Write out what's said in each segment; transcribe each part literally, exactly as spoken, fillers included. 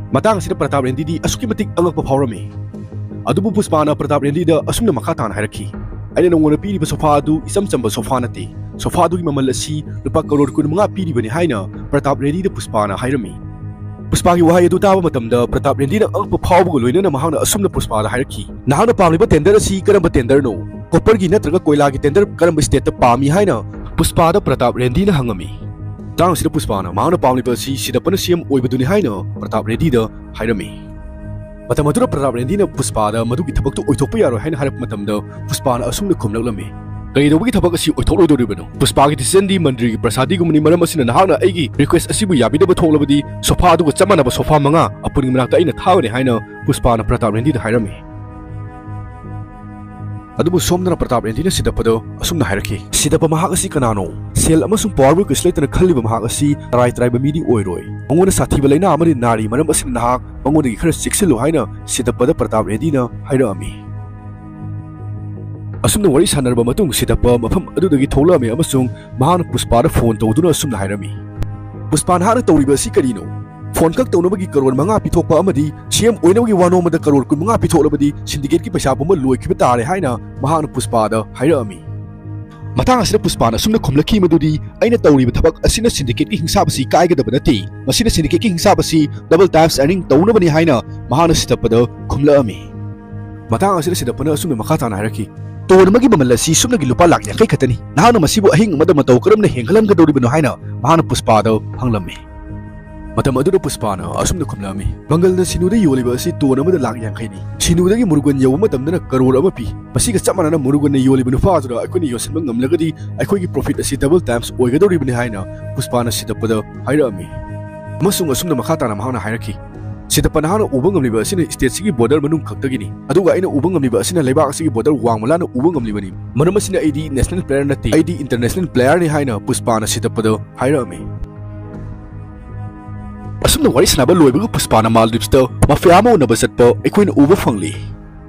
ꯃꯇꯥꯡ ꯑꯁꯤꯗ ꯄ꯭ꯔꯇꯥꯞ ꯔꯦꯟꯗꯤꯗꯤ ꯑꯁꯨꯛꯀꯤ ꯃꯇꯤꯛ ꯑꯉꯛꯄ ꯐꯥꯎꯔꯝꯃꯤ꯫ ꯑꯗꯨꯕꯨ ꯄꯨꯁꯄꯥꯅ ꯄ꯭ꯔꯇꯥꯞ ꯔꯦꯟꯗꯤꯗ ꯑꯁꯨꯝꯅ ꯃꯈꯥ ꯇꯥꯅ ꯍꯥꯏꯔꯛꯈꯤ, "ꯑꯩꯅ ꯅꯉꯣꯟꯗ ꯄꯤꯔꯤꯕ ꯁꯣꯐꯥ ꯑꯗꯨ ꯏꯆꯝ ꯆꯝꯕ ꯁꯣꯐꯥ ꯅꯠꯇꯦ꯫ ꯁꯣꯐꯥ ꯑꯗꯨꯒꯤ ꯃꯃꯜ ꯑꯁꯤ ꯂꯨꯄꯥ ꯀꯔꯣꯔ ꯀꯨꯟꯃꯉꯥ ꯄꯤꯔꯤꯕꯅꯤ" ꯍꯥꯏꯅ ꯄ꯭ꯔꯇꯥꯞ ꯔꯦꯟꯗꯤꯗ ꯄꯨꯁꯄꯥꯅ ꯍꯥꯏꯔꯝꯃꯤ꯫ ꯄꯨꯁꯄꯥꯒꯤ ꯋꯥꯍꯩ ꯑꯗꯨ ꯇꯥꯕ ꯃꯇꯝꯗ ꯄ꯭ꯔꯇꯥꯞ ꯔꯦꯟꯗꯤꯅ ꯑꯉꯛꯄ ꯐꯥꯎꯕꯒ ꯂꯣꯏꯅꯅ ꯃꯍꯥꯛꯅ ꯑꯁꯨꯝꯅ ꯄꯨꯁꯄꯥꯗ ꯍꯥꯏꯔꯛꯈꯤ, "ꯅꯍꯥꯛꯅ ꯄꯥꯝꯂꯤꯕ ꯇꯦꯟꯗꯔ ꯑꯁꯤ ꯀꯔꯝꯕ ꯇꯦꯟꯗꯔꯅꯣ? ꯀꯣꯄꯔꯒꯤ ꯅꯠꯇ꯭ꯔꯒ ꯀꯣꯏꯂꯥꯒꯤ ꯇꯦꯟꯗꯔ ꯀꯔꯝꯕ ꯁ꯭ꯇꯦꯠꯇ ꯄꯥꯝꯃꯤ?" ꯍꯥꯏꯅ ꯄꯨꯁꯄꯥꯗ ꯄ꯭ꯔꯇꯥꯞ ꯔꯦꯟꯗꯤꯅ ꯍꯪꯉꯝꯃꯤ꯫ ꯃꯇꯥꯡ ꯑꯁꯤꯗ ꯄꯨꯁꯄꯥꯅ ꯃꯍꯥꯛꯅ ꯄꯥꯝꯂꯤꯕ ꯑꯁꯤ ꯁꯤꯗꯞꯄꯅ ꯁꯤ ꯑꯦꯝ ꯑꯣꯏꯕꯗꯨꯅꯤ ꯍꯥꯏꯅ ꯄ꯭ꯔꯇꯥꯞ ꯔꯦꯟꯗꯤꯗ ꯍꯥꯏꯔꯝꯃꯤ꯫ ꯃꯇꯝ ꯑꯗꯨꯗ ꯄ꯭ꯔꯇꯥꯞ ꯔꯦꯟꯗꯤꯅ ꯄꯨꯁꯄꯥꯗ ꯃꯗꯨꯒꯤ ꯊꯕꯛꯇꯨ ꯑꯣꯏꯊꯣꯛꯄ ꯌꯥꯔꯣꯏ ꯍꯥꯏꯅ ꯍꯥꯏꯔꯛꯄ ꯃꯇꯝꯗ ꯄꯨꯁꯄꯥꯅ ꯑꯁꯨꯝꯅ ꯈꯨꯝꯂꯛꯂꯝꯃꯤ, "ꯀꯔꯤꯗꯧꯕꯒꯤ ꯊꯕꯛ ꯑꯁꯤ ꯑꯣꯏꯊꯣꯛꯂꯣꯏꯗꯧꯔꯤꯕꯅꯣ? ꯄꯨꯁꯄꯥꯒꯤ ꯗꯤꯁꯤꯖꯟꯗꯤ ꯃꯟꯗ꯭ꯔꯤꯒꯤ ꯄ꯭ꯔꯁꯥꯗꯤꯒꯨꯝꯕꯅꯤ, ꯃꯔꯝ ꯑꯁꯤꯅ ꯅꯍꯥꯛꯅ ꯑꯩꯒꯤ ꯔꯤꯀ꯭ꯋꯦꯁ ꯑꯁꯤꯕꯨ ꯌꯥꯕꯤꯗꯕ ꯊꯣꯛꯂꯕꯗꯤ ꯁꯣꯐꯥ ꯑꯗꯨꯒ ꯆꯞ ꯃꯥꯟꯅꯕ ꯁꯣꯐꯥ ꯃꯉꯥ ꯑꯄꯨꯟꯒꯤ ꯃꯅꯥꯛꯇ ꯑꯩꯅ ꯊꯥꯒꯅꯤ" ꯍꯥꯏꯅ ꯄꯨꯁꯄꯥꯅ ꯄ꯭ꯔꯇꯥꯞ ꯔꯦꯟꯗꯤꯗ ꯍꯥꯏꯔꯝꯃꯤ꯫ ꯑꯗꯨꯕꯨ ꯁꯣꯝꯗꯅ ꯄ꯭ꯔꯇꯥꯞ ꯔꯦꯟꯗꯤꯅ ꯁꯤꯗꯞꯄꯗ ꯑꯁꯨꯝꯅ ꯍꯥꯏꯔꯛꯈꯤ, "ꯁꯤꯗꯞꯄ ꯃꯍꯥꯛ ꯑꯁꯤ ꯀꯅꯥꯅꯣ? ꯁꯦꯜ ꯑꯃꯁꯨꯡ ꯄꯋꯥꯔꯕꯨ ꯀꯩꯁꯨ ꯂꯩꯇꯅ ꯈꯜꯂꯤꯕ ꯃꯍꯥꯛ ꯑꯁꯤ ꯇꯔꯥꯏ ꯇꯔꯥꯏꯕ ꯃꯤꯗꯤ ꯑꯣꯏꯔꯣꯏ꯫ ꯃꯉꯣꯟꯗ ꯁꯥꯊꯤꯕ ꯂꯥꯏꯅꯥ ꯑꯃꯗꯤ ꯅꯥꯔꯤ, ꯃꯔꯝ ꯑꯁꯤꯅ ꯅꯍꯥꯛ ꯃꯉꯣꯟꯗꯒꯤ ꯈꯔ ꯆꯦꯛꯁꯤꯜꯂꯨ" ꯍꯥꯏꯅ ꯁꯤꯗꯞꯄꯗ ꯄ꯭ꯔꯇꯥꯞ ꯔꯦꯟꯗꯤꯅ ꯍꯥꯏꯔꯛꯑꯝꯃꯤ꯫ ꯑꯁꯨꯝꯅ ꯋꯥꯔꯤ ꯁꯥꯟꯅꯔꯕ ꯃꯇꯨꯡ ꯁꯤꯗꯞꯄ ꯃꯐꯝ ꯑꯗꯨꯗꯒꯤ ꯊꯣꯛꯂꯛꯑꯝꯃꯤ ꯑꯃꯁꯨꯡ ꯃꯍꯥꯛꯅ ꯄꯨꯁꯄꯥꯗ ꯐꯣꯟ ꯇꯧꯗꯨꯅ ꯑꯁꯨꯝꯅ ꯍꯥꯏꯔꯝꯃꯤ, "ꯄꯨꯁꯄꯥ, ꯅꯍꯥꯛꯅ ꯇꯧꯔꯤꯕ ꯑꯁꯤ ꯀꯔꯤꯅꯣ? ꯐꯣꯟ ꯈꯛ ꯇꯧꯅꯕꯒꯤ ꯀꯔꯣꯔ ꯃꯉꯥ ꯄꯤꯊꯣꯛꯄ ꯑꯃꯗꯤ ꯁꯤ ꯑꯦꯝ ꯑꯣꯏꯅꯕꯒꯤ ꯋꯥꯅꯣꯝꯕꯗ ꯀꯔꯣꯔ ꯀꯨꯟꯃꯉꯥ ꯄꯤꯊꯣꯛꯂꯕꯗꯤ ꯁꯤꯟꯗꯤꯀꯦꯠꯀꯤ ꯄꯩꯁꯥ ꯄꯨꯝꯕ ꯂꯣꯏꯈꯤꯕ ꯇꯥꯔꯦ" ꯍꯥꯏꯅ ꯃꯍꯥꯛꯅ ꯄꯨꯁꯄꯥꯗ ꯍꯥꯏꯔꯛꯑꯝꯃꯤ꯫ ꯃꯇꯥꯡ ꯑꯁꯤꯗ ꯄꯨꯁꯄꯥꯅ ꯑꯁꯨꯝꯅ ꯈꯨꯝꯂꯛꯈꯤ ꯃꯗꯨꯗꯤ, "ꯑꯩꯅ ꯇꯧꯔꯤꯕ ꯊꯕꯛ ꯑꯁꯤꯅ ꯁꯤꯟꯗꯤꯀꯦꯠꯀꯤ ꯍꯤꯡꯁꯥꯞ ꯑꯁꯤ ꯀꯥꯏꯒꯗꯕ ꯅꯠꯇꯦ꯫ ꯃꯁꯤꯅ ꯁꯤꯟꯗꯤꯀꯦꯠꯀꯤ ꯍꯤꯡꯁꯥꯞ ꯑꯁꯤ ꯗꯕꯜ ꯇꯥꯏꯝꯁ ꯑꯔꯅꯤꯡ ꯇꯧꯅꯕꯅꯤ" ꯍꯥꯏꯅ ꯃꯍꯥꯛꯅ ꯁꯤꯗꯞꯄꯗ ꯈꯨꯝꯂꯛꯑꯝꯃꯤ꯫ ꯃꯇꯥꯡ ꯑꯁꯤꯗ ꯁꯤꯗꯞꯄꯅ ꯑꯁꯨꯝꯅ ꯃꯈꯥ ꯇꯥꯅ ꯍꯥꯏꯔꯛꯈꯤ, "ꯇꯣꯟ ꯑꯃꯒꯤ ꯃꯃꯜ ꯑꯁꯤ ꯁꯨꯞꯅꯒꯤ ꯂꯨꯄꯥ ꯂꯥꯛ ꯌꯥꯡꯈꯩ ꯈꯛꯇꯅꯤ꯫ ꯅꯍꯥꯛꯅ ꯃꯁꯤꯕꯨ ꯑꯍꯤꯡ ꯑꯃꯗ ꯃꯇꯧ ꯀꯔꯝꯅ ꯍꯦꯟꯒꯠꯍꯟꯒꯗꯧꯔꯤꯕꯅꯣ?" ꯍꯥꯏꯅ ꯃꯍꯥꯛꯅ ꯄꯨꯁꯄꯥꯗ ꯍꯪꯂꯝꯃꯤ꯫ ꯃꯇꯝ ꯑꯗꯨꯗ ꯄꯨꯁꯄꯥꯅ ꯑꯁꯨꯝꯅ ꯈꯨꯝꯂꯛꯑꯝꯃꯤ, "ꯃꯪꯒꯜꯅ ꯁꯤꯅꯨꯗ ꯌꯣꯜꯂꯤꯕ ꯑꯁꯤ ꯇꯣꯟ ꯑꯃꯗ ꯂꯥꯛ ꯌꯥꯡꯈꯩꯅꯤ꯫ ꯁꯤꯅꯨꯗꯒꯤ ꯃꯨꯔꯨꯒꯟ ꯌꯧꯕ ꯃꯇꯝꯗꯅ ꯀꯔꯣꯔ ꯑꯃ ꯄꯤ꯫ ꯃꯁꯤꯒ ꯆꯞ ꯃꯥꯟꯅꯅ ꯃꯨꯔꯨꯒꯟꯅ ꯌꯣꯜꯂꯤꯕ ꯅꯨꯄꯥ ꯑꯗꯨꯗ ꯑꯩꯈꯣꯏꯅ ꯌꯣꯟꯁꯤꯟꯕ ꯉꯝꯂꯒꯗꯤ ꯑꯩꯈꯣꯏꯒꯤ ꯄ꯭ꯔꯣꯐꯤꯠ ꯑꯁꯤ ꯗꯕꯜ ꯇꯥꯏꯝꯁ ꯑꯣꯏꯒꯗꯧꯔꯤꯕꯅꯤ" ꯍꯥꯏꯅ ꯄꯨꯁꯄꯥꯅ ꯁꯤꯗꯞꯄꯗ ꯍꯥꯏꯔꯛꯑꯝꯃꯤ꯫ ꯑꯃꯁꯨꯡ ꯑꯁꯨꯝꯅ ꯃꯈꯥ ꯇꯥꯅ ꯃꯍꯥꯛꯅ ꯍꯥꯏꯔꯛꯈꯤ, "ꯁꯤꯗꯞꯄ, ꯅꯍꯥꯛꯅ ꯎꯕ ꯉꯝꯂꯤꯕ ꯑꯁꯤꯅ ꯁ꯭ꯇꯦꯠꯁꯤꯒꯤ ꯕꯣꯔꯗꯔ ꯃꯅꯨꯡ ꯈꯛꯇꯒꯤꯅꯤ, ꯑꯗꯨꯒ ꯑꯩꯅ ꯎꯕ ꯉꯝꯂꯤꯕ ꯑꯁꯤꯅ ꯂꯩꯕꯥꯛ ꯑꯁꯤꯒꯤ ꯕꯣꯔꯗꯔ ꯋꯥꯡꯃ ꯂꯥꯟꯅ ꯎꯕ ꯉꯝꯂꯤꯕꯅꯤ꯫ ꯃꯔꯝ ꯑꯁꯤꯅ ꯑꯩꯗꯤ ꯅꯦꯁꯅꯦꯜ ꯄ꯭ꯂꯦꯌꯔ ꯅꯠꯇꯦ, ꯑꯩꯗꯤ ꯏꯟꯇꯔꯅꯦꯁꯅꯦꯜ ꯄ꯭ꯂꯦꯌꯔꯅꯤ" ꯍꯥꯏꯅ ꯄꯨꯁꯄꯥꯅ ꯁꯤꯗꯞꯄꯗ ꯍꯥꯏꯔꯛꯑꯝꯃꯤ꯫ ꯑꯁꯨꯝꯅ ꯋꯥꯔꯤ ꯁꯥꯟꯅꯕ ꯂꯣꯏꯕꯒ ꯄꯨꯁꯄꯥꯅ ꯃꯥꯜꯗꯤꯞꯁꯇ ꯃꯥꯐꯤꯌꯥ ꯑꯃ ꯎꯅꯕ ꯆꯠꯄ ꯑꯩꯈꯣꯏꯅ ꯎꯕ ꯐꯪꯂꯤ꯫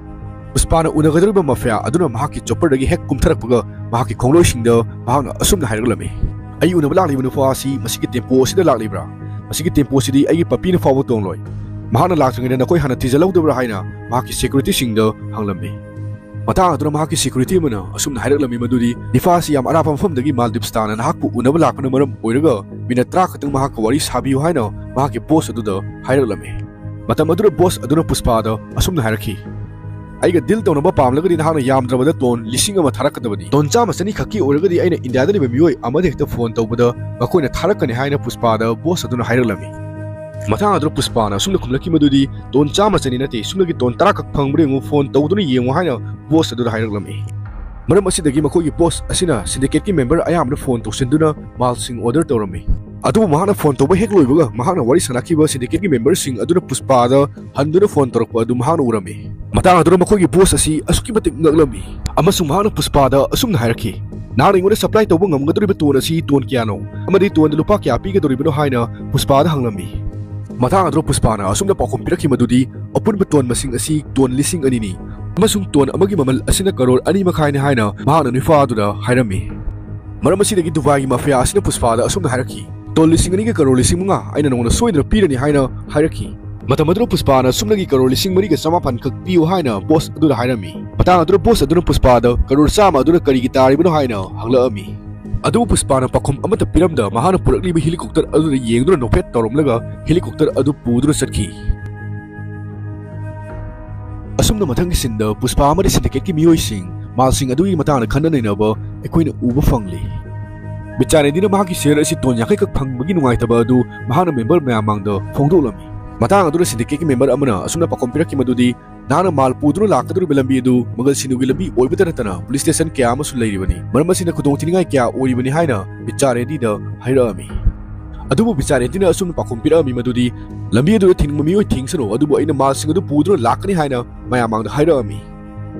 ꯄꯨꯁꯄꯥꯅ ꯎꯅꯒꯗꯧꯔꯤꯕ ꯃꯥꯐꯤꯌꯥ ꯑꯗꯨꯅ ꯃꯍꯥꯛꯀꯤ ꯆꯣꯄꯔꯗꯒꯤ ꯍꯦꯛ ꯀꯨꯝꯊꯔꯛꯄꯒ ꯃꯍꯥꯛꯀꯤ ꯈꯣꯡꯂꯣꯏꯁꯤꯡꯗ ꯃꯍꯥꯛꯅ ꯑꯁꯨꯝꯅ ꯍꯥꯏꯔꯛꯂꯝꯃꯤ, "ꯑꯩ ꯎꯅꯕ ꯂꯥꯛꯂꯤꯕ ꯅꯨꯄꯥ ꯑꯁꯤ ꯃꯁꯤꯒꯤ ꯇꯦꯝꯄꯣ ꯑꯁꯤꯗ ꯂꯥꯛꯂꯤꯕ꯭ꯔꯥ? ꯃꯁꯤꯒꯤ ꯇꯦꯝꯄꯣ ꯑꯁꯤꯗꯤ ꯑꯩꯒꯤ ꯄꯄꯤꯅ ꯐꯥꯎꯕ ꯇꯣꯡꯂꯣꯏ꯫ ꯃꯍꯥꯛꯅ ꯂꯥꯛꯇ꯭ꯔꯤꯉꯩꯗ ꯅꯈꯣꯏ ꯍꯥꯟꯅ ꯊꯤꯖꯤꯜꯍꯧꯗꯕ꯭ꯔꯥ ꯍꯥꯏꯅ ꯃꯍꯥꯛꯀꯤ ꯁꯦꯀ꯭ꯌꯨꯔꯤꯇꯤꯁꯤꯡꯗ ꯍꯪꯂꯝꯃꯤ꯫ ꯃꯇꯥꯡ ꯑꯗꯨꯗ ꯃꯍꯥꯛꯀꯤ ꯁꯦꯀ꯭ꯌꯨꯔꯤꯇꯤ ꯑꯃꯅ ꯑꯁꯨꯝꯅ ꯍꯥꯏꯔꯛꯂꯝꯃꯤ ꯃꯗꯨꯗꯤ, ꯅꯤꯐꯥ ꯑꯁꯤ ꯌꯥꯝ ꯑꯔꯥꯞꯄ ꯃꯐꯝꯗꯒꯤ ꯃꯥꯜꯗꯤꯞꯁ ꯇꯥꯟꯅ ꯅꯍꯥꯛꯄꯨ ꯎꯅꯕ ꯂꯥꯛꯄꯅ ꯃꯔꯝ ꯑꯣꯏꯔꯒ ꯃꯤꯅꯠ ꯇꯔꯥ ꯈꯛꯇꯪ ꯃꯍꯥꯛꯀ ꯋꯥꯔꯤ ꯁꯥꯕꯤꯌꯨ ꯍꯥꯏꯅ ꯃꯍꯥꯛꯀꯤ ꯕꯣꯁ ꯑꯗꯨꯗ ꯍꯥꯏꯔꯛꯂꯝꯃꯤ꯫ ꯃꯇꯝ ꯑꯗꯨꯗ ꯕꯣꯁ ꯑꯗꯨꯅ ꯄꯨꯁꯄꯥꯗ ꯑꯁꯨꯝꯅ ꯍꯥꯏꯔꯛꯈꯤ, "ꯑꯩꯒ ꯗꯤꯜ ꯇꯧꯅꯕ ꯄꯥꯝꯂꯒꯗꯤ ꯅꯍꯥꯛꯅ ꯌꯥꯝꯗ꯭ꯔꯕꯗ ꯇꯣꯟ ꯂꯤꯁꯤꯡ ꯑꯃ ꯊꯥꯔꯛꯀꯗꯕꯅꯤ꯫ ꯇꯣꯟ ꯆꯥꯝꯃ ꯆꯅꯤ ꯈꯛꯀꯤ ꯑꯣꯏꯔꯒꯗꯤ ꯑꯩꯅ ꯏꯟꯗꯤꯌꯥꯗ ꯂꯩꯕ ꯃꯤꯑꯣꯏ ꯑꯃꯗ ꯍꯦꯛꯇ ꯐꯣꯟ ꯇꯧꯕꯗ ꯃꯈꯣꯏꯅ ꯊꯥꯔꯛꯀꯅꯤ" ꯍꯥꯏꯅ ꯄꯨꯁꯄꯥꯗ ꯕꯣꯁ ꯑꯗꯨꯅ ꯍꯥꯏꯔꯛꯂꯝꯃꯤ꯫ ꯃꯇꯥꯡ ꯑꯗꯨꯗ ꯄꯨꯁꯄꯥꯅ ꯑꯁꯨꯝꯅ ꯈꯨꯝꯂꯛꯈꯤ ꯃꯗꯨꯗꯤ, "ꯇꯣꯟ ꯆꯥꯝꯃ ꯆꯅꯤ ꯅꯠꯇꯦ, ꯁꯨꯞꯅꯒꯤ ꯇꯣꯟ ꯇꯔꯥ ꯈꯛ ꯐꯪꯕ꯭ꯔꯥ ꯌꯦꯡꯉꯨ, ꯐꯣꯟ ꯇꯧꯗꯨꯅ ꯌꯦꯡꯉꯨ" ꯍꯥꯏꯅ ꯕꯣꯁ ꯑꯗꯨꯗ ꯍꯥꯏꯔꯛꯂꯝꯃꯤ꯫ ꯃꯔꯝ ꯑꯁꯤꯗꯒꯤ ꯃꯈꯣꯏꯒꯤ ꯕꯣꯁ ꯑꯁꯤꯅ ꯁꯤꯟꯗꯤꯀꯦꯠꯀꯤ ꯃꯦꯝꯕꯔ ꯑꯌꯥꯝꯕꯗ ꯐꯣꯟ ꯇꯧꯁꯤꯟꯗꯨꯅ ꯃꯥꯜꯁꯤꯡ ꯑꯣꯔꯗꯔ ꯇꯧꯔꯝꯃꯤ꯫ ꯑꯗꯨꯕꯨ ꯃꯍꯥꯛꯅ ꯐꯣꯟ ꯇꯧꯕ ꯍꯦꯛ ꯂꯣꯏꯕꯒ ꯃꯍꯥꯛꯅ ꯋꯥꯔꯤ ꯁꯥꯟꯅꯈꯤꯕ ꯁꯤꯟꯗꯤꯀꯦꯠꯀꯤ ꯃꯦꯝꯕꯔꯁꯤꯡ ꯑꯗꯨꯅ ꯄꯨꯁꯄꯥꯗ ꯍꯟꯗꯨꯅ ꯐꯣꯟ ꯇꯧꯔꯛꯄ ꯑꯗꯨ ꯃꯍꯥꯛꯅ ꯎꯔꯝꯃꯤ꯫ ꯃꯇꯥꯡ ꯑꯗꯨꯗ ꯃꯈꯣꯏꯒꯤ ꯕꯣꯁ ꯑꯁꯤ ꯑꯁꯨꯛꯀꯤ ꯃꯇꯤꯛ ꯉꯛꯂꯝꯃꯤ ꯑꯃꯁꯨꯡ ꯃꯍꯥꯛꯅ ꯄꯨꯁꯄꯥꯗ ꯑꯁꯨꯝꯅ ꯍꯥꯏꯔꯛꯈꯤ, "ꯅꯍꯥꯛꯅ ꯑꯩꯉꯣꯟꯗ ꯁꯄ꯭ꯂꯥꯏ ꯇꯧꯕ ꯉꯝꯒꯗꯧꯔꯤꯕ ꯇꯣꯟ ꯑꯁꯤ ꯇꯣꯟ ꯀꯌꯥꯅꯣ? ꯑꯃꯗꯤ ꯇꯣꯟꯗ ꯂꯨꯄꯥ ꯀꯌꯥ ꯄꯤꯒꯗꯧꯔꯤꯕꯅꯣ?" ꯍꯥꯏꯅ ꯄꯨꯁꯄꯥꯗ ꯍꯪꯂꯝꯃꯤ꯫ ꯃꯇꯥꯡ ꯑꯗꯨꯗ ꯄꯨꯁꯄꯥꯅ ꯑꯁꯨꯝꯅ ꯄꯥꯎꯈꯨꯝ ꯄꯤꯔꯛꯈꯤ ꯃꯗꯨꯗꯤ, "ꯑꯄꯨꯟꯕ ꯇꯣꯟ ꯃꯁꯤꯡ ꯑꯁꯤ ꯇꯣꯟ ꯂꯤꯁꯤꯡ ꯑꯅꯤꯅꯤ, ꯑꯃꯁꯨꯡ ꯇꯣꯟ ꯑꯃꯒꯤ ꯃꯃꯜ ꯑꯁꯤꯅ ꯀꯔꯣꯔ ꯑꯅꯤ ꯃꯈꯥꯏꯅꯤ" ꯍꯥꯏꯅ ꯃꯍꯥꯛꯅ ꯅꯤꯐꯥ ꯑꯗꯨꯗ ꯍꯥꯏꯔꯝꯃꯤ꯫ ꯃꯔꯝ ꯑꯁꯤꯗꯒꯤ ꯗꯨꯕꯥꯏꯒꯤ ꯃꯥꯐꯤꯌꯥ ꯑꯁꯤꯅ ꯄꯨꯁꯄꯥꯗ ꯑꯁꯨꯝꯅ ꯍꯥꯏꯔꯛꯈꯤ, "ꯇꯣꯟ ꯂꯤꯁꯤꯡ ꯑꯅꯤꯒ ꯀꯔꯣꯔ ꯂꯤꯁꯤꯡ ꯃꯉꯥ ꯑꯩꯅ ꯅꯉꯣꯟꯗ ꯁꯣꯏꯗꯅ ꯄꯤꯔꯅꯤ" ꯍꯥꯏꯅ ꯍꯥꯏꯔꯛꯈꯤ꯫ ꯃꯇꯝ ꯑꯗꯨꯗ ꯄꯨꯁꯄꯥꯅ ꯁꯨꯞꯅꯒꯤ ꯀꯔꯣꯔ ꯂꯤꯁꯤꯡ ꯃꯔꯤꯒ ꯆꯃꯥꯄꯟ ꯈꯛ ꯄꯤꯌꯨ ꯍꯥꯏꯅ ꯕꯣꯁ ꯑꯗꯨꯗ ꯍꯥꯏꯔꯝꯃꯤ꯫ ꯃꯇꯥꯡ ꯑꯗꯨꯗ ꯕꯣꯁ ꯑꯗꯨꯅ ꯄꯨꯁꯄꯥꯗ ꯀꯔꯣꯔ ꯆꯥꯝꯃ ꯑꯗꯨꯅ ꯀꯔꯤꯒꯤ ꯇꯥꯔꯤꯕꯅꯣ ꯍꯥꯏꯅ ꯍꯪꯂꯛꯑꯝꯃꯤ꯫ ꯑꯗꯨꯕꯨ ꯄꯨꯁꯄꯥꯅ ꯄꯥꯎꯈꯨꯝ ꯑꯃꯠꯇ ꯄꯤꯔꯝꯗ ꯃꯍꯥꯛꯅ ꯄꯨꯔꯛꯂꯤꯕ ꯍꯦꯂꯤꯀꯣꯞꯇꯔ ꯑꯗꯨꯗ ꯌꯦꯡꯗꯨꯅ ꯅꯣꯛꯐꯦꯠ ꯇꯧꯔꯝꯂꯒ ꯍꯦꯂꯤꯀꯣꯞꯇꯔ ꯑꯗꯨ ꯄꯨꯗꯨꯅ ꯆꯠꯈꯤ꯫ ꯑꯁꯨꯝꯅ ꯃꯊꯪꯒꯤ ꯁꯤꯟꯗ ꯄꯨꯁꯄꯥ ꯑꯃꯗꯤ ꯁꯤꯟꯗꯤꯀꯦꯠꯀꯤ ꯃꯤꯑꯣꯏꯁꯤꯡ ꯃꯥꯜꯁꯤꯡ ꯑꯗꯨꯒꯤ ꯃꯇꯥꯡꯗ ꯈꯟꯅ ꯅꯩꯅꯕ ꯑꯩꯈꯣꯏꯅ ꯎꯕ ꯐꯪꯂꯤ꯫ ꯕꯤꯆꯥꯔꯦꯗꯤꯅ ꯃꯍꯥꯛꯀꯤ ꯁꯦꯌꯔ ꯑꯁꯤ ꯇꯣꯟ ꯌꯥꯡꯈꯩ ꯈꯛ ꯐꯪꯕꯒꯤ ꯅꯨꯡꯉꯥꯏꯇꯕ ꯑꯗꯨ ꯃꯍꯥꯛꯅ ꯃꯦꯝꯕꯔ ꯃꯌꯥꯝ ꯃꯥꯡꯗ ꯐꯣꯡꯗꯣꯛꯂꯝꯃꯤ꯫ ꯃꯇꯥꯡ ꯑꯗꯨꯗ ꯁꯤꯟꯗꯤꯀꯦꯠꯀꯤ ꯃꯦꯝꯕꯔ ꯑꯃꯅ ꯑꯁꯨꯝꯅ ꯄꯥꯎꯈꯨꯝ ꯄꯤꯔꯛꯈꯤ ꯃꯗꯨꯗꯤ, "ꯅꯍꯥꯛꯅ ꯃꯥꯜ ꯄꯨꯗꯨꯅ ꯂꯥꯛꯀꯗꯧꯔꯤꯕ ꯂꯝꯕꯤ ꯑꯗꯨ ꯃꯒꯜ ꯁꯤꯅꯨꯒꯤ ꯂꯝꯕꯤ ꯑꯣꯏꯕꯇ ꯅꯠꯇꯅ ꯄꯨꯂꯤꯁ ꯁ꯭ꯇꯦꯁꯟ ꯀꯌꯥ ꯑꯃꯁꯨ ꯂꯩꯔꯤꯕꯅꯤ꯫ ꯃꯔꯝ ꯑꯁꯤꯅ ꯈꯨꯗꯣꯡꯊꯤꯅꯤꯡꯉꯥꯏ ꯀꯌꯥ ꯑꯣꯏꯔꯤꯕꯅꯤ" ꯍꯥꯏꯅ ꯕꯤꯆꯥꯔꯦꯗꯤꯗ ꯍꯥꯏꯔꯛꯑꯝꯃꯤ꯫ ꯑꯗꯨꯕꯨ ꯕꯤꯆꯥꯔꯦꯗꯤꯅ ꯑꯁꯨꯝꯅ ꯄꯥꯎꯈꯨꯝ ꯄꯤꯔꯛꯑꯝꯃꯤ ꯃꯗꯨꯗꯤ, "ꯂꯝꯕꯤ ꯑꯗꯨꯗ ꯊꯤꯡꯕ ꯃꯤꯑꯣꯏ ꯊꯤꯡꯁꯅꯨ, ꯑꯗꯨꯕꯨ ꯑꯩꯅ ꯃꯥꯜꯁꯤꯡ ꯑꯗꯨ ꯄꯨꯗꯨꯅ ꯂꯥꯛꯀꯅꯤ" ꯍꯥꯏꯅ ꯃꯌꯥꯝ ꯃꯥꯡꯗ ꯍꯥꯏꯔꯛꯑꯝꯃꯤ꯫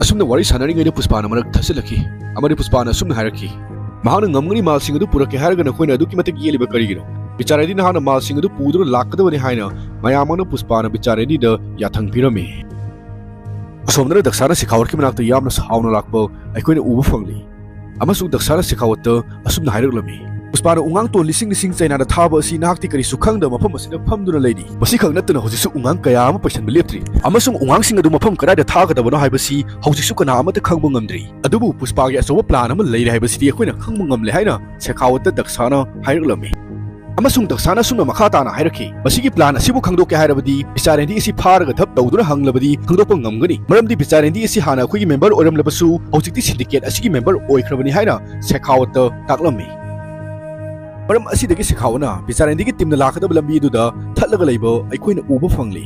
ꯑꯁꯨꯝꯅ ꯋꯥꯔꯤ ꯁꯥꯟꯅꯔꯤꯉꯩꯗ ꯄꯨꯁꯄꯥꯅ ꯃꯔꯛ ꯊꯠꯆꯤꯜꯂꯛꯈꯤ ꯑꯃꯗꯤ ꯄꯨꯁꯄꯥꯅ ꯑꯁꯨꯝꯅ ꯍꯥꯏꯔꯛꯈꯤ, "ꯃꯍꯥꯛꯅ ꯉꯝꯒꯅꯤ, ꯃꯥꯜꯁꯤꯡ ꯑꯗꯨ ꯄꯨꯔꯛꯀꯦ ꯍꯥꯏꯔꯒ ꯅꯈꯣꯏꯅ ꯑꯗꯨꯛꯀꯤ ꯃꯇꯤꯛ ꯌꯦꯠꯂꯤꯕ ꯀꯔꯤꯒꯤꯅꯣ? ꯕꯤꯆꯥꯔꯦꯗꯤ ꯅꯍꯥꯛꯅ ꯃꯥꯜꯁꯤꯡ ꯑꯗꯨ ꯄꯨꯗꯨꯅ ꯂꯥꯛꯀꯗꯕꯅꯤ" ꯍꯥꯏꯅ ꯃꯌꯥꯝ ꯑꯃꯅ ꯄꯨꯁꯄꯥꯅ ꯕꯤꯆꯥꯔꯦꯗꯤꯗ ꯌꯥꯊꯪ ꯄꯤꯔꯝꯃꯤ꯫ ꯑꯁꯣꯝꯗꯅ ꯗꯛꯁꯥꯅ ꯁꯤꯈꯥꯋꯠꯀꯤ ꯃꯅꯥꯛꯇ ꯌꯥꯝꯅ ꯁꯥꯎꯅ ꯂꯥꯛꯄ ꯑꯩꯈꯣꯏꯅ ꯎꯕ ꯐꯪꯂꯤ꯫ ꯑꯃꯁꯨꯡ ꯗꯛꯁꯥꯅ ꯁꯤꯈꯥꯋꯠꯇ ꯑꯁꯨꯝꯅ ꯍꯥꯏꯔꯛꯂꯝꯃꯤ, ꯄꯨꯁꯄꯥꯅ ꯎꯉꯥꯡ ꯇꯣꯟ ꯂꯤꯁꯤꯡ ꯂꯤꯁꯤꯡ ꯆꯩꯅꯥꯗ ꯊꯥꯕ ꯑꯁꯤ ꯅꯍꯥꯛꯇꯤ ꯀꯔꯤꯁꯨ ꯈꯪꯗꯕ ꯃꯐꯝ ꯑꯁꯤꯗ ꯐꯝꯗꯨꯅ ꯂꯩꯔꯤ꯫ ꯃꯁꯤꯈꯛ ꯅꯠꯇꯅ ꯍꯧꯖꯤꯛꯁꯨ ꯎꯉꯥꯡ ꯀꯌꯥ ꯑꯃ ꯄꯩꯁꯟꯕ ꯂꯦꯞꯇ꯭ꯔꯤ, ꯑꯃꯁꯨꯡ ꯎꯉꯥꯡꯁꯤꯡ ꯑꯗꯨ ꯃꯐꯝ ꯀꯗꯥꯏꯗ ꯊꯥꯒꯗꯕꯅꯣ ꯍꯥꯏꯕꯁꯤ ꯍꯧꯖꯤꯛꯁꯨ ꯀꯅꯥ ꯑꯃꯠꯇ ꯈꯪꯕ ꯉꯝꯗ꯭ꯔꯤ꯫ ꯑꯗꯨꯕꯨ ꯄꯨꯁꯄꯥꯒꯤ ꯑꯆꯧꯕ ꯄ꯭ꯂꯥꯟ ꯑꯃ ꯂꯩꯔꯦ ꯍꯥꯏꯕꯁꯤꯗꯤ ꯑꯩꯈꯣꯏꯅ ꯈꯪꯕ ꯉꯝꯂꯦ ꯍꯥꯏꯅ ꯁꯦꯈꯥꯋꯠꯇ ꯗꯛꯁꯥꯅ ꯍꯥꯏꯔꯛꯂꯝꯃꯤ꯫ ꯑꯃꯁꯨꯡ ꯗꯛꯁꯥꯅ ꯑꯁꯨꯝꯅ ꯃꯈꯥ ꯇꯥꯅ ꯍꯥꯏꯔꯛꯈꯤ, "ꯃꯁꯤꯒꯤ ꯄ꯭ꯂꯥꯟ ꯑꯁꯤꯕꯨ ꯈꯪꯗꯣꯛꯀꯦ ꯍꯥꯏꯔꯕꯗꯤ ꯕꯤꯆꯥꯔꯦꯟꯗꯤ ꯑꯁꯤ ꯐꯥꯔꯒ ꯙꯞ ꯇꯧꯗꯨꯅ ꯍꯪꯂꯕꯗꯤ ꯈꯪꯗꯣꯛꯄ ꯉꯝꯒꯅꯤ꯫ ꯃꯔꯝꯗꯤ ꯕꯤꯆꯥꯔꯦꯟꯗꯤ ꯑꯁꯤ ꯍꯥꯟꯅ ꯑꯩꯈꯣꯏꯒꯤ ꯃꯦꯝꯕꯔ ꯑꯣꯏꯔꯝꯂꯕꯁꯨ ꯍꯧꯖꯤꯛꯇꯤ ꯁꯤꯟꯗꯤꯀꯦꯠ ꯑꯁꯤꯒꯤ ꯃꯦꯝꯕꯔ ꯑꯣꯏꯈ꯭ꯔꯕꯅꯤ" ꯍꯥꯏꯅ ꯁꯦꯈꯥꯋꯠꯇ ꯇꯥꯛꯂꯝꯃꯤ꯫ ꯃꯔꯝ ꯑꯁꯤꯗꯒꯤ ꯁꯦꯈꯥꯋꯠꯅ ꯕꯤꯆꯥꯔꯦꯟꯗꯤꯒꯤ ꯇꯤꯝꯅ ꯂꯥꯛꯀꯗꯕ ꯂꯝꯕꯤ ꯑꯗꯨꯗ ꯊꯠꯂꯒ ꯂꯩꯕ ꯑꯩꯈꯣꯏꯅ ꯎꯕ ꯐꯪꯂꯤ꯫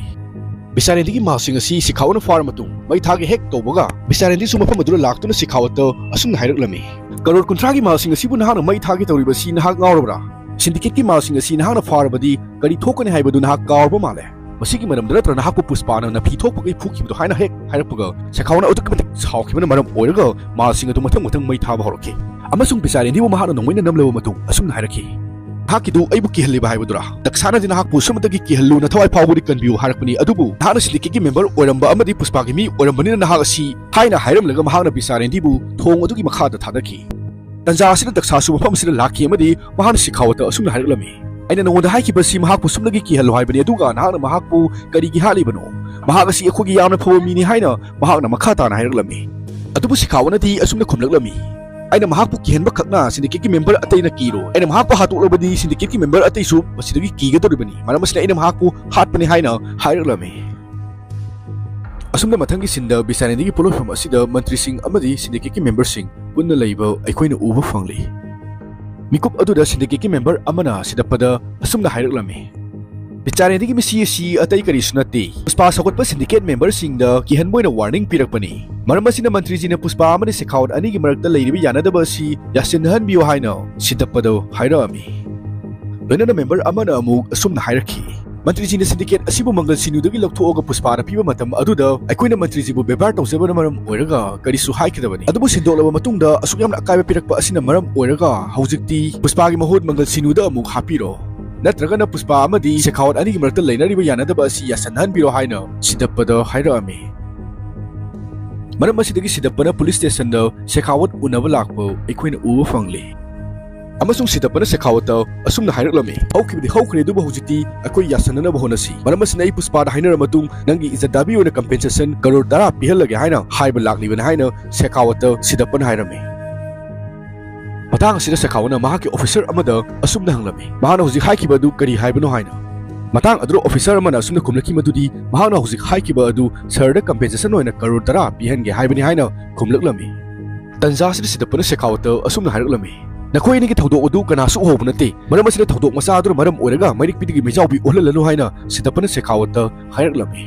ꯕꯤꯆꯥꯔꯦꯟꯗꯤꯒꯤ ꯃꯥꯜꯁꯤꯡ ꯑꯁꯤ ꯁꯦꯈꯥꯋꯠꯅ ꯐꯥꯔ ꯃꯇꯨꯡ ꯃꯩ ꯊꯥꯒꯦ ꯍꯦꯛ ꯇꯧꯕꯒ ꯕꯤꯆꯥꯔꯦꯟꯗꯤꯁꯨ ꯃꯐꯝ ꯑꯗꯨꯗ ꯂꯥꯛꯇꯨꯅ ꯁꯦꯈꯥꯋꯠꯇ ꯑꯁꯨꯝꯅ ꯍꯥꯏꯔꯛꯂꯝꯃꯤ, "ꯀꯔꯣꯔ ꯀꯨꯟꯊ꯭ꯔꯥꯒꯤ ꯃꯥꯜꯁꯤꯡ ꯑꯁꯤꯕꯨ ꯅꯍꯥꯛꯅ ꯃꯩ ꯊꯥꯒꯦ ꯇꯧꯔꯤꯕ ꯑꯁꯤ ꯅꯍꯥꯛ ꯉꯥꯎꯔꯕ꯭ꯔꯥ? ꯁꯤꯟꯗꯤꯀꯦꯠꯀꯤ ꯃꯥꯜꯁꯤꯡ ꯑꯁꯤ ꯅꯍꯥꯛꯅ ꯐꯥꯔꯕꯗꯤ ꯀꯔꯤ ꯊꯣꯛꯀꯅꯤ ꯍꯥꯏꯕꯗꯨ ꯅꯍꯥꯛ ꯀꯥꯎꯔꯕ ꯃꯥꯜꯂꯦ꯫ ꯃꯁꯤꯒꯤ ꯃꯔꯝꯗ ꯅꯠꯇ꯭ꯔ ꯅꯍꯥꯛꯄꯨ ꯄꯨꯁꯄꯥꯅ ꯅꯥꯄꯤ ꯊꯣꯛꯄꯒꯤ ꯐꯨꯈꯤꯕꯗꯣ?" ꯍꯥꯏꯅ ꯍꯦꯛ ꯍꯥꯏꯔꯛꯄꯒ ꯁꯦꯈꯥꯋꯠꯅ ꯑꯗꯨꯛꯀꯤ ꯃꯇꯤꯛ ꯁꯥꯎꯈꯤꯕꯅ ꯃꯔꯝ ꯑꯣꯏꯔꯒ ꯃꯥꯜꯁꯤꯡ ꯑꯗꯨ ꯃꯊꯪ ꯃꯊꯪ ꯃꯩ ꯊꯥꯕ ꯍꯧꯔꯛꯈꯤ꯫ ꯑꯃꯁꯨꯡ ꯕꯤꯆꯥꯔꯦꯟꯗꯤꯕꯨ ꯃꯍꯥꯛꯅ ꯅꯣꯡꯃꯩꯅ ꯅꯝꯂꯕ ꯃꯇꯨꯡ ꯑꯁꯨꯝꯅ ꯍꯥꯏꯔꯛꯈꯤ, "ꯅꯍꯥꯛꯀꯤꯗꯨ ꯑꯩꯕꯨ ꯀꯤꯍꯜꯂꯤꯕ ꯍꯥꯏꯕꯗꯨꯔꯥ? ꯗꯛꯁꯥꯅꯗꯤ ꯅꯍꯥꯛꯄꯨ ꯁꯨꯝꯃꯇꯒꯤ ꯀꯤꯍꯜꯂꯨ, ꯅꯊꯋꯥꯏ ꯐꯥꯎꯕꯗꯤ ꯀꯟꯕꯤꯌꯨ ꯍꯥꯏꯔꯛꯄꯅꯤ, ꯑꯗꯨꯕꯨ ꯅꯍꯥꯛꯅ ꯁꯤꯟꯗꯤꯀꯦꯠꯀꯤ ꯃꯦꯝꯕꯔ ꯑꯣꯏꯔꯝꯕ ꯑꯃꯗꯤ ꯄꯨꯁꯄꯥꯒꯤ ꯃꯤ ꯑꯣꯏꯔꯝꯕꯅꯤꯅ ꯅꯍꯥꯛ ꯑꯁꯤ ꯍꯥꯏꯅ ꯍꯥꯏꯔꯝꯂꯒ ꯃꯍꯥꯛꯅ ꯕꯤꯆꯥꯔꯦꯟꯗꯤꯕꯨ ꯊꯣꯡ ꯑꯗꯨꯒꯤ ꯃꯈꯥꯗ ꯊꯥꯗꯈꯤ꯫ ꯇꯟꯖꯥ ꯑꯁꯤꯗ ꯗꯛꯁꯥꯁꯨ ꯃꯐꯝ ꯑꯁꯤꯗ ꯂꯥꯛꯈꯤ ꯑꯃꯗꯤ ꯃꯍꯥꯛꯅ ꯁꯦꯈꯥꯋꯠꯇ ꯑꯁꯨꯝꯅ ꯍꯥꯏꯔꯛꯂꯝꯃꯤ, "ꯑꯩꯅ ꯅꯉꯣꯟꯗ ꯍꯥꯏꯈꯤꯕꯁꯤ ꯃꯍꯥꯛꯄꯨ ꯁꯨꯞꯅꯒꯤ ꯀꯤꯍꯜꯂꯨ ꯍꯥꯏꯕꯅꯤ, ꯑꯗꯨꯒ ꯅꯍꯥꯛꯅ ꯃꯍꯥꯛꯄꯨ ꯀꯔꯤꯒꯤ ꯍꯥꯠꯂꯤꯕꯅꯣ? ꯃꯍꯥꯛ ꯑꯁꯤ ꯑꯩꯈꯣꯏꯒꯤ ꯌꯥꯝꯅ ꯐꯕ ꯃꯤꯅꯤ" ꯍꯥꯏꯅ ꯃꯍꯥꯛꯅ ꯃꯈꯥ ꯇꯥꯅ ꯍꯥꯏꯔꯛꯂꯝꯃꯤ꯫ ꯑꯗꯨꯕꯨ ꯁꯦꯈꯥꯋꯠꯅꯗꯤ ꯑꯁꯨꯝꯅ ꯈꯨꯝꯂꯛꯂꯝꯃꯤ, "ꯑꯩꯅ ꯃꯍꯥꯛꯄꯨ ꯀꯤꯍꯟꯕ ꯈꯛꯅ ꯁꯤꯟꯗꯤꯀꯦꯠꯀꯤ ꯃꯦꯝꯕꯔ ꯑꯇꯩꯅ ꯀꯤꯔꯣꯏ꯫ ꯑꯩꯅ ꯃꯍꯥꯛꯄꯨ ꯍꯥꯠꯇꯣꯛꯂꯕꯗꯤ ꯁꯤꯟꯗꯤꯀꯦꯠꯀꯤ ꯃꯦꯝꯕꯔ ꯑꯇꯩꯁꯨ ꯃꯁꯤꯗꯒꯤ ꯀꯤꯒꯗꯧꯔꯤꯕꯅꯤ꯫ ꯃꯔꯝ ꯑꯁꯤꯅ ꯑꯩꯅ ꯃꯍꯥꯛꯄꯨ ꯍꯥꯠꯄꯅꯤ" ꯍꯥꯏꯅ ꯍꯥꯏꯔꯛꯂꯝꯃꯤ꯫ ꯑꯁꯨꯝꯅ ꯃꯊꯪꯒꯤ ꯁꯤꯟꯗ ꯕꯤꯆꯥꯔꯦꯟꯗꯤꯒꯤ ꯄꯣꯠꯂꯣꯏꯐꯝ ꯑꯁꯤꯗ ꯃꯟꯇ꯭ꯔꯤꯁꯤꯡ ꯑꯃꯗꯤ ꯁꯤꯟꯗꯤꯀꯦꯠꯀꯤ ꯃꯦꯝꯕꯔꯁꯤꯡ ꯄꯨꯟꯅ ꯂꯩꯕ ꯑꯩꯈꯣꯏꯅ ꯎꯕ ꯐꯪꯂꯤ꯫ ꯃꯤꯀꯨꯞ ꯑꯗꯨꯗ ꯁꯤꯟꯗꯤꯀꯦꯠꯀꯤ ꯃꯦꯝꯕꯔ ꯑꯃꯅ ꯁꯤꯗꯞꯄꯗ ꯑꯁꯨꯝꯅ ꯍꯥꯏꯔꯛꯂꯝꯃꯤ, "ꯕꯤꯆꯥꯔꯦꯟꯗꯤꯒꯤ ꯃꯤꯁꯤ ꯑꯁꯤ ꯑꯇꯩ ꯀꯔꯤꯁꯨ ꯅꯠꯇꯦ, ꯄꯨꯁꯄꯥ ꯁꯧꯒꯠꯄ ꯁꯤꯟꯗꯤꯀꯦꯠ ꯃꯦꯝꯕꯔꯁꯤꯡꯗ ꯀꯤꯍꯟꯕ ꯑꯣꯏꯅ ꯋꯥꯔꯅꯤꯡ ꯄꯤꯔꯛꯄꯅꯤ꯫ ꯃꯔꯝ ꯑꯁꯤꯅ ꯃꯟꯇ꯭ꯔꯤꯖꯤꯅ ꯄꯨꯁꯄꯥ ꯑꯃꯗꯤ ꯁꯦꯈꯥꯋꯠ ꯑꯅꯤꯒꯤ ꯃꯔꯛꯇ ꯂꯩꯔꯤꯕ ꯌꯥꯅꯗꯕ ꯑꯁꯤ ꯌꯥꯁꯤꯟꯅꯍꯟꯕꯤꯌꯨ" ꯍꯥꯏꯅ ꯁꯤꯗꯞꯄꯗ ꯍꯥꯏꯔꯛꯑꯝꯃꯤ꯫ ꯂꯣꯏꯅꯅ ꯃꯦꯝꯕꯔ ꯑꯃꯅ ꯑꯃꯨꯛ ꯑꯁꯨꯝꯅ ꯍꯥꯏꯔꯛꯈꯤ, "ꯃꯟꯇ꯭ꯔꯤꯖꯤꯅ ꯁꯤꯟꯗꯤꯀꯦꯠ ꯑꯁꯤꯕꯨ ꯃꯪꯒꯜ ꯁꯤꯅꯨꯗꯒꯤ ꯂꯧꯊꯣꯛꯑꯒ ꯄꯨꯁꯄꯥꯗ ꯄꯤꯕ ꯃꯇꯝ ꯑꯗꯨꯗ ꯑꯩꯈꯣꯏꯅ ꯃꯟꯇ꯭ꯔꯤꯖꯤꯕꯨ ꯕꯦꯕꯥꯔ ꯇꯧꯖꯕꯅ ꯃꯔꯝ ꯑꯣꯏꯔꯒ ꯀꯔꯤꯁꯨ ꯍꯥꯏꯈꯤꯗꯕꯅꯤ꯫ ꯑꯗꯨꯕꯨ ꯁꯤꯟꯗꯣꯛꯂꯕ ꯃꯇꯨꯡꯗ ꯑꯁꯨꯛ ꯌꯥꯝꯅ ꯑꯀꯥꯏꯕ ꯄꯤꯔꯛꯄ ꯑꯁꯤꯅ ꯃꯔꯝ ꯑꯣꯏꯔꯒ ꯍꯧꯖꯤꯛꯇꯤ ꯄꯨꯁꯄꯥꯒꯤ ꯃꯍꯨꯠ ꯃꯪꯒꯜ ꯁꯤꯅꯨꯗ ꯑꯃꯨꯛ ꯍꯥꯞꯄꯤꯔꯣ, ꯅꯠꯇ꯭ꯔꯒꯅ ꯄꯨꯁꯄꯥ ꯑꯃꯗꯤ ꯁꯦꯈꯥꯋꯠ ꯑꯅꯤꯒꯤ ꯃꯔꯛꯇ ꯂꯩꯅꯔꯤꯕ ꯌꯥꯅꯗꯕ ꯑꯁꯤ ꯌꯥꯁꯟꯅꯍꯟꯕꯤꯔꯣ" ꯍꯥꯏꯅ ꯁꯤꯗꯞꯄꯗ ꯍꯥꯏꯔꯛꯑꯝꯃꯤ꯫ ꯃꯔꯝ ꯑꯁꯤꯗꯒꯤ ꯁꯤꯗꯞꯄꯅ ꯄꯨꯂꯤꯁ ꯁ꯭ꯇꯦꯁꯟꯗ ꯁꯦꯈꯥꯋꯠ ꯎꯅꯕ ꯂꯥꯛꯄ ꯑꯩꯈꯣꯏꯅ ꯎꯕ ꯐꯪꯂꯤ꯫ ꯑꯃꯁꯨꯡ ꯁꯤꯗꯞꯄꯅ ꯁꯦꯈꯥꯋꯠꯇ ꯑꯁꯨꯝꯅ ꯍꯥꯏꯔꯛꯂꯝꯃꯤ, "ꯍꯧꯈꯤꯕꯗꯤ ꯍꯧꯈ꯭ꯔꯦ, ꯑꯗꯨꯕꯨ ꯍꯧꯖꯤꯛꯇꯤ ꯑꯩꯈꯣꯏ ꯌꯥꯁꯟꯅꯅꯕ ꯍꯣꯠꯅꯁꯤ꯫ ꯃꯔꯝ ꯑꯁꯤꯅ ꯑꯩ ꯄꯨꯁꯄꯥꯗ ꯍꯥꯏꯅꯔ ꯃꯇꯨꯡ ꯅꯪꯒꯤ ꯏꯖꯠꯗꯥꯕꯤ ꯑꯣꯏꯅ ꯀꯝꯄꯦꯟꯁꯦꯁꯟ ꯀꯔꯣꯔ ꯇꯔꯥ ꯄꯤꯍꯜꯂꯒꯦ" ꯍꯥꯏꯅ ꯍꯥꯏꯕ ꯂꯥꯛꯂꯤꯕꯅꯤ ꯍꯥꯏꯅ ꯁꯦꯈꯥꯋꯠꯇ ꯁꯤꯗꯞꯄꯅ ꯍꯥꯏꯔꯝꯃꯤ꯫ ꯃꯇꯥꯡ ꯑꯁꯤꯗ ꯁꯦꯈꯥꯋꯠꯅ ꯃꯍꯥꯛꯀꯤ ꯑꯣꯐꯤꯁꯔ ꯑꯃꯗ ꯑꯁꯨꯝꯅ ꯍꯪꯂꯝꯃꯤ, ꯃꯍꯥꯛꯅ ꯍꯧꯖꯤꯛ ꯍꯥꯏꯈꯤꯕ ꯑꯗꯨ ꯀꯔꯤ ꯍꯥꯏꯕꯅꯣ ꯍꯥꯏꯅ꯫ ꯃꯇꯥꯡ ꯑꯗꯨꯗ ꯑꯣꯐꯤꯁꯔ ꯑꯃꯅ ꯑꯁꯨꯝꯅ ꯈꯨꯝꯂꯛꯈꯤ ꯃꯗꯨꯗꯤ, ꯃꯍꯥꯛꯅ ꯍꯧꯖꯤꯛ ꯍꯥꯏꯈꯤꯕ ꯑꯗꯨ ꯁꯍꯔꯗ ꯀꯝꯄꯦꯟꯁꯦꯁꯟ ꯑꯣꯏꯅ ꯀꯔꯣꯔ ꯇꯔꯥ ꯄꯤꯍꯟꯒꯦ ꯍꯥꯏꯕꯅꯤ ꯍꯥꯏꯅ ꯈꯨꯝꯂꯛꯂꯝꯃꯤ꯫ ꯇꯟꯖꯥ ꯑꯁꯤꯗ ꯁꯤꯗꯞꯄꯅ ꯁꯦꯈꯥꯋꯠꯇ ꯑꯁꯨꯝꯅ ꯍꯥꯏꯔꯛꯂꯝꯃꯤ, "ꯅꯈꯣꯏ ꯑꯅꯤꯒꯤ ꯊꯧꯗꯣꯛ ꯑꯗꯨ ꯀꯅꯥꯁꯨ ꯎꯍꯧꯕ ꯅꯠꯇꯦ꯫ ꯃꯔꯝ ꯑꯁꯤꯅ ꯊꯧꯗꯣꯛ ꯃꯆꯥ ꯑꯗꯨꯅ ꯃꯔꯝ ꯑꯣꯏꯔꯒ ꯃꯩꯔꯤꯛꯄꯤꯗꯒꯤ ꯃꯩꯖꯥꯎꯕꯤ ꯑꯣꯜꯍꯜꯂꯅꯨ" ꯍꯥꯏꯅ ꯁꯤꯗꯞꯄꯅ ꯁꯦꯈꯥꯋꯠꯇ ꯍꯥꯏꯔꯛꯂꯝꯃꯤ꯫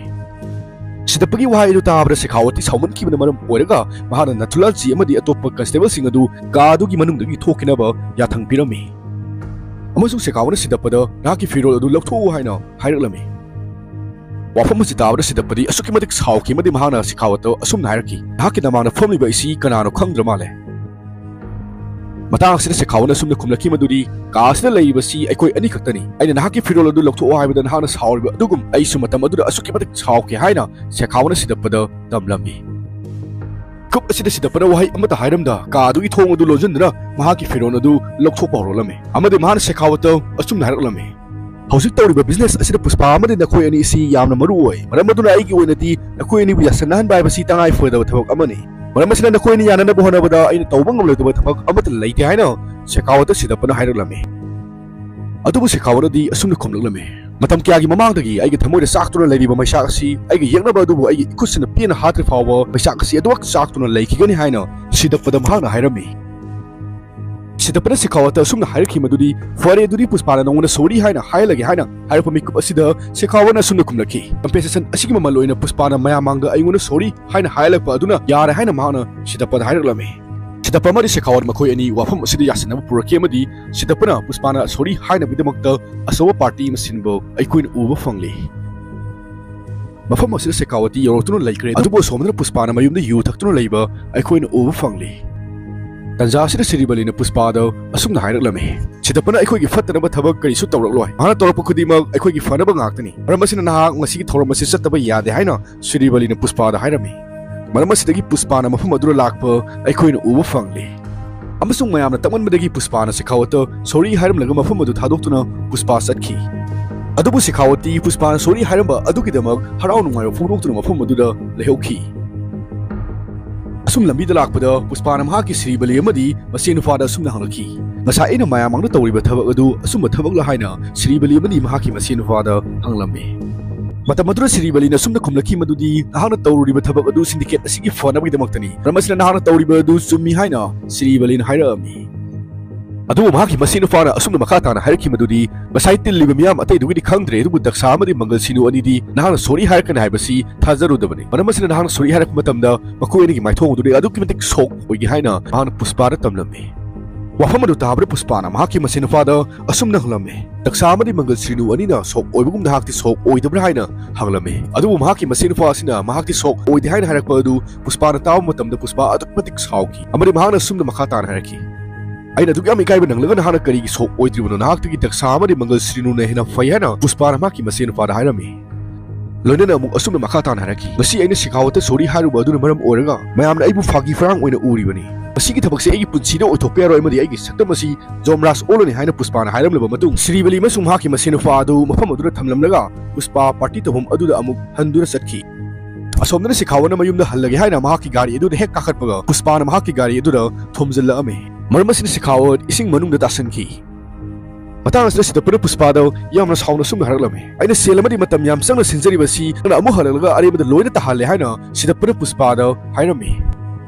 ꯁꯤꯗꯞꯄꯒꯤ ꯋꯥꯍꯩ ꯑꯗꯨ ꯇꯥꯕꯗ ꯁꯦꯈꯥꯋꯠꯇꯤ ꯁꯥꯎꯃꯟꯈꯤꯕꯅ ꯃꯔꯝ ꯑꯣꯏꯔꯒ ꯃꯍꯥꯛꯅ ꯅꯥꯊꯨꯂꯥꯜꯖꯤ ꯑꯃꯗꯤ ꯑꯇꯣꯞꯄ ꯀꯟꯁꯇꯦꯕꯜꯁꯤꯡ ꯑꯗꯨ ꯀꯥ ꯑꯗꯨꯒꯤ ꯃꯅꯨꯡꯗꯒꯤ ꯊꯣꯛꯈꯤꯅꯕ ꯌꯥꯊꯪ ꯄꯤꯔꯝꯃꯤ꯫ ꯑꯃꯁꯨꯡ ꯁꯦꯈꯥꯋꯠꯅ ꯁꯤꯗꯞꯄꯗ "ꯅꯍꯥꯛꯀꯤ ꯐꯤꯔꯣꯜ ꯑꯗꯨ ꯂꯧꯊꯣꯛꯎ" ꯍꯥꯏꯅ ꯍꯥꯏꯔꯛꯂꯝꯃꯤ꯫ ꯋꯥꯐꯝ ꯑꯁꯤ ꯇꯥꯕꯗ ꯁꯤꯗꯞꯄꯗꯤ ꯑꯁꯨꯛꯀꯤ ꯃꯇꯤꯛ ꯁꯥꯎꯈꯤ ꯑꯃꯗꯤ ꯃꯍꯥꯛꯅ ꯁꯦꯈꯥꯋꯠꯇ ꯑꯁꯨꯝꯅ ꯍꯥꯏꯔꯛꯈꯤ, "ꯅꯍꯥꯛꯀꯤ ꯅꯃꯥꯡꯗ ꯐꯝꯂꯤꯕ ꯑꯁꯤ ꯀꯅꯥꯅꯣ ꯈꯪꯗ꯭ꯔ ꯃꯥꯜꯂꯦ?" ꯃꯇꯥꯡ ꯑꯁꯤꯗ ꯁꯦꯈꯥꯋꯠꯅ ꯑꯁꯨꯝꯅ ꯈꯨꯝꯂꯛꯈꯤ ꯃꯗꯨꯗꯤ, "ꯀꯥ ꯑꯁꯤꯗ ꯂꯩꯔꯤꯕꯁꯤ ꯑꯩꯈꯣꯏ ꯑꯅꯤꯈꯛꯇꯅꯤ꯫ ꯑꯩꯅ ꯅꯍꯥꯛꯀꯤ ꯐꯤꯔꯣꯜ ꯑꯗꯨ ꯂꯧꯊꯣꯛꯑꯣ ꯍꯥꯏꯕꯗ ꯅꯍꯥꯛꯅ ꯁꯥꯎꯔꯤꯕ ꯑꯗꯨꯒꯨꯝ ꯑꯩꯁꯨ ꯃꯇꯝ ꯑꯗꯨꯗ ꯑꯁꯨꯛꯀꯤ ꯃꯇꯤꯛ ꯁꯥꯎꯈꯤ" ꯍꯥꯏꯅ ꯁꯦꯈꯥꯋꯠꯅ ꯁꯤꯗꯞꯄꯗ ꯇꯝꯂꯝꯃꯤ꯫ ꯀꯨꯞ ꯑꯁꯤꯗ ꯁꯤꯗꯞꯄꯅ ꯋꯥꯍꯩ ꯑꯃꯠꯇ ꯍꯥꯏꯔꯝꯗ ꯀꯥ ꯑꯗꯨꯒꯤ ꯊꯣꯡ ꯑꯗꯨ ꯂꯣꯟꯁꯤꯟꯗꯨꯅ ꯃꯍꯥꯛꯀꯤ ꯐꯤꯔꯣꯜ ꯑꯗꯨ ꯂꯧꯊꯣꯛꯄ ꯍꯧꯔꯛꯂꯝꯃꯤ ꯑꯃꯗꯤ ꯃꯍꯥꯛꯅ ꯁꯦꯈꯥꯋꯠꯇ ꯑꯁꯨꯝꯅ ꯍꯥꯏꯔꯛꯂꯝꯃꯤ, "ꯍꯧꯖꯤꯛ ꯇꯧꯔꯤꯕ ꯕꯤꯖꯤꯅꯦꯁ ꯑꯁꯤꯗ ꯄꯨꯁꯄꯥ ꯑꯃꯗꯤ ꯅꯈꯣꯏ ꯑꯅꯤ ꯑꯁꯤ ꯌꯥꯝꯅ ꯃꯔꯨ ꯑꯣꯏ꯫ ꯃꯔꯝ ꯑꯗꯨꯅ ꯑꯩꯒꯤ ꯑꯣꯏꯅꯗꯤ ꯅꯈꯣꯏ ꯑꯅꯤꯕꯨ ꯌꯥꯁꯟꯅꯍꯟꯕ ꯍꯥꯏꯕꯁꯤ ꯇꯉꯥꯏ ꯐꯗꯕ ꯊꯕꯛ ꯑꯃꯅꯤ꯫ ꯃꯔꯝ ꯑꯁꯤꯅ ꯅꯈꯣꯏ ꯑꯅꯤ ꯌꯥꯅꯅꯕ ꯍꯣꯠꯅꯕꯗ ꯑꯩꯅ ꯇꯧꯕ ꯉꯝꯂꯣꯏꯗꯕ ꯊꯕꯛ ꯑꯃꯠꯇ ꯂꯩꯇꯦ" ꯍꯥꯏꯅ ꯁꯦꯈꯥꯋꯠꯇ ꯁꯤꯗꯞꯄꯅ ꯍꯥꯏꯔꯛꯂꯝꯃꯤ꯫ ꯑꯗꯨꯕꯨ ꯁꯦꯈꯥꯋꯠꯅꯗꯤ ꯑꯁꯨꯝꯅ ꯈꯨꯝꯂꯛꯂꯝꯃꯤ, "ꯃꯇꯝ ꯀꯌꯥꯒꯤ ꯃꯃꯥꯡꯗꯒꯤ ꯑꯩꯒꯤ ꯊꯃꯣꯏꯗ ꯆꯥꯛꯇꯨꯅ ꯂꯩꯔꯤꯕ ꯃꯩꯆꯥꯛ ꯑꯁꯤ ꯑꯩꯒꯤ ꯌꯦꯛꯅꯕ ꯑꯗꯨꯕꯨ ꯑꯩꯒꯤ ꯏꯈꯨꯠꯁꯤꯅ ꯄꯦꯟꯅ ꯍꯥꯠꯇ꯭ꯔꯤ ꯐꯥꯎꯕ ꯃꯩꯆꯥꯛ ꯑꯁꯤ ꯑꯗꯨꯃꯛ ꯆꯥꯛꯇꯨꯅ ꯂꯩꯈꯤꯒꯅꯤ" ꯍꯥꯏꯅ ꯁꯤꯗꯞꯄꯗ ꯃꯍꯥꯛꯅ ꯍꯥꯏꯔꯝꯃꯤ꯫ ꯁꯤꯗꯞꯄꯅ ꯁꯦꯈꯥꯋꯠꯇ ꯑꯁꯨꯝꯅ ꯍꯥꯏꯔꯛꯈꯤ ꯃꯗꯨꯗꯤ, "ꯐꯔꯦ, ꯑꯗꯨꯗꯤ ꯄꯨꯁꯄꯥꯅ ꯅꯉꯣꯟꯗ ꯁꯣꯔꯤ ꯍꯥꯏꯅ ꯍꯥꯏꯍꯜꯂꯒꯦ" ꯍꯥꯏꯅ ꯍꯥꯏꯔꯛꯄ ꯃꯤꯀꯨꯞ ꯑꯁꯤꯗ ꯁꯦꯈꯥꯋꯠꯅ ꯑꯁꯨꯝꯅ ꯈꯨꯝꯂꯛꯈꯤ, "ꯀꯝꯄꯦꯟꯁꯦꯁꯟ ꯑꯁꯤꯒꯤ ꯃꯃꯜ ꯑꯣꯏꯅ ꯄꯨꯁꯄꯥꯅ ꯃꯌꯥꯝ ꯃꯥꯡꯗ ꯑꯩꯉꯣꯟꯗ ꯁꯣꯔꯤ ꯍꯥꯏꯅ ꯍꯥꯏꯍꯜꯂꯛꯄ ꯑꯗꯨꯅ ꯌꯥꯔꯦ" ꯍꯥꯏꯅ ꯃꯍꯥꯛꯅ ꯁꯤꯗꯞꯄꯗ ꯍꯥꯏꯔꯛꯂꯝꯃꯤ꯫ ꯁꯤꯗꯞꯄ ꯑꯃꯗꯤ ꯁꯦꯈꯥꯋꯠ ꯃꯈꯣꯏ ꯑꯅꯤ ꯋꯥꯐꯝ ꯑꯁꯤꯗ ꯌꯥꯁꯤꯟꯅꯕ ꯄꯨꯔꯛꯈꯤ ꯑꯃꯗꯤ ꯁꯤꯗꯞꯄꯅ ꯄꯨꯁꯄꯥꯅ ꯁꯣꯔꯤ ꯍꯥꯏꯅꯕꯒꯤꯗꯃꯛꯇ ꯑꯆꯧꯕ ꯄꯥꯔꯇꯤ ꯑꯃ ꯁꯤꯟꯕ ꯑꯩꯈꯣꯏꯅ ꯎꯕ ꯐꯪꯂꯤ꯫ ꯃꯐꯝ ꯑꯁꯤꯗ ꯁꯦꯈꯥꯋꯠꯇꯤ ꯌꯧꯔꯛꯇꯨꯅ ꯂꯩꯈ꯭ꯔꯦ, ꯑꯗꯨꯕꯨ ꯑꯁꯣꯝꯗꯅ ꯄꯨꯁꯄꯥꯅ ꯃꯌꯨꯝꯗ ꯌꯨ ꯊꯛꯇꯨꯅ ꯂꯩꯕ ꯑꯩꯈꯣꯏꯅ ꯎꯕ ꯐꯪꯂꯤ꯫ ꯇꯟꯖꯥ ꯑꯁꯤꯗ ꯁꯤꯔꯤꯕꯂꯤꯅ ꯄꯨꯁꯄꯥꯗ ꯑꯁꯨꯝꯅ ꯍꯥꯏꯔꯛꯂꯝꯃꯤ, "ꯁꯤꯗꯞꯄꯅ ꯑꯩꯈꯣꯏꯒꯤ ꯐꯠꯇꯅꯕ ꯊꯕꯛ ꯀꯔꯤꯁꯨ ꯇꯧꯔꯛꯂꯣꯏ꯫ ꯃꯍꯥꯛꯅ ꯇꯧꯔꯛꯄ ꯈꯨꯗꯤꯡꯃꯛ ꯑꯩꯈꯣꯏꯒꯤ ꯐꯅꯕ ꯉꯥꯛꯇꯅꯤ꯫ ꯃꯔꯝ ꯑꯁꯤꯅ ꯅꯍꯥꯛ ꯉꯁꯤꯒꯤ ꯊꯧꯔꯝ ꯑꯁꯤ ꯆꯠꯇꯕ ꯌꯥꯗꯦ" ꯍꯥꯏꯅ ꯁꯤꯔꯤꯕꯂꯤꯅ ꯄꯨꯁꯄꯥꯗ ꯍꯥꯏꯔꯝꯃꯤ꯫ ꯃꯔꯝ ꯑꯁꯤꯗꯒꯤ ꯄꯨꯁꯄꯥꯅ ꯃꯐꯝ ꯑꯗꯨꯗ ꯂꯥꯛꯄ ꯑꯩꯈꯣꯏꯅ ꯎꯕ ꯐꯪꯂꯤ꯫ ꯑꯃꯁꯨꯡ ꯃꯌꯥꯝꯅ ꯇꯛꯃꯟꯕꯗꯒꯤ ꯄꯨꯁꯄꯥꯅ ꯁꯦꯈꯥꯋꯠꯇ ꯁꯣꯔꯤ ꯍꯥꯏꯔꯝꯂꯒ ꯃꯐꯝ ꯑꯗꯨ ꯊꯥꯗꯣꯛꯇꯨꯅ ꯄꯨꯁꯄꯥ ꯆꯠꯈꯤ꯫ ꯑꯗꯨꯕꯨ ꯁꯦꯈꯥꯋꯠꯇꯤ ꯄꯨꯁꯄꯥꯅ ꯁꯣꯔꯤ ꯍꯥꯏꯔꯝꯕ ꯑꯗꯨꯒꯤꯗꯃꯛ ꯍꯔꯥꯎ ꯅꯨꯡꯉꯥꯏꯕ ꯐꯣꯡꯗꯣꯛꯇꯨꯅ ꯃꯐꯝ ꯑꯗꯨꯗ ꯂꯩꯍꯧꯈꯤ꯫ ꯑꯁꯨꯝ ꯂꯝꯕꯤꯗ ꯂꯥꯛꯄꯗ ꯄꯨꯁꯄꯥꯅ ꯃꯍꯥꯛꯀꯤ ꯁ꯭ꯔꯤꯕꯂꯤ ꯑꯃꯗꯤ ꯃꯆꯦ ꯅꯨꯄꯥꯗ ꯑꯁꯨꯝꯅ ꯍꯪꯂꯛꯈꯤ, "ꯉꯁꯥꯏ ꯑꯩꯅ ꯃꯌꯥꯝ ꯃꯥꯡꯗ ꯇꯧꯔꯤꯕ ꯊꯕꯛ ꯑꯗꯨ ꯑꯆꯨꯝꯕ ꯊꯕꯛꯂ?" ꯍꯥꯏꯅ ꯁ꯭ꯔꯤꯕꯂꯤ ꯑꯃꯗꯤ ꯃꯍꯥꯛꯀꯤ ꯃꯆꯦ ꯅꯨꯄꯥꯗ ꯍꯪꯂꯝꯃꯤ꯫ ꯃꯇꯝ ꯑꯗꯨꯗ ꯁ꯭ꯔꯤꯕꯂꯤꯅ ꯑꯁꯨꯝꯅ ꯈꯨꯝꯂꯛꯈꯤ ꯃꯗꯨꯗꯤ, "ꯅꯍꯥꯛꯅ ꯇꯧꯔꯨꯔꯤꯕ ꯊꯕꯛ ꯑꯗꯨ ꯁꯤꯟꯗꯤꯀꯦꯠ ꯑꯁꯤꯒꯤ ꯐꯅꯕꯒꯤꯗꯃꯛꯇꯅꯤ꯫ ꯃꯔꯝ ꯑꯁꯤꯅ ꯅꯍꯥꯛꯅ ꯇꯧꯔꯤꯕ ꯑꯗꯨ ꯆꯨꯝꯃꯤ" ꯍꯥꯏꯅ ꯁ꯭ꯔꯤꯕꯂꯤꯅ ꯍꯥꯏꯔꯛꯑꯝꯃꯤ꯫ ꯑꯗꯨꯕꯨ ꯃꯍꯥꯛꯀꯤ ꯃꯆꯦ ꯅꯨꯄꯥꯅ ꯑꯁꯨꯝꯅ ꯃꯈꯥ ꯇꯥꯅ ꯍꯥꯏꯔꯛꯈꯤ ꯃꯗꯨꯗꯤ, "ꯉꯁꯥꯏ ꯇꯤꯜꯂꯤꯕ ꯃꯤꯌꯥꯝ ꯑꯇꯩꯗꯨꯒꯤꯗꯤ ꯈꯪꯗ꯭ꯔꯦ, ꯑꯗꯨꯕꯨ ꯗꯛꯁꯥ ꯑꯃꯗꯤ ꯃꯪꯒꯜ ꯁꯤꯅꯨ ꯑꯅꯤꯗꯤ ꯅꯍꯥꯛꯅ ꯁꯣꯔꯤ ꯍꯥꯏꯔꯛꯀꯅꯤ ꯍꯥꯏꯕꯁꯤ ꯊꯥꯖꯔꯨꯗꯕꯅꯤ꯫ ꯃꯔꯝ ꯑꯁꯤꯅ ꯅꯍꯥꯛꯅ ꯁꯣꯔꯤ ꯍꯥꯏꯔꯛꯄ ꯃꯇꯝꯗ ꯃꯈꯣꯏ ꯑꯅꯤꯒꯤ ꯃꯥꯏꯊꯣꯡ ꯑꯗꯨꯗ ꯑꯗꯨꯛꯀꯤ ꯃꯇꯤꯛ ꯁꯣꯛ ꯑꯣꯏꯒꯦ" ꯍꯥꯏꯅ ꯃꯍꯥꯛꯅ ꯄꯨꯁꯄꯥꯗ ꯇꯝꯂꯝꯃꯤ꯫ ꯋꯥꯐꯝ ꯑꯗꯨ ꯇꯥꯕꯗ ꯄꯨꯁꯄꯥꯅ ꯃꯍꯥꯛꯀꯤ ꯃꯆꯦ ꯅꯨꯄꯥꯗ ꯑꯁꯨꯝꯅ ꯍꯪꯂꯝꯃꯤ, "ꯗꯛꯁꯥ ꯑꯃꯗꯤ ꯃꯪꯒꯜ ꯁꯤꯅꯨ ꯑꯅꯤꯅ ꯁꯣꯛ ꯑꯣꯏꯕꯒꯨꯝ ꯅꯍꯥꯛꯇꯤ ꯁꯣꯛ ꯑꯣꯏꯗꯕ꯭ꯔꯥ?" ꯍꯥꯏꯅ ꯍꯪꯂꯝꯃꯤ꯫ ꯑꯗꯨꯕꯨ ꯃꯍꯥꯛꯀꯤ ꯃꯆꯦ ꯅꯨꯄꯥ ꯑꯁꯤꯅ ꯃꯍꯥꯛꯇꯤ ꯁꯣꯛ ꯑꯣꯏꯗꯦ ꯍꯥꯏꯅ ꯍꯥꯏꯔꯛꯄ ꯑꯗꯨ ꯄꯨꯁꯄꯥꯅ ꯇꯥꯕ ꯃꯇꯝꯗ ꯄꯨꯁꯄꯥ ꯑꯗꯨꯛꯀꯤ ꯃꯇꯤꯛ ꯁꯥꯎꯈꯤ ꯑꯃꯗꯤ ꯃꯍꯥꯛꯅ ꯑꯁꯨꯝꯅ ꯃꯈꯥ ꯇꯥꯅ ꯍꯥꯏꯔꯛꯈꯤ, "ꯑꯩꯅ ꯑꯗꯨꯛ ꯌꯥꯝ ꯏꯀꯥꯏꯕ ꯅꯪꯂꯒ ꯅꯍꯥꯛꯅ ꯀꯔꯤꯒꯤ ꯁꯣꯛ ꯑꯣꯏꯗ꯭ꯔꯤꯕꯅꯣ? ꯅꯍꯥꯛꯇꯒꯤ ꯗꯛꯁꯥ ꯑꯃꯗꯤ ꯃꯪꯒꯜ ꯁꯤꯅꯨꯅ ꯍꯦꯟꯅ ꯐꯩ" ꯍꯥꯏꯅ ꯄꯨꯁꯄꯥꯅ ꯃꯍꯥꯛꯀꯤ ꯃꯆꯦ ꯅꯨꯄꯥꯗ ꯍꯥꯏꯔꯝꯃꯤ꯫ ꯂꯣꯏꯅꯅ ꯑꯃꯨꯛ ꯑꯁꯨꯝꯅ ꯃꯈꯥ ꯇꯥꯅ ꯍꯥꯏꯔꯛꯈꯤ, "ꯉꯁꯤ ꯑꯩꯅ ꯁꯤꯈꯥꯋꯠꯇ ꯁꯣꯔꯤ ꯍꯥꯏꯔꯨꯕ ꯑꯗꯨꯅ ꯃꯔꯝ ꯑꯣꯏꯔꯒ ꯃꯌꯥꯝꯅ ꯑꯩꯕꯨ ꯐꯥꯒꯤ ꯐꯔꯥꯡ ꯑꯣꯏꯅ ꯎꯔꯤꯕꯅꯤ꯫ ꯃꯁꯤꯒꯤ ꯊꯕꯛꯁꯦ ꯑꯩꯒꯤ ꯄꯨꯟꯁꯤꯗ ꯑꯣꯏꯊꯣꯛꯄ ꯌꯥꯔꯣꯏ ꯑꯃꯗꯤ ꯑꯩꯒꯤ ꯁꯛꯇꯝ ꯑꯁꯤ ꯖꯣꯝꯔꯥꯖ ꯑꯣꯜꯂꯅꯤ" ꯍꯥꯏꯅ ꯄꯨꯁꯄꯥꯅ ꯍꯥꯏꯔꯝꯂꯕ ꯃꯇꯨꯡ ꯁ꯭ꯔꯤꯕꯂꯤ ꯑꯃꯁꯨꯡ ꯃꯍꯥꯛꯀꯤ ꯃꯆꯦ ꯅꯨꯄꯥ ꯑꯗꯨ ꯃꯐꯝ ꯑꯗꯨꯗ ꯊꯝꯂꯝꯂꯒ ꯄꯨꯁꯄꯥ ꯄꯥꯔꯇꯤ ꯇꯧꯐꯝ ꯑꯗꯨꯗ ꯑꯃꯨꯛ ꯍꯟꯗꯨꯅ ꯆꯠꯈꯤ꯫ ꯑꯁꯣꯝꯗꯅ ꯁꯤꯈꯥꯋꯠꯅ ꯃꯌꯨꯝꯗ ꯍꯜꯂꯒꯦ ꯍꯥꯏꯅ ꯃꯍꯥꯛꯀꯤ ꯒꯥꯔꯤ ꯑꯗꯨꯗ ꯍꯦꯛ ꯀꯥꯈꯠꯄꯒ ꯄꯨꯁꯄꯥꯅ ꯃꯍꯥꯛꯀꯤ ꯒꯥꯔꯤ ꯑꯗꯨꯗ ꯊꯣꯝꯖꯤꯜꯂꯛꯑꯝꯃꯤ꯫ ꯃꯔꯝ ꯑꯁꯤꯅ ꯁꯤꯈꯥꯋꯠ ꯏꯁꯤꯡ ꯃꯅꯨꯡꯗ ꯇꯥꯁꯟꯈꯤ꯫ ꯃꯇꯥꯡ ꯑꯁꯤꯗ ꯁꯤꯗꯞꯄꯅ ꯄꯨꯁꯄꯥꯗ ꯌꯥꯝꯅ ꯁꯥꯎꯅ ꯑꯁꯨꯝꯅ ꯍꯥꯏꯔꯛꯂꯝꯃꯤ, "ꯑꯩꯅ ꯁꯦꯜ ꯑꯃꯗꯤ ꯃꯇꯝ ꯌꯥꯝ ꯆꯪꯅ ꯁꯤꯟꯖꯔꯤꯕ ꯑꯁꯤ ꯅꯪꯅ ꯑꯃꯨꯛ ꯍꯜꯂꯛꯂꯒ ꯑꯔꯦꯝꯕꯗ ꯂꯣꯏꯅ ꯇꯥꯍꯜꯂꯦ" ꯍꯥꯏꯅ ꯁꯤꯗꯞꯄꯅ ꯄꯨꯁꯄꯥꯗ ꯍꯥꯏꯔꯝꯃꯤ꯫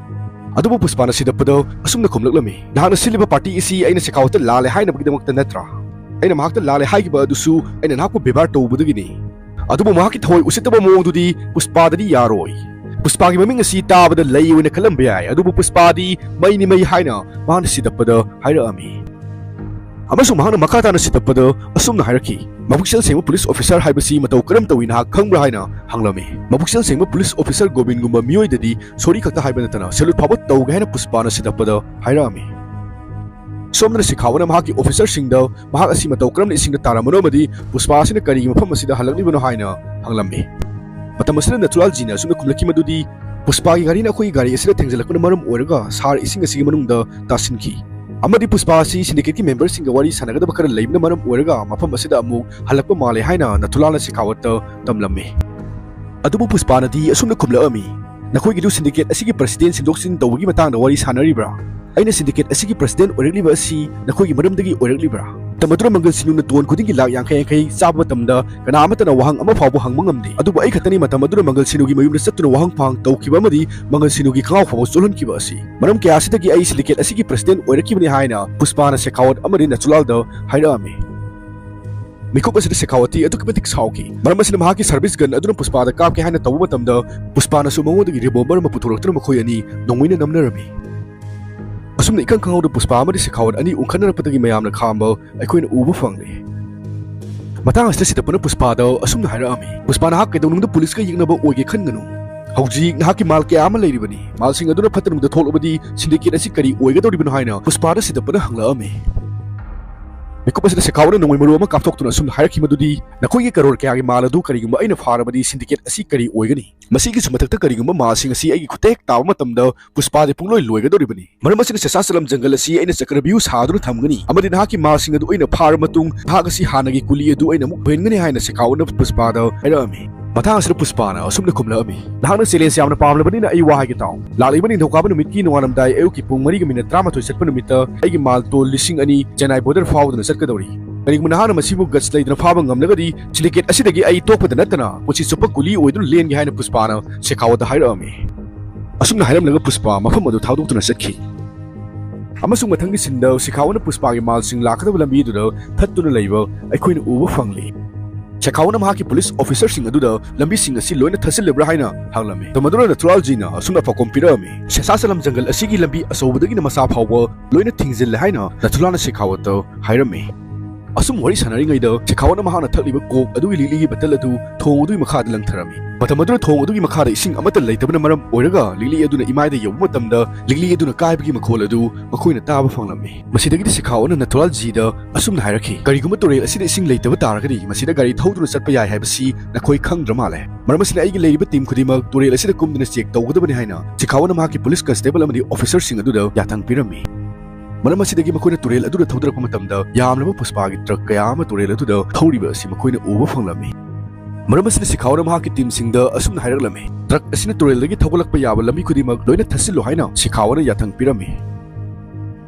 ꯑꯗꯨꯕꯨ ꯄꯨꯁꯄꯥꯅ ꯁꯤꯗꯞꯄꯗ ꯑꯁꯨꯝꯅ ꯈꯨꯝꯂꯛꯂꯝꯃꯤ, "ꯅꯍꯥꯛꯅ ꯁꯤꯜꯂꯤꯕ ꯄꯥꯔꯇꯤ ꯑꯁꯤ ꯑꯩꯅ ꯁꯤꯈꯥꯋꯠꯇ ꯂꯥꯜꯂꯦ ꯍꯥꯏꯅꯕꯒꯤꯗꯃꯛꯇ ꯅꯠꯇ꯭ꯔꯥ? ꯑꯩꯅ ꯃꯍꯥꯛꯇ ꯂꯥꯜꯂꯦ ꯍꯥꯏꯈꯤꯕ ꯑꯗꯨꯁꯨ ꯑꯩꯅ ꯅꯍꯥꯛꯄꯨ ꯕꯦꯕꯥꯔ ꯇꯧꯕꯗꯒꯤꯅꯤ"꯫ ꯑꯗꯨꯕꯨ ꯃꯍꯥꯛꯀꯤ ꯊꯑꯣꯏ ꯎꯁꯤꯠꯇꯕ ꯃꯑꯣꯡꯗꯨꯗꯤ ꯄꯨꯁꯄꯥꯗꯗꯤ ꯌꯥꯔꯣꯏ꯫ ꯄꯨꯁꯄꯥꯒꯤ ꯃꯃꯤꯡ ꯑꯁꯤ ꯇꯥꯕꯗ ꯂꯩ ꯑꯣꯏꯅ ꯈꯜꯂꯝꯕ ꯌꯥꯏ, ꯑꯗꯨꯕꯨ ꯄꯨꯁꯄꯥꯗꯤ ꯃꯩꯅꯤ ꯃꯩ ꯍꯥꯏꯅ ꯃꯍꯥꯛꯅ ꯁꯤꯗꯞꯄꯗ ꯍꯥꯏꯔꯛꯑꯝꯃꯤ꯫ ꯑꯃꯁꯨꯡ ꯃꯍꯥꯛꯅ ꯃꯈꯥ ꯇꯥꯅ ꯁꯤꯗꯞꯄꯗ ꯑꯁꯨꯝꯅ ꯍꯥꯏꯔꯛꯈꯤ, "ꯃꯕꯨꯛꯆꯦꯜ ꯁꯦꯡꯕ ꯄꯨꯂꯤꯁ ꯑꯣꯐꯤꯁꯥꯔ ꯍꯥꯏꯕꯁꯤ ꯃꯇꯧ ꯀꯔꯝ ꯇꯧꯏ ꯅꯍꯥꯛ ꯈꯪꯕ꯭ꯔꯥ?" ꯍꯥꯏꯅ ꯍꯪꯂꯝꯃꯤ꯫ ꯃꯕꯨꯛꯆꯦꯜ ꯁꯦꯡꯕ ꯄꯨꯂꯤꯁ ꯑꯣꯐꯤꯁꯥꯔ ꯒꯣꯕꯤꯟꯒꯨꯝꯕ ꯃꯤꯑꯣꯏꯗꯗꯤ ꯁꯣꯔꯤ ꯈꯛꯇ ꯍꯥꯏꯕ ꯅꯠꯇꯅ ꯁꯦꯂꯨꯠ ꯐꯥꯎꯕ ꯇꯧꯒꯦ ꯍꯥꯏꯅ ꯄꯨꯁꯄꯥꯅ ꯁꯤꯗꯞꯄꯗ ꯍꯥꯏꯔꯛꯑꯝꯃꯤ꯫ ꯁꯣꯝꯗꯅ ꯁꯤꯈꯥꯋꯠꯅ ꯃꯍꯥꯛꯀꯤ ꯑꯣꯐꯤꯁꯥꯔꯁꯤꯡꯗ ꯃꯍꯥꯛ ꯑꯁꯤ ꯃꯇꯧ ꯀꯔꯝꯅ ꯏꯁꯤꯡꯗ ꯇꯥꯔꯝꯕꯅꯣ ꯑꯃꯗꯤ ꯄꯨꯁꯄꯥ ꯑꯁꯤꯅ ꯀꯔꯤꯒꯤ ꯃꯐꯝ ꯑꯁꯤꯗ ꯍꯜꯂꯛꯂꯤꯕꯅꯣ ꯍꯥꯏꯅ ꯍꯪꯂꯝꯃꯤ꯫ ꯃꯇꯝ ꯑꯁꯤꯗ ꯅꯥꯊꯨꯔꯥꯝ ꯖꯤꯅ ꯑꯁꯨꯝꯅ ꯈꯨꯝꯂꯛꯈꯤ ꯃꯗꯨꯗꯤ, ꯄꯨꯁꯄꯥꯒꯤ ꯒꯥꯔꯤꯅ ꯑꯩꯈꯣꯏꯒꯤ ꯒꯥꯔꯤ ꯑꯁꯤꯗ ꯊꯦꯡꯖꯤꯜꯂꯛꯄꯅ ꯃꯔꯝ ꯑꯣꯏꯔꯒ ꯁꯍꯔ ꯏꯁꯤꯡ ꯑꯁꯤꯒꯤ ꯃꯅꯨꯡꯗ ꯇꯥꯁꯤꯟꯈꯤ꯫ ꯑꯃꯗꯤ ꯄꯨꯁꯄꯥ ꯑꯁꯤ ꯁꯤꯟꯗꯤꯀꯦꯠꯀꯤ ꯃꯦꯝꯕꯔꯁꯤꯡꯒ ꯋꯥꯔꯤ ꯁꯥꯟꯅꯒꯗꯕ ꯈꯔ ꯂꯩꯕꯅ ꯃꯔꯝ ꯑꯣꯏꯔꯒ ꯃꯐꯝ ꯑꯁꯤꯗ ꯑꯃꯨꯛ ꯍꯜꯂꯛꯄ ꯃꯥꯜꯂꯦ ꯍꯥꯏꯅ ꯅꯊꯨꯂꯥꯜꯅ ꯁꯦꯈꯥꯋꯠꯇ ꯇꯝꯂꯝꯃꯤ꯫ ꯑꯗꯨꯕꯨ ꯄꯨꯁꯄꯥꯅꯗꯤ ꯑꯁꯨꯝꯅ ꯈꯨꯝꯂꯛꯑꯝꯃꯤ, "ꯅꯈꯣꯏꯒꯤꯗꯨ ꯁꯤꯟꯗꯤꯀꯦꯠ ꯑꯁꯤꯒꯤ ꯄ꯭ꯔꯁꯤꯗꯦꯟ ꯁꯤꯟꯗꯣꯛ ꯁꯤꯟꯖꯤꯟ ꯇꯧꯕꯒꯤ ꯃꯇꯥꯡꯗ ꯋꯥꯔꯤ ꯁꯥꯟꯅꯔꯤꯕ꯭ꯔꯥ? ꯑꯩꯅ ꯁꯤꯟꯗꯤꯀꯦꯠ ꯑꯁꯤꯒꯤ ꯄ꯭ꯔꯁꯤꯗꯦꯟ ꯑꯣꯏꯔꯛꯂꯤꯕ ꯑꯁꯤ ꯅꯈꯣꯏꯒꯤ ꯃꯔꯝꯗꯒꯤ ꯑꯣꯏꯔꯛꯂꯤꯕ꯭ꯔꯥ?" ꯃꯇꯝ ꯑꯗꯨꯗ ꯃꯪꯒꯜ ꯁꯤꯅꯨꯅ ꯇꯣꯟ ꯈꯨꯗꯤꯡꯒꯤ ꯂꯥꯛ ꯌꯥꯡꯈꯩ ꯌꯥꯡꯈꯩ ꯆꯥꯕ ꯃꯇꯝꯗ ꯀꯅꯥ ꯑꯃꯠꯇꯅ ꯋꯥꯍꯪ ꯑꯃ ꯐꯥꯎꯕ ꯍꯪꯕ ꯉꯝꯗꯦ꯫ ꯑꯗꯨꯕꯨ ꯑꯩ ꯈꯛꯇꯅꯤ ꯃꯇꯝ ꯑꯗꯨꯗ ꯃꯪꯒꯜ ꯁꯤꯅꯨꯒꯤ ꯃꯌꯨꯝꯗ ꯆꯠꯇꯨꯅ ꯋꯥꯍꯪ ꯐꯥꯍꯪ ꯇꯧꯈꯤꯕ ꯑꯃꯗꯤ ꯃꯪꯒꯜ ꯁꯤꯅꯨꯒꯤ ꯈꯣꯡꯒ꯭ꯔꯥꯎ ꯐꯥꯎꯕ ꯆꯣꯠꯍꯟꯈꯤꯕ ꯑꯁꯤ꯫ ꯃꯔꯝ ꯀꯌꯥ ꯑꯁꯤꯗꯒꯤ ꯑꯩ ꯁꯤꯟꯗꯤꯀꯦꯠ ꯑꯁꯤꯒꯤ ꯄ꯭ꯔꯁꯤꯗꯦꯟ ꯑꯣꯏꯔꯛꯈꯤꯕꯅꯤ ꯍꯥꯏꯅ ꯄꯨꯁꯄꯥꯅ ꯁꯦꯈꯥꯋꯠ ꯑꯃꯗꯤ ꯅꯆꯨꯂꯥꯜꯗ ꯍꯥꯏꯔꯛꯑꯝꯃꯤ꯫ ꯃꯤꯀꯨꯞ ꯑꯁꯤꯗ ꯁꯦꯈꯥꯋꯠꯇꯤ ꯑꯗꯨꯛꯀꯤ ꯃꯇꯤꯛ ꯁꯥꯎꯈꯤ꯫ ꯃꯔꯝ ꯑꯁꯤꯅ ꯃꯍꯥꯛꯀꯤ ꯁꯔꯚꯤꯁ ꯒꯟ ꯑꯗꯨꯅ ꯄꯨꯁꯄꯥꯗ ꯀꯥꯞꯀꯦ ꯍꯥꯏꯅ ꯇꯧꯕ ꯃꯇꯝꯗ ꯄꯨꯁꯄꯥꯅꯁꯨ ꯃꯉꯣꯟꯗꯒꯤ ꯔꯤꯚꯣꯜꯚꯔ ꯑꯃ ꯄꯨꯊꯣꯔꯛꯇꯨꯅ ꯃꯈꯣꯏ ꯑꯅꯤ ꯅꯣꯡꯃꯩꯅ ꯅꯝꯅꯔꯝꯃꯤ꯫ ꯑꯁꯨꯝꯅ ꯏꯈꯪ ꯈꯪꯍꯧꯗ ꯄꯨꯁꯄꯥ ꯑꯃꯗꯤ ꯁꯦꯈꯥꯋꯠ ꯑꯅꯤ ꯎꯪꯈꯠꯅꯔꯛꯄꯗꯒꯤ ꯃꯌꯥꯝꯅ ꯈꯥꯝꯕ ꯑꯩꯈꯣꯏꯅ ꯎꯕ ꯐꯪꯂꯦ꯫ ꯃꯇꯥꯡ ꯑꯁꯤꯗ ꯁꯤꯗꯞꯄꯅ ꯄꯨꯁꯄꯥꯗ ꯑꯁꯨꯝꯅ ꯍꯥꯏꯔꯛꯑꯝꯃꯤ, "ꯄꯨꯁꯄꯥ, ꯅꯍꯥꯛ ꯀꯩꯗꯧꯅꯨꯡꯗ ꯄꯨꯂꯤꯁꯀ ꯌꯦꯛꯅꯕ ꯑꯣꯏꯒꯦ ꯈꯟꯒꯅꯨ꯫ ꯍꯧꯖꯤꯛ ꯅꯍꯥꯛꯀꯤ ꯃꯥꯜ ꯀꯌꯥ ꯑꯃ ꯂꯩꯔꯤꯕꯅꯤ꯫ ꯃꯥꯜꯁꯤꯡ ꯑꯗꯨꯅ ꯐꯠꯇ ꯅꯨꯡꯗ ꯊꯣꯛꯂꯕꯗꯤ ꯁꯤꯟꯗꯤꯀꯦꯠ ꯑꯁꯤ ꯀꯔꯤ ꯑꯣꯏꯒꯗꯧꯔꯤꯕꯅꯣ?" ꯍꯥꯏꯅ ꯄꯨꯁꯄꯥꯗ ꯁꯤꯗꯞꯄꯅ ꯍꯪꯂꯛꯑꯝꯃꯤ꯫ ꯃꯤꯀꯨꯞ ꯑꯁꯤꯗ ꯁꯦꯈꯥꯋꯠꯅ ꯅꯣꯡꯃꯩ ꯃꯔꯨ ꯑꯃ ꯀꯥꯞꯊꯣꯛꯇꯨꯅ ꯑꯁꯨꯝꯅ ꯍꯥꯏꯔꯛꯈꯤ ꯃꯗꯨꯗꯤ, "ꯅꯈꯣꯏꯒꯤ ꯀꯔꯣꯔ ꯀꯌꯥꯒꯤ ꯃꯥꯜ ꯑꯗꯨ ꯀꯔꯤꯒꯨꯝꯕ ꯑꯩꯅ ꯐꯥꯔꯕꯗꯤ ꯁꯤꯟꯗꯤꯀꯦꯠ ꯑꯁꯤ ꯀꯔꯤ ꯑꯣꯏꯒꯅꯤ? ꯃꯁꯤꯒꯤꯁꯨ ꯃꯊꯛꯇ ꯀꯔꯤꯒꯨꯝꯕ ꯃꯥꯜꯁꯤꯡ ꯑꯁꯤ ꯑꯩꯒꯤ ꯈꯨꯠꯇ ꯍꯦꯛ ꯇꯥꯕ ꯃꯇꯝꯗ ꯄꯨꯁꯄꯥꯗꯤ ꯄꯨꯡꯂꯣꯏ ꯂꯣꯏꯒꯗꯧꯔꯤꯕꯅꯤ꯫ ꯃꯔꯝ ꯑꯁꯤꯅ ꯁꯦꯁꯥ ꯁꯂꯝ ꯖꯪꯒꯜ ꯑꯁꯤ ꯑꯩꯅ ꯆꯀ꯭ꯔꯕ꯭ꯌꯨꯍ ꯁꯥꯗꯨꯅ ꯊꯝꯒꯅꯤ ꯑꯃꯗꯤ ꯅꯍꯥꯛꯀꯤ ꯃꯥꯜꯁꯤꯡ ꯑꯗꯨ ꯑꯩꯅ ꯐꯥꯔꯕ ꯃꯇꯨꯡ ꯅꯍꯥꯛ ꯑꯁꯤ ꯍꯥꯟꯅꯒꯤ ꯀꯨꯂꯤ ꯑꯗꯨ ꯑꯩꯅ ꯑꯃꯨꯛ ꯑꯣꯏꯍꯟꯒꯅꯤ" ꯍꯥꯏꯅ ꯁꯦꯈꯥꯋꯠꯅ ꯄꯨꯁꯄꯥꯗ ꯍꯥꯏꯔꯛꯑꯝꯃꯤ꯫ ꯃꯇꯥꯡ ꯑꯁꯤꯗ ꯄꯨꯁꯄꯥꯅ ꯑꯁꯨꯝꯅ ꯈꯨꯝꯂꯛꯑꯝꯃꯤ, "ꯅꯍꯥꯛꯅ ꯆꯦꯂꯦꯟꯖ ꯌꯥꯝꯅ ꯄꯥꯝꯂꯕꯅꯤꯅ ꯑꯩ ꯋꯥ ꯍꯥꯏꯒꯦ ꯇꯥꯎ꯫ ꯂꯥꯛꯂꯤꯕ ꯅꯤꯡꯊꯧꯀꯥꯕ ꯅꯨꯃꯤꯠꯀꯤ ꯅꯣꯡꯉꯥꯜꯂꯝꯗꯥꯏ ꯑꯌꯨꯛꯀꯤ ꯄꯨꯡ ꯃꯔꯤꯒ ꯃꯤꯅꯠ ꯇꯔꯥꯃꯥꯊꯣꯏ ꯆꯠꯄ ꯅꯨꯃꯤꯠꯇ ꯑꯩꯒꯤ ꯃꯥꯜ ꯇꯣꯟ ꯂꯤꯁꯤꯡ ꯑꯅꯤ ꯆꯦꯟꯅꯥꯏ ꯕꯣꯔꯗꯔ ꯐꯥꯎꯗꯨꯅ ꯆꯠꯀꯗꯧꯔꯤ꯫ ꯀꯔꯤꯒꯨꯝꯕ ꯅꯍꯥꯛꯅ ꯃꯁꯤꯕꯨ ꯒꯠꯁ ꯂꯩꯗꯅ ꯐꯥꯕ ꯉꯝꯂꯒꯗꯤ ꯁꯤꯟꯗꯤꯀꯦꯠ ꯑꯁꯤꯗꯒꯤ ꯑꯩ ꯇꯣꯛꯄꯗ ꯅꯠꯇꯅ ꯄꯨꯟꯁꯤ ꯆꯨꯞꯄ ꯀꯨꯂꯤ ꯑꯣꯏꯗꯨꯅ ꯂꯦꯟꯒꯦ" ꯍꯥꯏꯅ ꯄꯨꯁꯄꯥꯅ ꯁꯦꯈꯥꯋꯠꯇ ꯍꯥꯏꯔꯛꯑꯝꯃꯤ꯫ ꯑꯁꯨꯝꯅ ꯍꯥꯏꯔꯝꯂꯒ ꯄꯨꯁꯄꯥ ꯃꯐꯝ ꯑꯗꯨ ꯊꯥꯗꯣꯛꯇꯨꯅ ꯆꯠꯈꯤ꯫ ꯑꯃꯁꯨꯡ ꯃꯊꯪꯒꯤ ꯁꯤꯟꯗ ꯁꯦꯈꯥꯋꯠꯅ ꯄꯨꯁꯄꯥꯒꯤ ꯃꯥꯜꯁꯤꯡ ꯂꯥꯛꯀꯗꯕ ꯂꯝꯕꯤꯗꯨꯗ ꯊꯠꯇꯨꯅ ꯂꯩꯕ ꯑꯩꯈꯣꯏꯅ ꯎꯕ ꯐꯪꯂꯤ꯫ ꯁꯦꯈꯥꯋꯠꯅ ꯃꯍꯥꯛꯀꯤ ꯄꯨꯂꯤꯁ ꯑꯣꯐꯤꯁꯔꯁꯤꯡ ꯑꯗꯨꯗ ꯂꯝꯕꯤꯁꯤꯡ ꯑꯁꯤ ꯂꯣꯏꯅ ꯊꯠꯆꯤꯜꯂꯕ꯭ꯔꯥ ꯍꯥꯏꯅ ꯍꯪꯂꯝꯃꯤ꯫ ꯃꯇꯝ ꯑꯗꯨꯗ ꯅꯊꯨꯂꯥꯜꯖꯤꯅ ꯑꯁꯨꯝꯅ ꯄꯥꯎꯈꯨꯝ ꯄꯤꯔꯛꯑꯝꯃꯤ, "ꯁꯦꯁꯥ ꯁꯂꯝ ꯖꯪꯒꯜ ꯑꯁꯤꯒꯤ ꯂꯝꯕꯤ ꯑꯆꯧꯕꯗꯒꯤꯅ ꯃꯆꯥ ꯐꯥꯎꯕ ꯂꯣꯏꯅ ꯊꯤꯡꯖꯤꯜꯂꯦ" ꯍꯥꯏꯅ ꯅꯊꯨꯂꯥꯜꯅ ꯁꯦꯈꯥꯋꯠꯇ ꯍꯥꯏꯔꯝꯃꯤ꯫ ꯑꯁꯨꯝ ꯋꯥꯔꯤ ꯁꯥꯟꯅꯔꯤꯉꯩꯗ ꯁꯤꯈꯥꯋꯥꯅ ꯃꯍꯥꯛꯅ ꯊꯛꯂꯤꯕ ꯀꯣꯛ ꯑꯗꯨꯒꯤ ꯂꯤꯛꯂꯤꯒꯤ ꯕꯇꯜ ꯑꯗꯨ ꯊꯣꯡ ꯑꯗꯨꯒꯤ ꯃꯈꯥꯗ ꯂꯪꯊꯔꯝꯃꯤ꯫ ꯃꯇꯝ ꯑꯗꯨꯗ ꯊꯣꯡ ꯑꯗꯨꯒꯤ ꯃꯈꯥꯗ ꯏꯁꯤꯡ ꯑꯃꯠꯇ ꯂꯩꯇꯕꯅ ꯃꯔꯝ ꯑꯣꯏꯔꯒ ꯂꯤꯛꯂꯤ ꯑꯗꯨꯅ ꯏꯃꯥꯏꯗ ꯌꯧꯕ ꯃꯇꯝꯗ ꯂꯤꯛꯂꯤ ꯑꯗꯨꯅ ꯀꯥꯏꯕꯒꯤ ꯃꯈꯣꯜ ꯑꯗꯨ ꯃꯈꯣꯏꯅ ꯇꯥꯕ ꯐꯪꯂꯝꯃꯤ꯫ ꯃꯁꯤꯗꯒꯤꯗꯤ ꯁꯤꯈꯥꯋꯥꯅ ꯅꯥꯊꯨꯔꯥꯜ ꯖꯤꯗ ꯑꯁꯨꯝꯅ ꯍꯥꯏꯔꯛꯈꯤ, "ꯀꯔꯤꯒꯨꯝꯕ ꯇꯨꯔꯦꯜ ꯑꯁꯤꯗ ꯏꯁꯤꯡ ꯂꯩꯇꯕ ꯇꯥꯔꯒꯗꯤ ꯃꯁꯤꯗ ꯒꯥꯔꯤ ꯊꯧꯗꯨꯅ ꯆꯠꯄ ꯌꯥꯏ ꯍꯥꯏꯕꯁꯤ ꯅꯈꯣꯏ ꯈꯪꯗ꯭ꯔ ꯃꯥꯜꯂꯦ꯫ ꯃꯔꯝ ꯑꯁꯤꯅ ꯑꯩꯒꯤ ꯂꯩꯔꯤꯕ ꯇꯤꯝ ꯈꯨꯗꯤꯡꯃꯛ ꯇꯨꯔꯦꯜ ꯑꯁꯤꯗ ꯀꯨꯝꯗꯨꯅ ꯆꯦꯛ ꯇꯧꯒꯗꯕꯅꯤ" ꯍꯥꯏꯅ ꯁꯤꯈꯥꯋꯥꯅ ꯃꯍꯥꯛꯀꯤ ꯄꯨꯂꯤꯁ ꯀꯟꯁꯇꯦꯕꯜ ꯑꯃꯗꯤ ꯑꯣꯐꯤꯁꯔꯁꯤꯡ ꯑꯗꯨꯗ ꯌꯥꯊꯪ ꯄꯤꯔꯝꯃꯤ꯫ ꯃꯔꯝ ꯑꯁꯤꯗꯒꯤ ꯃꯈꯣꯏꯅ ꯇꯨꯔꯦꯜ ꯑꯗꯨꯗ ꯊꯧꯗꯔꯛꯄ ꯃꯇꯝꯗ ꯌꯥꯝꯂꯕ ꯄꯨꯁꯄꯥꯒꯤ ꯇ꯭ꯔꯛ ꯀꯌꯥ ꯑꯃ ꯇꯨꯔꯦꯜ ꯑꯗꯨꯗ ꯊꯧꯔꯤꯕ ꯑꯁꯤ ꯃꯈꯣꯏꯅ ꯎꯕ ꯐꯪꯂꯝꯃꯤ꯫ ꯃꯔꯝ ꯑꯁꯤꯅ ꯁꯤꯈꯥꯋꯥꯅ ꯃꯍꯥꯛꯀꯤ ꯇꯤꯝꯁꯤꯡꯗ ꯑꯁꯨꯝꯅ ꯍꯥꯏꯔꯛꯂꯝꯃꯤ, "ꯇ꯭ꯔꯛ ꯑꯁꯤꯅ ꯇꯨꯔꯦꯜꯗꯒꯤ ꯊꯧꯒꯠꯂꯛꯄ ꯌꯥꯕ ꯂꯝꯕꯤ ꯈꯨꯗꯤꯡꯃꯛ ꯂꯣꯏꯅ ꯊꯠꯆꯤꯜꯂꯨ" ꯍꯥꯏꯅ ꯁꯤꯈꯥꯋꯥꯅ ꯌꯥꯊꯪ ꯄꯤꯔꯝꯃꯤ꯫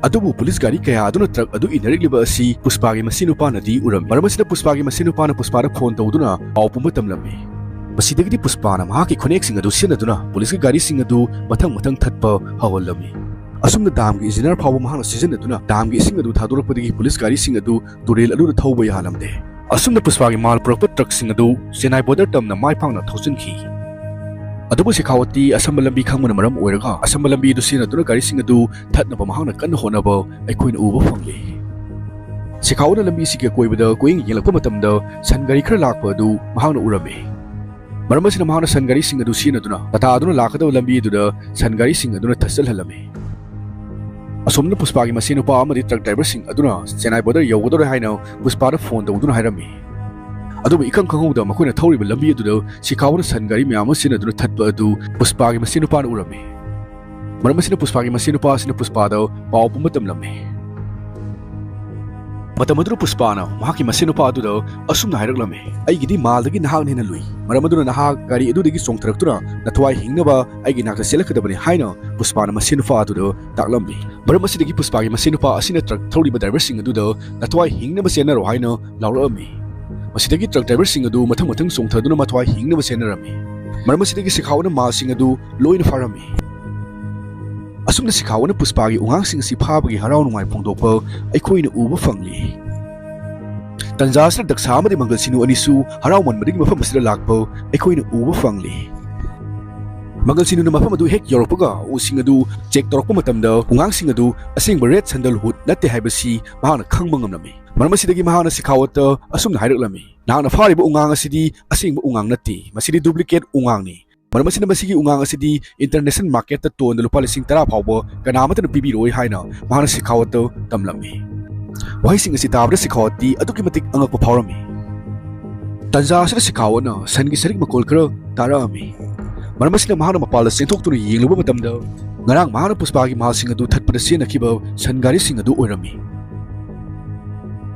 ꯑꯗꯨꯕꯨ ꯄꯨꯂꯤꯁ ꯒꯥꯔꯤ ꯀꯌꯥ ꯑꯗꯨꯅ ꯇ꯭ꯔꯛ ꯑꯗꯨ ꯏꯟꯅꯔꯛꯂꯤꯕ ꯑꯁꯤ ꯄꯨꯁꯄꯥꯒꯤ ꯃꯁꯦꯟ ꯅꯨꯄꯥꯅꯗꯤ ꯎꯔꯝꯃꯤ꯫ ꯃꯔꯝ ꯑꯁꯤꯅ ꯄꯨꯁꯄꯥꯒꯤ ꯃꯁꯦꯟ ꯅꯨꯄꯥꯅ ꯄꯨꯁꯄꯥꯗ ꯐꯣꯟ ꯇꯧꯗꯨꯅ ꯄꯥꯎ ꯄꯨꯝꯕ ꯇꯝꯂꯝꯃꯤ꯫ ꯃꯁꯤꯗꯒꯤꯗꯤ ꯄꯨꯁꯄꯥꯅ ꯃꯍꯥꯛꯀꯤ ꯈꯨꯅꯦꯛꯁꯤꯡ ꯑꯗꯨ ꯁꯤꯖꯤꯟꯅꯗꯨꯅ ꯄꯨꯂꯤꯁꯀꯤ ꯒꯥꯔꯤꯁꯤꯡ ꯑꯗꯨ ꯃꯊꯪ ꯃꯊꯪ ꯊꯠꯄ ꯍꯧꯍꯜꯂꯝꯃꯤ꯫ ꯑꯁꯨꯝꯅ ꯗꯥꯝꯒꯤ ꯏꯟꯖꯤꯅꯤꯌꯔ ꯐꯥꯎꯕ ꯃꯍꯥꯛꯅ ꯁꯤꯖꯤꯟꯅꯗꯨꯅ ꯗꯥꯝꯒꯤ ꯏꯁꯤꯡ ꯑꯗꯨ ꯊꯥꯗꯣꯔꯛꯄꯗꯒꯤ ꯄꯨꯂꯤꯁ ꯒꯥꯔꯤꯁꯤꯡ ꯑꯗꯨ ꯇꯨꯔꯦꯜ ꯑꯗꯨꯗ ꯊꯧꯕ ꯌꯥꯍꯜꯂꯝꯗꯦ꯫ ꯑꯁꯨꯝꯅ ꯄꯨꯁꯄꯥꯒꯤ ꯃꯥꯜ ꯄꯨꯔꯛꯄ ꯇ꯭ꯔꯛꯁꯤꯡ ꯑꯗꯨ ꯆꯦꯟꯅꯥꯏ ꯕꯣꯔꯗꯔ ꯇꯝꯅ ꯃꯥꯏ ꯄꯥꯛꯅ ꯊꯧꯖꯤꯟꯈꯤ꯫ ꯑꯗꯨꯕꯨ ꯁꯤꯈꯥꯋꯥꯇꯤ ꯑꯁꯝꯕ ꯂꯝꯕꯤ ꯈꯪꯕꯅ ꯃꯔꯝ ꯑꯣꯏꯔꯒ ꯑꯁꯝꯕ ꯂꯝꯕꯤ ꯑꯗꯨ ꯁꯤꯖꯤꯟꯅꯗꯨꯅ ꯒꯥꯔꯤꯁꯤꯡ ꯑꯗꯨ ꯊꯠꯅꯕ ꯃꯍꯥꯛꯅ ꯀꯟꯅ ꯍꯣꯠꯅꯕ ꯑꯩꯈꯣꯏꯅ ꯎꯕ ꯐꯪꯂꯤ꯫ ꯁꯤꯈꯥꯋꯥꯅ ꯂꯝꯕꯤ ꯑꯁꯤꯒꯤ ꯑꯀꯣꯏꯕꯗ ꯀꯣꯏꯌꯦꯡ ꯌꯦꯡꯂꯛꯄ ꯃꯇꯝꯗ ꯁꯟ ꯒꯥꯔꯤ ꯈꯔ ꯂꯥꯛꯄ ꯑꯗꯨ ꯃꯍꯥꯛꯅ ꯎꯔꯝꯃꯤ꯫ ꯃꯔꯝ ꯑꯁꯤꯅ ꯃꯍꯥꯛꯅ ꯁꯟ ꯒꯥꯔꯤꯁꯤꯡ ꯑꯗꯨ ꯁꯤꯖꯤꯟꯅꯗꯨꯅ ꯇꯥꯇꯥ ꯑꯗꯨꯅ ꯂꯥꯛꯀꯗꯕ ꯂꯝꯕꯤ ꯑꯗꯨꯗ ꯁꯟ ꯒꯥꯔꯤꯁꯤꯡ ꯑꯗꯨꯅ ꯊꯠꯆꯜꯍꯜꯂꯝꯃꯤ꯫ ꯑꯁꯣꯝꯅ ꯄꯨꯁꯄꯥꯒꯤ ꯃꯁꯦꯟ ꯅꯨꯄꯥ ꯑꯃꯗꯤ ꯇ꯭ꯔꯛ ꯗ꯭ꯔꯥꯏꯚꯔꯁꯤꯡ ꯑꯗꯨꯅ ꯆꯦꯟꯅꯥꯏ ꯕꯣꯔꯗꯔ ꯌꯧꯒꯗꯧꯔꯦ ꯍꯥꯏꯅ ꯄꯨꯁꯄꯥꯗ ꯐꯣꯟ ꯇꯧꯗꯨꯅ ꯍꯥꯏꯔꯝꯃꯤ꯫ ꯑꯗꯨꯕꯨ ꯏꯈꯪ ꯈꯪꯍꯧꯗ ꯃꯈꯣꯏꯅ ꯊꯧꯔꯤꯕ ꯂꯝꯕꯤ ꯑꯗꯨꯗ ꯁꯤꯈꯥꯋꯥꯅ ꯁꯟ ꯒꯥꯔꯤ ꯃꯌꯥꯝ ꯑꯃ ꯁꯤꯖꯤꯟꯅꯗꯨꯅ ꯊꯠꯄ ꯑꯗꯨ ꯄꯨꯁꯄꯥꯒꯤ ꯃꯁꯦꯟ ꯅꯨꯄꯥꯅ ꯎꯔꯝꯃꯤ꯫ ꯃꯔꯝ ꯑꯁꯤꯅ ꯄꯨꯁꯄꯥꯒꯤ ꯃꯁꯦꯟ ꯅꯨꯄꯥ ꯑꯁꯤꯅ ꯄꯨꯁꯄꯥꯗ ꯄꯥꯎ ꯄꯨꯝꯕ ꯇꯝꯂꯝꯃꯤ꯫ ꯃꯇꯝ ꯑꯗꯨꯗ ꯄꯨꯁꯄꯥꯅ ꯃꯍꯥꯛꯀꯤ ꯃꯁꯦꯟ ꯅꯨꯄꯥ ꯑꯗꯨꯗ ꯑꯁꯨꯝꯅ ꯍꯥꯏꯔꯛꯂꯝꯃꯤ, "ꯑꯩꯒꯤꯗꯤ ꯃꯥꯜꯗꯒꯤ ꯅꯍꯥꯛꯅ ꯍꯦꯟꯅ ꯂꯨꯏ꯫ ꯃꯔꯝ ꯑꯗꯨꯅ ꯅꯍꯥꯛ ꯒꯥꯔꯤ ꯑꯗꯨꯗꯒꯤ ꯆꯣꯡꯊꯔꯛꯇꯨꯅ ꯅꯊ꯭ꯋꯥꯏ ꯍꯤꯡꯅꯕ ꯑꯩꯒꯤ ꯅꯥꯛꯇ ꯆꯦꯜꯂꯛꯀꯗꯕꯅꯤ" ꯍꯥꯏꯅ ꯄꯨꯁꯄꯥꯅ ꯃꯁꯦꯟ ꯅꯨꯄꯥ ꯑꯗꯨꯗ ꯇꯥꯛꯂꯝꯃꯤ꯫ ꯃꯔꯝ ꯑꯁꯤꯗꯒꯤ ꯄꯨꯁꯄꯥꯒꯤ ꯃꯁꯦꯟ ꯅꯨꯄꯥ ꯑꯁꯤꯅ ꯇ꯭ꯔꯛ ꯊꯧꯔꯤꯕ ꯗ꯭ꯔꯥꯏꯚꯔꯁꯤꯡ ꯑꯗꯨꯗ "ꯅꯊ꯭ꯋꯥꯏ ꯍꯤꯡꯅꯕ ꯆꯦꯟꯅꯔꯣ" ꯍꯥꯏꯅ ꯂꯥꯎꯔꯛꯂꯝꯃꯤ꯫ ꯃꯁꯤꯗꯒꯤ ꯇ꯭ꯔꯛ ꯗ꯭ꯔꯥꯏꯚꯔꯁꯤꯡ ꯑꯗꯨ ꯃꯊꯪ ꯃꯊꯪ ꯆꯣꯡꯊꯗꯨꯅ ꯃꯊ꯭ꯋꯥꯏ ꯍꯤꯡꯅꯕ ꯆꯦꯟꯅꯔꯝꯃꯤ꯫ ꯃꯔꯝ ꯑꯁꯤꯗꯒꯤ ꯁꯤꯈꯥꯋꯥꯅ ꯃꯥꯜꯁꯤꯡ ꯑꯗꯨ ꯂꯣꯏꯅ ꯐꯥꯔꯝꯃꯤ꯫ ꯑꯁꯨꯝꯅ ꯁꯤꯈꯥꯋꯥꯅ ꯄꯨꯁꯄꯥꯒꯤ ꯎꯉꯥꯡꯁꯤꯡ ꯑꯁꯤ ꯐꯥꯕꯒꯤ ꯍꯔꯥꯎ ꯅꯨꯡꯉꯥꯏ ꯐꯣꯡꯗꯣꯛꯄ ꯑꯩꯈꯣꯏꯅ ꯎꯕ ꯐꯪꯂꯤ꯫ ꯇꯟꯖꯥ ꯑꯁꯤꯗ ꯗꯛꯁꯥ ꯑꯃꯗꯤ ꯃꯪꯒꯜꯁꯤꯅꯨ ꯑꯅꯤꯁꯨ ꯍꯔꯥꯎꯃꯟꯕꯗꯒꯤ ꯃꯐꯝ ꯑꯁꯤꯗ ꯂꯥꯛꯄ ꯑꯩꯈꯣꯏꯅ ꯎꯕ ꯐꯪꯂꯤ꯫ ꯃꯪꯒꯜ ꯁꯤꯅꯨꯅ ꯃꯐꯝ ꯑꯗꯨ ꯍꯦꯛ ꯌꯧꯔꯛꯄꯒ ꯎꯁꯤꯡ ꯑꯗꯨ ꯆꯦꯛ ꯇꯧꯔꯛꯄ ꯃꯇꯝꯗ ꯎꯉꯥꯡꯁꯤꯡ ꯑꯗꯨ ꯑꯁꯦꯡꯕ ꯔꯦꯠ ꯁꯦꯟꯗꯜ ꯍꯨꯠ ꯅꯠꯇꯦ ꯍꯥꯏꯕꯁꯤ ꯃꯍꯥꯛꯅ ꯈꯪꯕ ꯉꯝꯂꯝꯃꯤ꯫ ꯃꯔꯝ ꯑꯁꯤꯗꯒꯤ ꯃꯍꯥꯛꯅ ꯁꯤꯈꯥꯋꯠꯇ ꯑꯁꯨꯝꯅ ꯍꯥꯏꯔꯛꯂꯝꯃꯤ, "ꯅꯍꯥꯛꯅ ꯐꯥꯔꯤꯕ ꯎꯉꯥꯡ ꯑꯁꯤꯗꯤ ꯑꯁꯦꯡꯕ ꯎꯉꯥꯡ ꯅꯠꯇꯦ, ꯃꯁꯤꯗꯤ duplicate ꯎꯉꯥꯡꯅꯤ꯫ ꯃꯔꯝ ꯑꯁꯤꯅ ꯃꯁꯤꯒꯤ ꯎꯉꯥꯡ ꯑꯁꯤꯗꯤ international marketꯇ ꯇꯣꯟꯗ ꯂꯨꯄꯥ ꯂꯤꯁꯤꯡ ꯇꯔꯥ ꯐꯥꯎꯕ ꯀꯅꯥ ꯑꯃꯠꯇꯅ ꯄꯤꯕꯤꯔꯣꯏ" ꯍꯥꯏꯅ ꯃꯍꯥꯛꯅ ꯁꯤꯈꯥꯋꯠꯇ ꯇꯝꯂꯝꯃꯤ꯫ ꯋꯥꯍꯩꯁꯤꯡ ꯑꯁꯤ ꯇꯥꯕꯗ ꯁꯤꯈꯥꯋꯠꯇꯤ ꯑꯗꯨꯛꯀꯤ ꯃꯇꯤꯛ ꯑꯉꯛꯄ ꯐꯥꯎꯔꯝꯃꯤ꯫ ꯇꯟꯖꯥ ꯑꯁꯤꯗ ꯁꯤꯈꯥꯋꯠꯅ ꯁꯟꯒꯤ ꯁꯔꯤꯛ ꯃꯈꯣꯜ ꯈꯔ ꯇꯥꯔꯛꯑꯝꯃꯤ꯫ ꯃꯔꯝ ꯑꯁꯤꯅ ꯃꯍꯥꯛꯅ ꯃꯄꯥꯟꯗ ꯆꯦꯟꯊꯣꯛꯇꯨꯅ ꯌꯦꯡꯂꯨꯕ ꯃꯇꯝꯗ, ꯉꯔꯥꯡ ꯃꯍꯥꯛꯅ ꯄꯨꯁꯄꯥꯒꯤ ꯃꯍꯜꯁꯤꯡ ꯑꯗꯨ ꯊꯠꯄꯗ ꯁꯤꯖꯤꯟꯅꯈꯤꯕ ꯁꯟ ꯒꯥꯔꯤꯁꯤꯡ ꯑꯗꯨ ꯑꯣꯏꯔꯝꯃꯤ꯫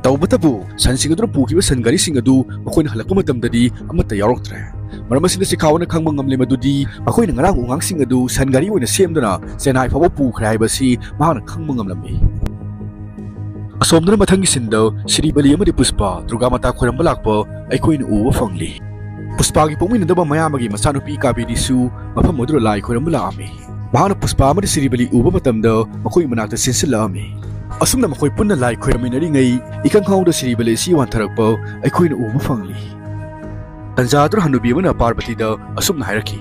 ꯇꯧꯕꯇꯕꯨ ꯁꯟꯁꯤꯡ ꯑꯗꯨꯅ ꯄꯨꯈꯤꯕ ꯁꯟ ꯒꯥꯔꯤꯁꯤꯡ ꯑꯗꯨ ꯃꯈꯣꯏꯅ ꯍꯜꯂꯛꯄ ꯃꯇꯝꯗꯗꯤ ꯑꯃꯠꯇ ꯌꯥꯎꯔꯛꯇ꯭ꯔꯦ꯫ ꯃꯔꯝ ꯑꯁꯤꯅ ꯁꯤꯈꯥꯋꯠꯅ ꯈꯪꯕ ꯉꯝꯂꯦ ꯃꯗꯨꯗꯤ ꯃꯈꯣꯏꯅ ꯉꯔꯥꯡ ꯎꯉꯥꯡꯁꯤꯡ ꯑꯗꯨ ꯁꯟ ꯒꯥꯔꯤ ꯑꯣꯏꯅ ꯁꯦꯝꯗꯨꯅ ꯆꯦꯟꯅꯥꯏ ꯐꯥꯎꯕ ꯄꯨꯈ꯭ꯔꯦ ꯍꯥꯏꯕꯁꯤ ꯃꯍꯥꯛꯅ ꯈꯪꯕ ꯉꯝꯂꯝꯃꯤ꯫ ꯑꯁꯣꯝꯗꯅ ꯃꯊꯪꯒꯤ ꯁꯤꯟꯗ ꯁꯤꯔꯤꯕꯂꯤ ꯑꯃꯗꯤ ꯄꯨꯁꯄꯥ ꯗꯨꯔꯒꯥ ꯃꯥꯇꯥ ꯈꯣꯏꯔꯝꯕ ꯂꯥꯛꯄ ꯑꯩꯈꯣꯏꯅ ꯎꯕ ꯐꯪꯂꯤ꯫ ꯄꯨꯁꯄꯥꯒꯤ ꯄꯣꯛꯃꯤꯟꯅꯗꯕ ꯃꯌꯥꯝꯕꯒꯤ ꯃꯆꯥꯅꯨꯄꯤ ꯀꯥꯕꯦꯔꯤꯁꯨ ꯃꯐꯝ ꯑꯗꯨꯗ ꯂꯥꯏ ꯈꯣꯏꯔꯝꯕ ꯂꯥꯛꯑꯝꯃꯤ꯫ ꯃꯍꯥꯛꯅ ꯄꯨꯁꯄꯥ ꯑꯃꯗꯤ ꯁꯤꯔꯤꯕꯂꯤ ꯎꯕ ꯃꯇꯝꯗ ꯃꯈꯣꯏꯒꯤ ꯃꯅꯥꯛꯇ ꯆꯦꯟꯁꯤꯜꯂꯛꯑꯝꯃꯤ꯫ ꯑꯁꯨꯝꯅ ꯃꯈꯣꯏ ꯄꯨꯟꯅ ꯂꯥꯏ ꯈꯣꯏꯔꯝꯃꯤꯟꯅꯔꯤꯉꯩ ꯏꯈꯪ ꯈꯪꯍꯧꯗ ꯁꯤꯔꯤꯕꯂꯤ ꯑꯁꯤ ꯋꯥꯟꯊꯔꯛꯄ ꯑꯩꯈꯣꯏꯅ ꯎꯕ ꯐꯪꯂꯤ꯫ ꯇꯟꯖꯥ ꯑꯗꯨꯗ ꯍꯅꯨꯕꯤ ꯑꯃꯅ ꯄꯥꯔꯕꯇꯤꯗ ꯑꯁꯨꯝꯅ ꯍꯥꯏꯔꯛꯈꯤ,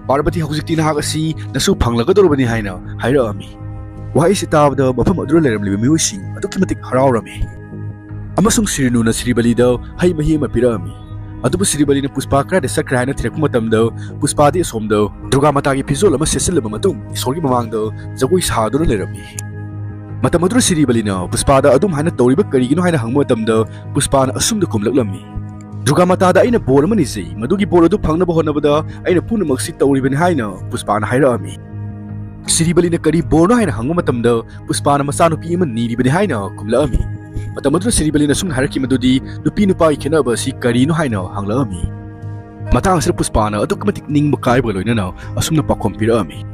"ꯄꯥꯔꯕꯇꯤ, ꯍꯧꯖꯤꯛꯇꯤ ꯅꯍꯥꯛ ꯑꯁꯤ ꯅꯁꯨ ꯐꯪꯂꯒꯗꯧꯔꯕꯅꯤ" ꯍꯥꯏꯅ ꯍꯥꯏꯔꯛꯑꯝꯃꯤ꯫ ꯋꯥꯍꯩꯁꯤ ꯇꯥꯕꯗ ꯃꯐꯝ ꯑꯗꯨꯗ ꯂꯩꯔꯝꯂꯤꯕ ꯃꯤꯑꯣꯏꯁꯤꯡ ꯑꯗꯨꯛꯀꯤ ꯃꯇꯤꯛ ꯍꯔꯥꯎꯔꯝꯃꯤ꯫ ꯑꯃꯁꯨꯡ ꯁꯤꯔꯤꯅꯨꯅ ꯁꯤꯔꯤꯕꯂꯤꯗ ꯍꯩ ꯃꯍꯤ ꯑꯃ ꯄꯤꯔꯛꯑꯝꯃꯤ꯫ ꯑꯗꯨꯕꯨ ꯁꯤꯔꯤꯕꯂꯤꯅ ꯄꯨꯁꯄꯥ ꯀꯗꯥꯏꯗ ꯆꯠꯈ꯭ꯔꯦ ꯍꯥꯏꯅ ꯊꯤꯔꯛꯄ ꯃꯇꯝꯗ, ꯄꯨꯁꯄꯥꯗꯤ ꯑꯁꯣꯝꯗ ꯗꯨꯔꯒꯥ ꯃꯥꯇꯥꯒꯤ ꯐꯤꯖꯣꯜ ꯑꯃ ꯁꯦꯠꯆꯤꯜꯂꯕ ꯃꯇꯨꯡ ꯏꯁꯣꯔꯒꯤ ꯃꯃꯥꯡꯗ ꯖꯒꯣꯏ ꯁꯥꯗꯨꯅ ꯂꯩꯔꯝꯃꯤ꯫ ꯃꯇꯝ ꯑꯗꯨꯗ ꯁꯤꯔꯤꯕꯂꯤꯅ ꯄꯨꯁꯄꯥꯗ ꯑꯗꯨꯝ ꯍꯥꯏꯅ ꯇꯧꯔꯤꯕ ꯀꯔꯤꯒꯤꯅꯣ ꯍꯥꯏꯅ ꯍꯪꯕ ꯃꯇꯝꯗ, ꯄꯨꯁꯄꯥꯅ ꯑꯁꯨꯝꯅ ꯈꯨꯝꯂꯛꯂꯝꯃꯤ, "ꯗꯨꯔꯒꯥ ꯃꯥꯇꯥꯗ ꯑꯩꯅ ꯕꯣꯔ ꯑꯃ ꯅꯤꯖꯩ, ꯃꯗꯨꯒꯤ ꯕꯣꯔ ꯑꯗꯨ ꯐꯪꯅꯕ ꯍꯣꯠꯅꯕꯗ ꯑꯩꯅ ꯄꯨꯝꯅꯃꯛꯁꯤ ꯇꯧꯔꯤꯕꯅꯤ" ꯍꯥꯏꯅ ꯄꯨꯁꯄꯥꯅ ꯍꯥꯏꯔꯛꯑꯝꯃꯤ꯫ ꯁꯤꯔꯤꯕꯂꯤꯅ ꯀꯔꯤ ꯕꯣꯔꯅꯣ ꯍꯥꯏꯅ ꯍꯪꯕ ꯃꯇꯝꯗ, ꯄꯨꯁꯄꯥꯅ ꯃꯆꯥꯅꯨꯄꯤ ꯑꯃ ꯅꯤꯔꯤꯕꯅꯤ ꯍꯥꯏꯅ ꯈꯨꯝꯂꯛꯑꯝꯃꯤ꯫ ꯃꯇꯝ ꯑꯗꯨꯗ ꯁꯤꯔꯤꯕꯂꯤꯅ ꯑꯁꯨꯝꯅ ꯍꯥꯏꯔꯛꯈꯤ ꯃꯗꯨꯗꯤ ꯅꯨꯄꯤ ꯅꯨꯄꯥꯒꯤ ꯈꯦꯠꯅꯕ ꯑꯁꯤ ꯀꯔꯤꯅꯣ ꯍꯥꯏꯅ ꯍꯪꯂꯛꯑꯝꯃꯤ꯫ ꯃꯇꯥꯡ ꯑꯁꯤꯗ ꯄꯨꯁꯄꯥꯅ ꯑꯗꯨꯛꯀꯤ ꯃꯇꯤꯛ ꯅꯤꯡꯕ ꯀꯥꯏꯕꯒ ꯂꯣꯏꯅꯅ ꯑꯁꯨꯝꯅ ꯄꯥꯎꯈꯨꯝ ꯄꯤꯔꯛꯑꯝꯃꯤ,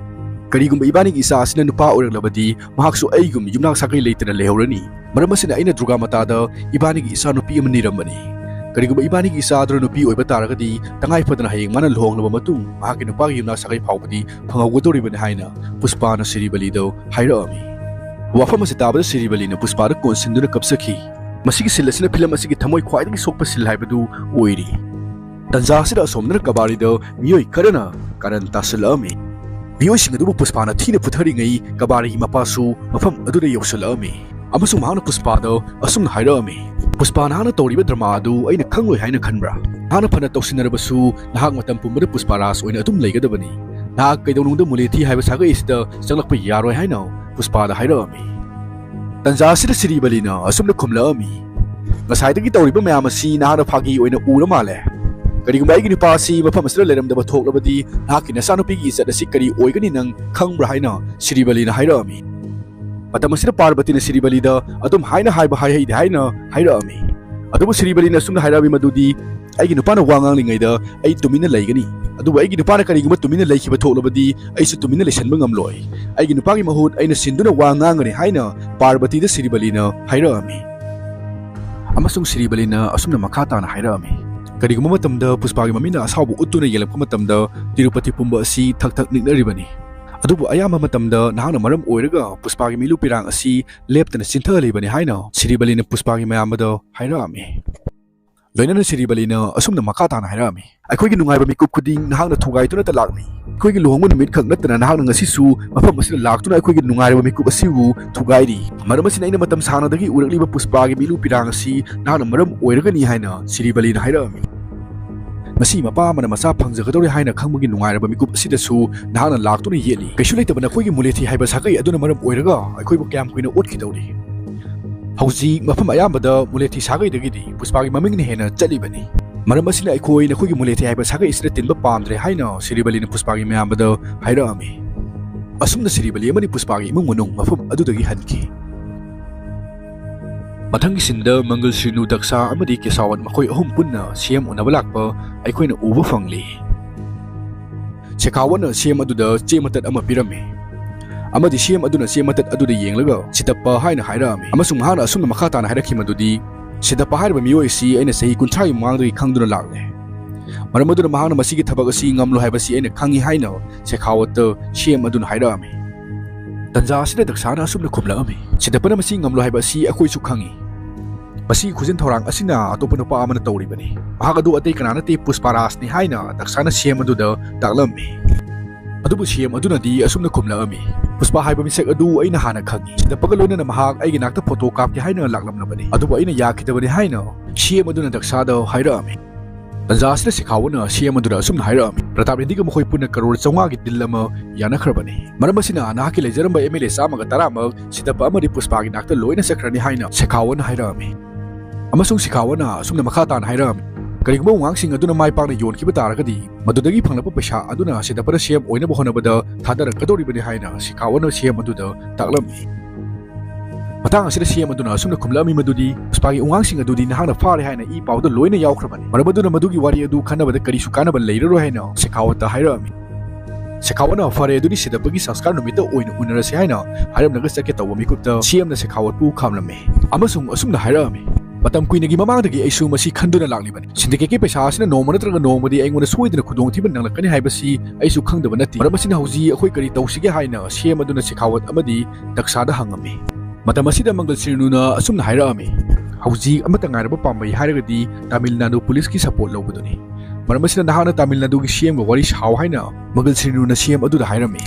"ꯀꯔꯤꯒꯨꯝꯕ ꯏꯕꯥꯅꯤꯒꯤ ꯏꯆꯥ ꯑꯁꯤꯅ ꯅꯨꯄꯥ ꯑꯣꯏꯔꯛꯂꯕꯗꯤ ꯃꯍꯥꯛꯁꯨ ꯑꯩꯒꯨꯝ ꯌꯨꯝꯅꯥꯛ ꯁꯥꯒꯩ ꯂꯩꯇꯅ ꯂꯩꯍꯧꯔꯅꯤ꯫ ꯃꯔꯝ ꯑꯁꯤꯅ ꯑꯩꯅ ꯗꯨꯔꯒꯥ ꯃꯥꯇꯥꯗ ꯏꯕꯥꯅꯤꯒꯤ ꯏꯆꯥ ꯅꯨꯄꯤ ꯑꯃ ꯅꯤꯔꯝꯕꯅꯤ꯫ ꯀꯔꯤꯒꯨꯝꯕ ꯏꯕꯥꯅꯤꯒꯤ ꯏꯆꯥ ꯑꯗꯨꯅ ꯅꯨꯄꯤ ꯑꯣꯏꯕ ꯇꯥꯔꯒꯗꯤ ꯇꯉꯥꯏ ꯐꯗꯅ ꯍꯌꯦꯡ ꯃꯥꯅ ꯂꯨꯍꯣꯡꯂꯕ ꯃꯇꯨꯡ ꯃꯍꯥꯛꯀꯤ ꯅꯨꯄꯥꯒꯤ ꯌꯨꯝꯅꯥꯛ ꯁꯥꯒꯩ ꯐꯥꯎꯕꯗꯤ ꯐꯪꯍꯧꯒꯗꯧꯔꯤꯕꯅꯤ" ꯍꯥꯏꯅ ꯄꯨꯁꯄꯥꯅ ꯁꯤꯔꯤꯕꯂꯤꯗ ꯍꯥꯏꯔꯛꯑꯝꯃꯤ꯫ ꯋꯥꯐꯝ ꯑꯁꯤ ꯇꯥꯕꯗ ꯁꯤꯔꯤꯕꯂꯤꯅ ꯄꯨꯁꯄꯥꯗ ꯀꯣꯟꯁꯤꯟꯗꯨꯅ ꯀꯞꯆꯈꯤ꯫ ꯃꯁꯤꯒꯤ ꯁꯤꯜ ꯑꯁꯤꯅ ꯐꯤꯂꯝ ꯑꯁꯤꯒꯤ ꯊꯃꯣꯏ ꯈ꯭ꯋꯥꯏꯗꯒꯤ ꯁꯣꯛꯄ ꯁꯤꯜ ꯍꯥꯏꯕꯗꯨ ꯑꯣꯏꯔꯤ꯫ ꯇꯟꯖꯥ ꯑꯁꯤꯗ ꯑꯁꯣꯝꯗꯅ ꯀꯕꯥꯔꯤꯗ ꯃꯤꯑꯣꯏ ꯈꯔꯅ ꯀꯥꯔꯟ ꯇꯥꯁꯤꯜꯂꯛꯑꯝꯃꯤ꯫ ꯃꯤꯑꯣꯏꯁꯤꯡ ꯑꯗꯨꯕꯨ ꯄꯨꯁꯄꯥꯅ ꯊꯤꯅ ꯐꯨꯊꯔꯤꯉꯩ ꯀꯕꯥꯔꯤꯒꯤ ꯃꯄꯥꯁꯨ ꯃꯐꯝ ꯑꯗꯨꯗ ꯌꯧꯁꯤꯜꯂꯛꯑꯝꯃꯤ꯫ ꯑꯃꯁꯨꯡ ꯃꯍꯥꯛꯅ ꯄꯨꯁꯄꯥꯗ ꯑꯁꯨꯝꯅ ꯍꯥꯏꯔꯛꯑꯝꯃꯤ, "ꯄꯨꯁꯄꯥ, ꯅꯍꯥꯛꯅ ꯇꯧꯔꯤꯕ ꯗ꯭ꯔꯃꯥ ꯑꯗꯨ ꯑꯩꯅ ꯈꯪꯂꯣꯏ ꯍꯥꯏꯅ ꯈꯟꯕ꯭ꯔꯥ? ꯅꯍꯥꯛꯅ ꯐꯅ ꯇꯧꯁꯤꯟꯅꯔꯕꯁꯨ ꯅꯍꯥꯛ ꯃꯇꯝ ꯄꯨꯝꯕꯗ ꯄꯨꯁꯄꯥ ꯔꯥꯖ ꯑꯣꯏꯅ ꯑꯗꯨꯝ ꯂꯩꯒꯗꯕꯅꯤ꯫ ꯅꯍꯥꯛ ꯀꯩꯗꯧꯅꯨꯡꯗ ꯃꯨꯂꯦꯊꯤ ꯍꯥꯏꯕ ꯁꯥꯒꯩ ꯑꯁꯤꯗ ꯆꯪꯂꯛꯄ ꯌꯥꯔꯣꯏ" ꯍꯥꯏꯅ ꯄꯨꯁꯄꯥꯗ ꯍꯥꯏꯔꯛꯑꯝꯃꯤ꯫ ꯇꯟꯖꯥ ꯑꯁꯤꯗ ꯁꯤꯔꯤꯕꯂꯤꯅ ꯑꯁꯨꯝꯅ ꯈꯨꯝꯂꯛꯑꯝꯃꯤ, "ꯉꯁꯥꯏꯗꯒꯤ ꯇꯧꯔꯤꯕ ꯃꯌꯥꯝ ꯑꯁꯤ ꯅꯍꯥꯛꯅ ꯐꯥꯒꯤ ꯑꯣꯏꯅ ꯎꯔ ꯃꯥꯜꯂꯦ꯫ ꯀꯔꯤꯒꯨꯝꯕ ꯑꯩꯒꯤ ꯅꯨꯄꯥ ꯑꯁꯤ ꯃꯐꯝ ꯑꯁꯤꯗ ꯂꯩꯔꯝꯗꯕ ꯊꯣꯛꯂꯕꯗꯤ ꯅꯍꯥꯛꯀꯤ ꯅꯆꯥꯅꯨꯄꯤꯒꯤ ꯏꯖꯠ ꯑꯁꯤ ꯀꯔꯤ ꯑꯣꯏꯒꯅꯤ ꯅꯪ ꯈꯪꯕ꯭ꯔꯥ?" ꯍꯥꯏꯅ ꯁꯤꯔꯤꯕꯂꯤꯅ ꯍꯥꯏꯔꯛꯑꯝꯃꯤ꯫ ꯃꯇꯝ ꯑꯁꯤꯗ ꯄꯥꯔꯕꯇꯤꯅ ꯁꯤꯔꯤꯕꯂꯤꯗ ꯑꯗꯨꯝ ꯍꯥꯏꯅ ꯍꯥꯏꯕ ꯍꯥꯏꯍꯩꯗꯦ ꯍꯥꯏꯅ ꯍꯥꯏꯔꯛꯑꯝꯃꯤ꯫ ꯑꯗꯨꯕꯨ ꯁꯤꯔꯤꯕꯂꯤꯅ ꯑꯁꯨꯝꯅ ꯍꯥꯏꯔꯛꯑꯝꯃꯤ ꯃꯗꯨꯗꯤ, "ꯑꯩꯒꯤ ꯅꯨꯄꯥꯅ ꯋꯥ ꯉꯥꯡꯂꯤꯉꯩꯗ ꯑꯩ ꯇꯨꯃꯤꯟꯅ ꯂꯩꯒꯅꯤ, ꯑꯗꯨꯕꯨ ꯑꯩꯒꯤ ꯅꯨꯄꯥꯅ ꯀꯔꯤꯒꯨꯝꯕ ꯇꯨꯃꯤꯟꯅ ꯂꯩꯈꯤꯕ ꯊꯣꯛꯂꯕꯗꯤ ꯑꯩꯁꯨ ꯇꯨꯃꯤꯟꯅ ꯂꯩꯁꯟꯕ ꯉꯝꯂꯣꯏ꯫ ꯑꯩꯒꯤ ꯅꯨꯄꯥꯒꯤ ꯃꯍꯨꯠ ꯑꯩꯅ ꯁꯤꯟꯗꯨꯅ ꯋꯥ ꯉꯥꯡꯒꯅꯤ" ꯍꯥꯏꯅ ꯄꯥꯔꯕꯇꯤꯗ ꯁꯤꯔꯤꯕꯂꯤꯅ ꯍꯥꯏꯔꯛꯑꯝꯃꯤ꯫ ꯑꯃꯁꯨꯡ ꯁꯤꯔꯤꯕꯂꯤꯅ ꯑꯁꯨꯝꯅ ꯃꯈꯥ ꯇꯥꯅ ꯍꯥꯏꯔꯛꯑꯝꯃꯤ, "ꯀꯔꯤꯒꯨꯝꯕ ꯃꯇꯝꯗ ꯄꯨꯁꯄꯥꯒꯤ ꯃꯃꯤꯠꯅ ꯑꯁꯥꯎꯕ ꯎꯠꯇꯨꯅ ꯌꯦꯡꯂꯛꯄ ꯃꯇꯝꯗ ꯇꯤꯔꯨꯄꯇꯤ ꯄꯨꯝꯕ ꯑꯁꯤ ꯊꯛ ꯊꯛ ꯅꯤꯛꯅꯔꯤꯕꯅꯤ꯫ ꯑꯗꯨꯕꯨ ꯑꯌꯥꯝꯕ ꯃꯇꯝꯗ ꯅꯍꯥꯛꯅ ꯃꯔꯝ ꯑꯣꯏꯔꯒ ꯄꯨꯁꯄꯥꯒꯤ ꯃꯤꯠꯂꯨ ꯄꯤꯔꯥꯡ ꯑꯁꯤ ꯂꯦꯞꯇꯅ ꯆꯤꯟꯊꯍꯜꯂꯤꯕꯅꯤ" ꯍꯥꯏꯅ ꯁꯤꯔꯤꯕꯂꯤꯅ ꯄꯨꯁꯄꯥꯒꯤ ꯃꯌꯥꯝꯕꯗ ꯍꯥꯏꯔꯛꯑꯝꯃꯤ꯫ ꯂꯣꯏꯅꯅ ꯁꯤꯔꯤꯕꯂꯤꯅ ꯑꯁꯨꯝꯅ ꯃꯈꯥ ꯇꯥꯅ ꯍꯥꯏꯔꯛꯑꯝꯃꯤ, "ꯑꯩꯈꯣꯏꯒꯤ ꯅꯨꯡꯉꯥꯏꯕ ꯃꯤꯀꯨꯞ ꯈꯨꯗꯤꯡ ꯅꯍꯥꯛꯅ ꯊꯨꯒꯥꯏꯗꯨꯅꯇ ꯂꯥꯛꯂꯤ꯫ ꯑꯩꯈꯣꯏꯒꯤ ꯂꯨꯍꯣꯡꯕ ꯅꯨꯃꯤꯠ ꯈꯛ ꯅꯠꯇꯅ ꯅꯍꯥꯛꯅ ꯉꯁꯤꯁꯨ ꯃꯐꯝ ꯑꯁꯤꯗ ꯂꯥꯛꯇꯨꯅ ꯑꯩꯈꯣꯏꯒꯤ ꯅꯨꯡꯉꯥꯏꯔꯕ ꯃꯤꯀꯨꯞ ꯑꯁꯤꯕꯨ ꯊꯨꯒꯥꯏꯔꯤ꯫ ꯃꯔꯝ ꯑꯁꯤꯅ ꯑꯩꯅ ꯃꯇꯝ ꯁꯥꯡꯅꯗꯒꯤ ꯎꯔꯛꯂꯤꯕ ꯄꯨꯁꯄꯥꯒꯤ ꯃꯤꯠꯂꯨ ꯄꯤꯔꯥꯡ ꯑꯁꯤ ꯅꯍꯥꯛꯅ ꯃꯔꯝ ꯑꯣꯏꯔꯒꯅꯤ" ꯍꯥꯏꯅ ꯁꯤꯔꯤꯕꯂꯤꯅ ꯍꯥꯏꯔꯛꯑꯝꯃꯤ꯫ ꯉꯁꯤ ꯃꯄꯥ ꯑꯃꯅ ꯃꯆꯥ ꯐꯪꯖꯒꯗꯧꯔꯦ ꯍꯥꯏꯅ ꯈꯪꯕꯒꯤ ꯅꯨꯡꯉꯥꯏꯔꯕ ꯃꯤꯀꯨꯞ ꯑꯁꯤꯗꯁꯨ ꯅꯍꯥꯛꯅ ꯂꯥꯛꯇꯨꯅ ꯌꯦꯠꯂꯤ꯫ ꯀꯩꯁꯨ ꯂꯩꯇꯕ ꯅꯈꯣꯏꯒꯤ ꯃꯨꯂꯦꯊꯤ ꯍꯥꯏꯕ ꯁꯥꯒꯩ ꯑꯗꯨꯅ ꯃꯔꯝ ꯑꯣꯏꯔꯒ ꯑꯩꯈꯣꯏꯕꯨ ꯀꯌꯥꯝ ꯀꯨꯏꯅ ꯑꯣꯠꯈꯤꯗꯧꯔꯤ? ꯍꯧꯖꯤꯛ ꯃꯐꯝ ꯑꯌꯥꯝꯕꯗ ꯃꯨꯂꯦꯊꯤ ꯁꯥꯒꯩꯗꯒꯤꯗꯤ ꯄꯨꯁꯄꯥꯒꯤ ꯃꯃꯤꯡꯅ ꯍꯦꯟꯅ ꯆꯠꯂꯤꯕꯅꯤ꯫ ꯃꯔꯝ ꯑꯁꯤꯅ ꯑꯩꯈꯣꯏ ꯅꯈꯣꯏꯒꯤ ꯃꯨꯂꯦꯊꯤ ꯍꯥꯏꯕ ꯁꯥꯒꯩ ꯑꯁꯤꯗ ꯇꯤꯟꯕ ꯄꯥꯝꯗ꯭ꯔꯦ ꯍꯥꯏꯅ ꯁꯤꯔꯤꯕꯂꯤꯅ ꯄꯨꯁꯄꯥꯒꯤ ꯃꯌꯥꯝꯕꯗ ꯍꯥꯏꯔꯛꯑꯝꯃꯤ꯫ ꯑꯁꯨꯝꯅ ꯁꯤꯔꯤꯕꯂꯤ ꯑꯃꯗꯤ ꯄꯨꯁꯄꯥꯒꯤ ꯏꯃꯨꯡ ꯃꯅꯨꯡ ꯃꯐꯝ ꯑꯗꯨꯗꯒꯤ ꯍꯟꯈꯤ꯫ ꯃꯊꯪꯒꯤ ꯁꯤꯟꯗ ꯃꯪꯒꯜ ꯁ꯭ꯔꯤꯅꯨ, ꯗꯛꯁꯥ ꯑꯃꯗꯤ ꯀꯦꯁꯥꯋꯠ ꯃꯈꯣꯏ ꯑꯍꯨꯝ ꯄꯨꯟꯅ ꯁꯤ ꯑꯦꯝ ꯎꯅꯕ ꯂꯥꯛꯄ ꯑꯩꯈꯣꯏꯅ ꯎꯕ ꯐꯪꯂꯤ꯫ ꯁꯦꯈꯥꯋꯠꯅ ꯁꯤ ꯑꯦꯝ ꯑꯗꯨꯗ ꯆꯦ ꯃꯇꯠ ꯑꯃ ꯄꯤꯔꯝꯃꯤ ꯑꯃꯗꯤ ꯁꯤ ꯑꯦꯝ ꯑꯗꯨꯅ ꯆꯦ ꯃꯇꯠ ꯑꯗꯨꯗ ꯌꯦꯡꯂꯒ "ꯁꯤꯇꯞꯄ" ꯍꯥꯏꯅ ꯍꯥꯏꯔꯛꯑꯝꯃꯤ ꯑꯃꯁꯨꯡ ꯃꯍꯥꯛꯅ ꯑꯁꯨꯝꯅ ꯃꯈꯥ ꯇꯥꯅ ꯍꯥꯏꯔꯛꯈꯤ ꯃꯗꯨꯗꯤ, "ꯁꯤꯇꯞꯄ ꯍꯥꯏꯔꯤꯕ ꯃꯤꯑꯣꯏ ꯑꯁꯤ ꯑꯩꯅ ꯆꯍꯤ ꯀꯨꯟꯊ꯭ꯔꯥꯒꯤ ꯃꯃꯥꯡꯗꯒꯤ ꯈꯪꯗꯨꯅ ꯂꯥꯛꯂꯦ꯫ ꯃꯔꯝ ꯑꯗꯨꯅ ꯃꯍꯥꯛꯅ ꯃꯁꯤꯒꯤ ꯊꯕꯛ ꯑꯁꯤ ꯉꯝꯂꯣꯏ ꯍꯥꯏꯕꯁꯤ ꯑꯩꯅ ꯈꯪꯏ" ꯍꯥꯏꯅ ꯁꯦꯈꯥꯋꯠꯇ ꯁꯤ ꯑꯦꯝ ꯑꯗꯨꯅ ꯍꯥꯏꯔꯛꯑꯝꯃꯤ꯫ ꯇꯟꯖꯥ ꯑꯁꯤꯗ ꯗꯛꯁꯥꯅ ꯑꯁꯨꯝꯅ ꯈꯨꯝꯂꯛꯑꯝꯃꯤ, "ꯁꯤꯇꯞꯄꯅ ꯃꯁꯤ ꯉꯝꯂꯣꯏ ꯍꯥꯏꯕ ꯑꯁꯤ ꯑꯩꯈꯣꯏꯁꯨ ꯈꯪꯏ꯫ ꯃꯁꯤꯒꯤ ꯈꯨꯖꯤꯟ ꯊꯧꯔꯥꯡ ꯑꯁꯤꯅ ꯑꯇꯣꯞꯄ ꯅꯨꯄꯥ ꯑꯃꯅ ꯇꯧꯔꯤꯕꯅꯤ꯫ ꯃꯍꯥꯛ ꯑꯗꯨ ꯑꯇꯩ ꯀꯅꯥ ꯅꯠꯇꯦ, ꯄꯨꯁꯄꯥꯔꯥꯖꯅꯤ ꯍꯥꯏꯅ ꯗꯛꯁꯥꯅ ꯁꯤ ꯑꯦꯝ ꯑꯗꯨꯗ ꯇꯥꯛꯂꯝꯃꯤ꯫ ꯑꯗꯨꯕꯨ ꯁꯤ ꯑꯦꯝ ꯑꯗꯨꯅꯗꯤ ꯑꯁꯨꯝꯅ ꯈꯨꯝꯂꯛꯑꯝꯃꯤ, "ꯄꯨꯁꯄꯥ ꯍꯥꯏꯕ ꯃꯤꯁꯛ ꯑꯗꯨ ꯑꯩꯅ ꯍꯥꯟꯅ ꯈꯪꯏ꯫ ꯁꯤꯗꯞꯄꯒ ꯂꯣꯏꯅꯅ ꯃꯍꯥꯛ ꯑꯩꯒꯤ ꯅꯥꯛꯇ ꯐꯣꯇꯣ ꯀꯥꯞꯀꯦ ꯍꯥꯏꯅ ꯂꯥꯛꯂꯝꯂꯕꯅꯤ, ꯑꯗꯨꯕꯨ ꯑꯩꯅ ꯌꯥꯈꯤꯗꯕꯅꯤ" ꯍꯥꯏꯅ ꯁꯤ ꯑꯦꯝ ꯑꯗꯨꯅ ꯗꯛꯁꯥꯗ ꯍꯥꯏꯔꯛꯑꯝꯃꯤ꯫ ꯇꯟꯖꯥ ꯑꯁꯤꯗ ꯁꯦꯈꯥꯋꯠꯅ ꯁꯤ ꯑꯦꯝ ꯑꯗꯨꯗ ꯑꯁꯨꯝꯅ ꯍꯥꯏꯔꯛꯑꯝꯃꯤ, "ꯄ꯭ꯔꯇꯥꯞ ꯔꯦꯗ꯭ꯗꯤꯒ ꯃꯈꯣꯏ ꯄꯨꯟꯅ ꯀꯔꯣꯔ ꯆꯥꯝꯃꯉꯥꯒꯤ ꯗꯤꯜ ꯑꯃ ꯌꯥꯅꯈ꯭ꯔꯕꯅꯤ꯫ ꯃꯔꯝ ꯑꯁꯤꯅ ꯅꯍꯥꯛꯀꯤ ꯂꯩꯖꯔꯝꯕ ꯑꯦꯝ ꯑꯦꯜ ꯑꯦ ꯆꯥꯝꯃꯒ ꯇꯔꯥꯃꯛ ꯁꯤꯗꯞꯄ ꯑꯃꯗꯤ ꯄꯨꯁꯄꯥꯒꯤ ꯅꯥꯛꯇ ꯂꯣꯏꯅ ꯆꯠꯈ꯭ꯔꯅꯤ" ꯍꯥꯏꯅ ꯁꯦꯈꯥꯋꯠꯅ ꯍꯥꯏꯔꯛꯑꯝꯃꯤ꯫ ꯑꯃꯁꯨꯡ ꯁꯦꯈꯥꯋꯠꯅ ꯑꯁꯨꯝꯅ ꯃꯈꯥ ꯇꯥꯅ ꯍꯥꯏꯔꯛꯑꯝꯃꯤ, "ꯀꯔꯤꯒꯨꯝꯕ ꯋꯥꯉꯥꯡꯁꯤꯡ ꯑꯗꯨꯅ ꯃꯥꯏ ꯄꯥꯛꯅ ꯌꯣꯟꯈꯤꯕ ꯇꯥꯔꯒꯗꯤ, ꯃꯗꯨꯗꯒꯤ ꯐꯪꯂꯛꯄ ꯄꯩꯁꯥ ꯑꯗꯨꯅ ꯁꯤꯗꯞꯄꯅ ꯁꯤ ꯑꯦꯝ ꯑꯣꯏꯅꯕ ꯍꯣꯠꯅꯕꯗ ꯊꯥꯗꯔꯛꯀꯗꯧꯔꯤꯕꯅꯤ" ꯍꯥꯏꯅ ꯁꯦꯈꯥꯋꯠꯅ ꯁꯤ ꯑꯦꯝ ꯑꯗꯨꯗ ꯇꯥꯛꯂꯝꯃꯤ꯫ ꯃꯇꯥꯡ ꯑꯁꯤꯗ ꯁꯤ ꯑꯦꯝ ꯑꯗꯨꯅ ꯑꯁꯨꯝꯅ ꯈꯨꯝꯂꯛꯑꯝꯃꯤ, "ꯃꯗꯨꯗꯤ ꯄꯨꯁꯄꯥꯒꯤ ꯋꯥꯉꯥꯡꯁꯤꯡ ꯑꯗꯨꯗꯤ ꯅꯍꯥꯛꯅ ꯐꯥꯔꯦ ꯍꯥꯏꯅ ꯏ ꯄꯥꯎꯗ ꯂꯣꯏꯅ ꯌꯥꯎꯈ꯭ꯔꯕꯅꯤ꯫ ꯃꯔꯝ ꯑꯗꯨꯅ ꯃꯗꯨꯒꯤ ꯋꯥꯔꯤ ꯑꯗꯨ ꯈꯟꯅꯕꯗ ꯀꯔꯤꯁꯨ ꯀꯥꯟꯅꯕ ꯂꯩꯔꯔꯣꯏ" ꯍꯥꯏꯅ ꯁꯦꯈꯥꯋꯠꯇ ꯍꯥꯏꯔꯛꯑꯝꯃꯤ꯫ ꯁꯦꯈꯥꯋꯠꯅ, "ꯐꯔꯦ, ꯑꯗꯨꯗꯤ ꯁꯤꯗꯞꯄꯒꯤ ꯁꯪꯁꯀꯥꯔ ꯅꯨꯃꯤꯠꯇ ꯑꯣꯏꯅ ꯎꯅꯔꯁꯤ" ꯍꯥꯏꯅ ꯍꯥꯏꯔꯝꯂꯒ ꯆꯠꯀꯦ ꯇꯧꯕ ꯃꯤꯀꯨꯞꯇ ꯁꯤ ꯑꯦꯝꯅ ꯁꯦꯈꯥꯋꯠꯄꯨ ꯈꯥꯝꯂꯝꯃꯤ ꯑꯃꯁꯨꯡ ꯑꯁꯨꯝꯅ ꯍꯥꯏꯔꯛꯑꯝꯃꯤ, "ꯃꯇꯝ ꯀꯨꯏꯅꯒꯤ ꯃꯃꯥꯡꯗꯒꯤ ꯑꯩꯁꯨ ꯃꯁꯤ ꯈꯟꯗꯨꯅ ꯂꯥꯛꯂꯤꯕꯅꯤ꯫ ꯁꯤꯟꯗꯤꯀꯦꯠꯀꯤ ꯄꯩꯁꯥ ꯑꯁꯤꯅ ꯅꯣꯡꯃ ꯅꯠꯇ꯭ꯔꯒ ꯅꯣꯡꯃꯗꯤ ꯑꯩꯉꯣꯟꯗ ꯁꯣꯏꯗꯅ ꯈꯨꯗꯣꯡꯊꯤꯕ ꯅꯪꯂꯛꯀꯅꯤ ꯍꯥꯏꯕꯁꯤ ꯑꯩꯁꯨ ꯈꯪꯗꯕ ꯅꯠꯇꯦ꯫ ꯃꯔꯝ ꯑꯁꯤꯅ ꯍꯧꯖꯤꯛ ꯑꯩꯈꯣꯏ ꯀꯔꯤ ꯇꯧꯁꯤꯒꯦ?" ꯍꯥꯏꯅ ꯁꯤ ꯑꯦꯝ ꯑꯗꯨꯅ ꯁꯦꯈꯥꯋꯠ ꯑꯃꯗꯤ ꯗꯛꯁꯥꯗ ꯍꯪꯉꯝꯃꯤ꯫ ꯃꯇꯝ ꯑꯁꯤꯗ ꯃꯪꯒꯜ ꯁ꯭ꯔꯤꯅꯨꯅ ꯑꯁꯨꯝꯅ ꯍꯥꯏꯔꯛꯑꯝꯃꯤ, "ꯍꯧꯖꯤꯛ ꯑꯃꯠꯇ ꯉꯥꯏꯔꯕ ꯄꯥꯝꯕꯩ ꯍꯥꯏꯔꯒꯗꯤ ꯇꯥꯃꯤꯜ ꯅꯥꯗꯨ ꯄꯨꯂꯤꯁꯀꯤ ꯁꯄꯣꯔꯠ ꯂꯧꯕꯗꯨꯅꯤ꯫ ꯃꯔꯝ ꯑꯁꯤꯅ ꯅꯍꯥꯛꯅ ꯇꯥꯃꯤꯜ ꯅꯥꯗꯨꯒꯤ ꯁꯤ ꯑꯦꯝꯒ ꯋꯥꯔꯤ ꯁꯥꯎ" ꯍꯥꯏꯅ ꯃꯪꯒꯜ ꯁ꯭ꯔꯤꯅꯨꯅ ꯁꯤ ꯑꯦꯝ ꯑꯗꯨꯗ ꯍꯥꯏꯔꯝꯃꯤ꯫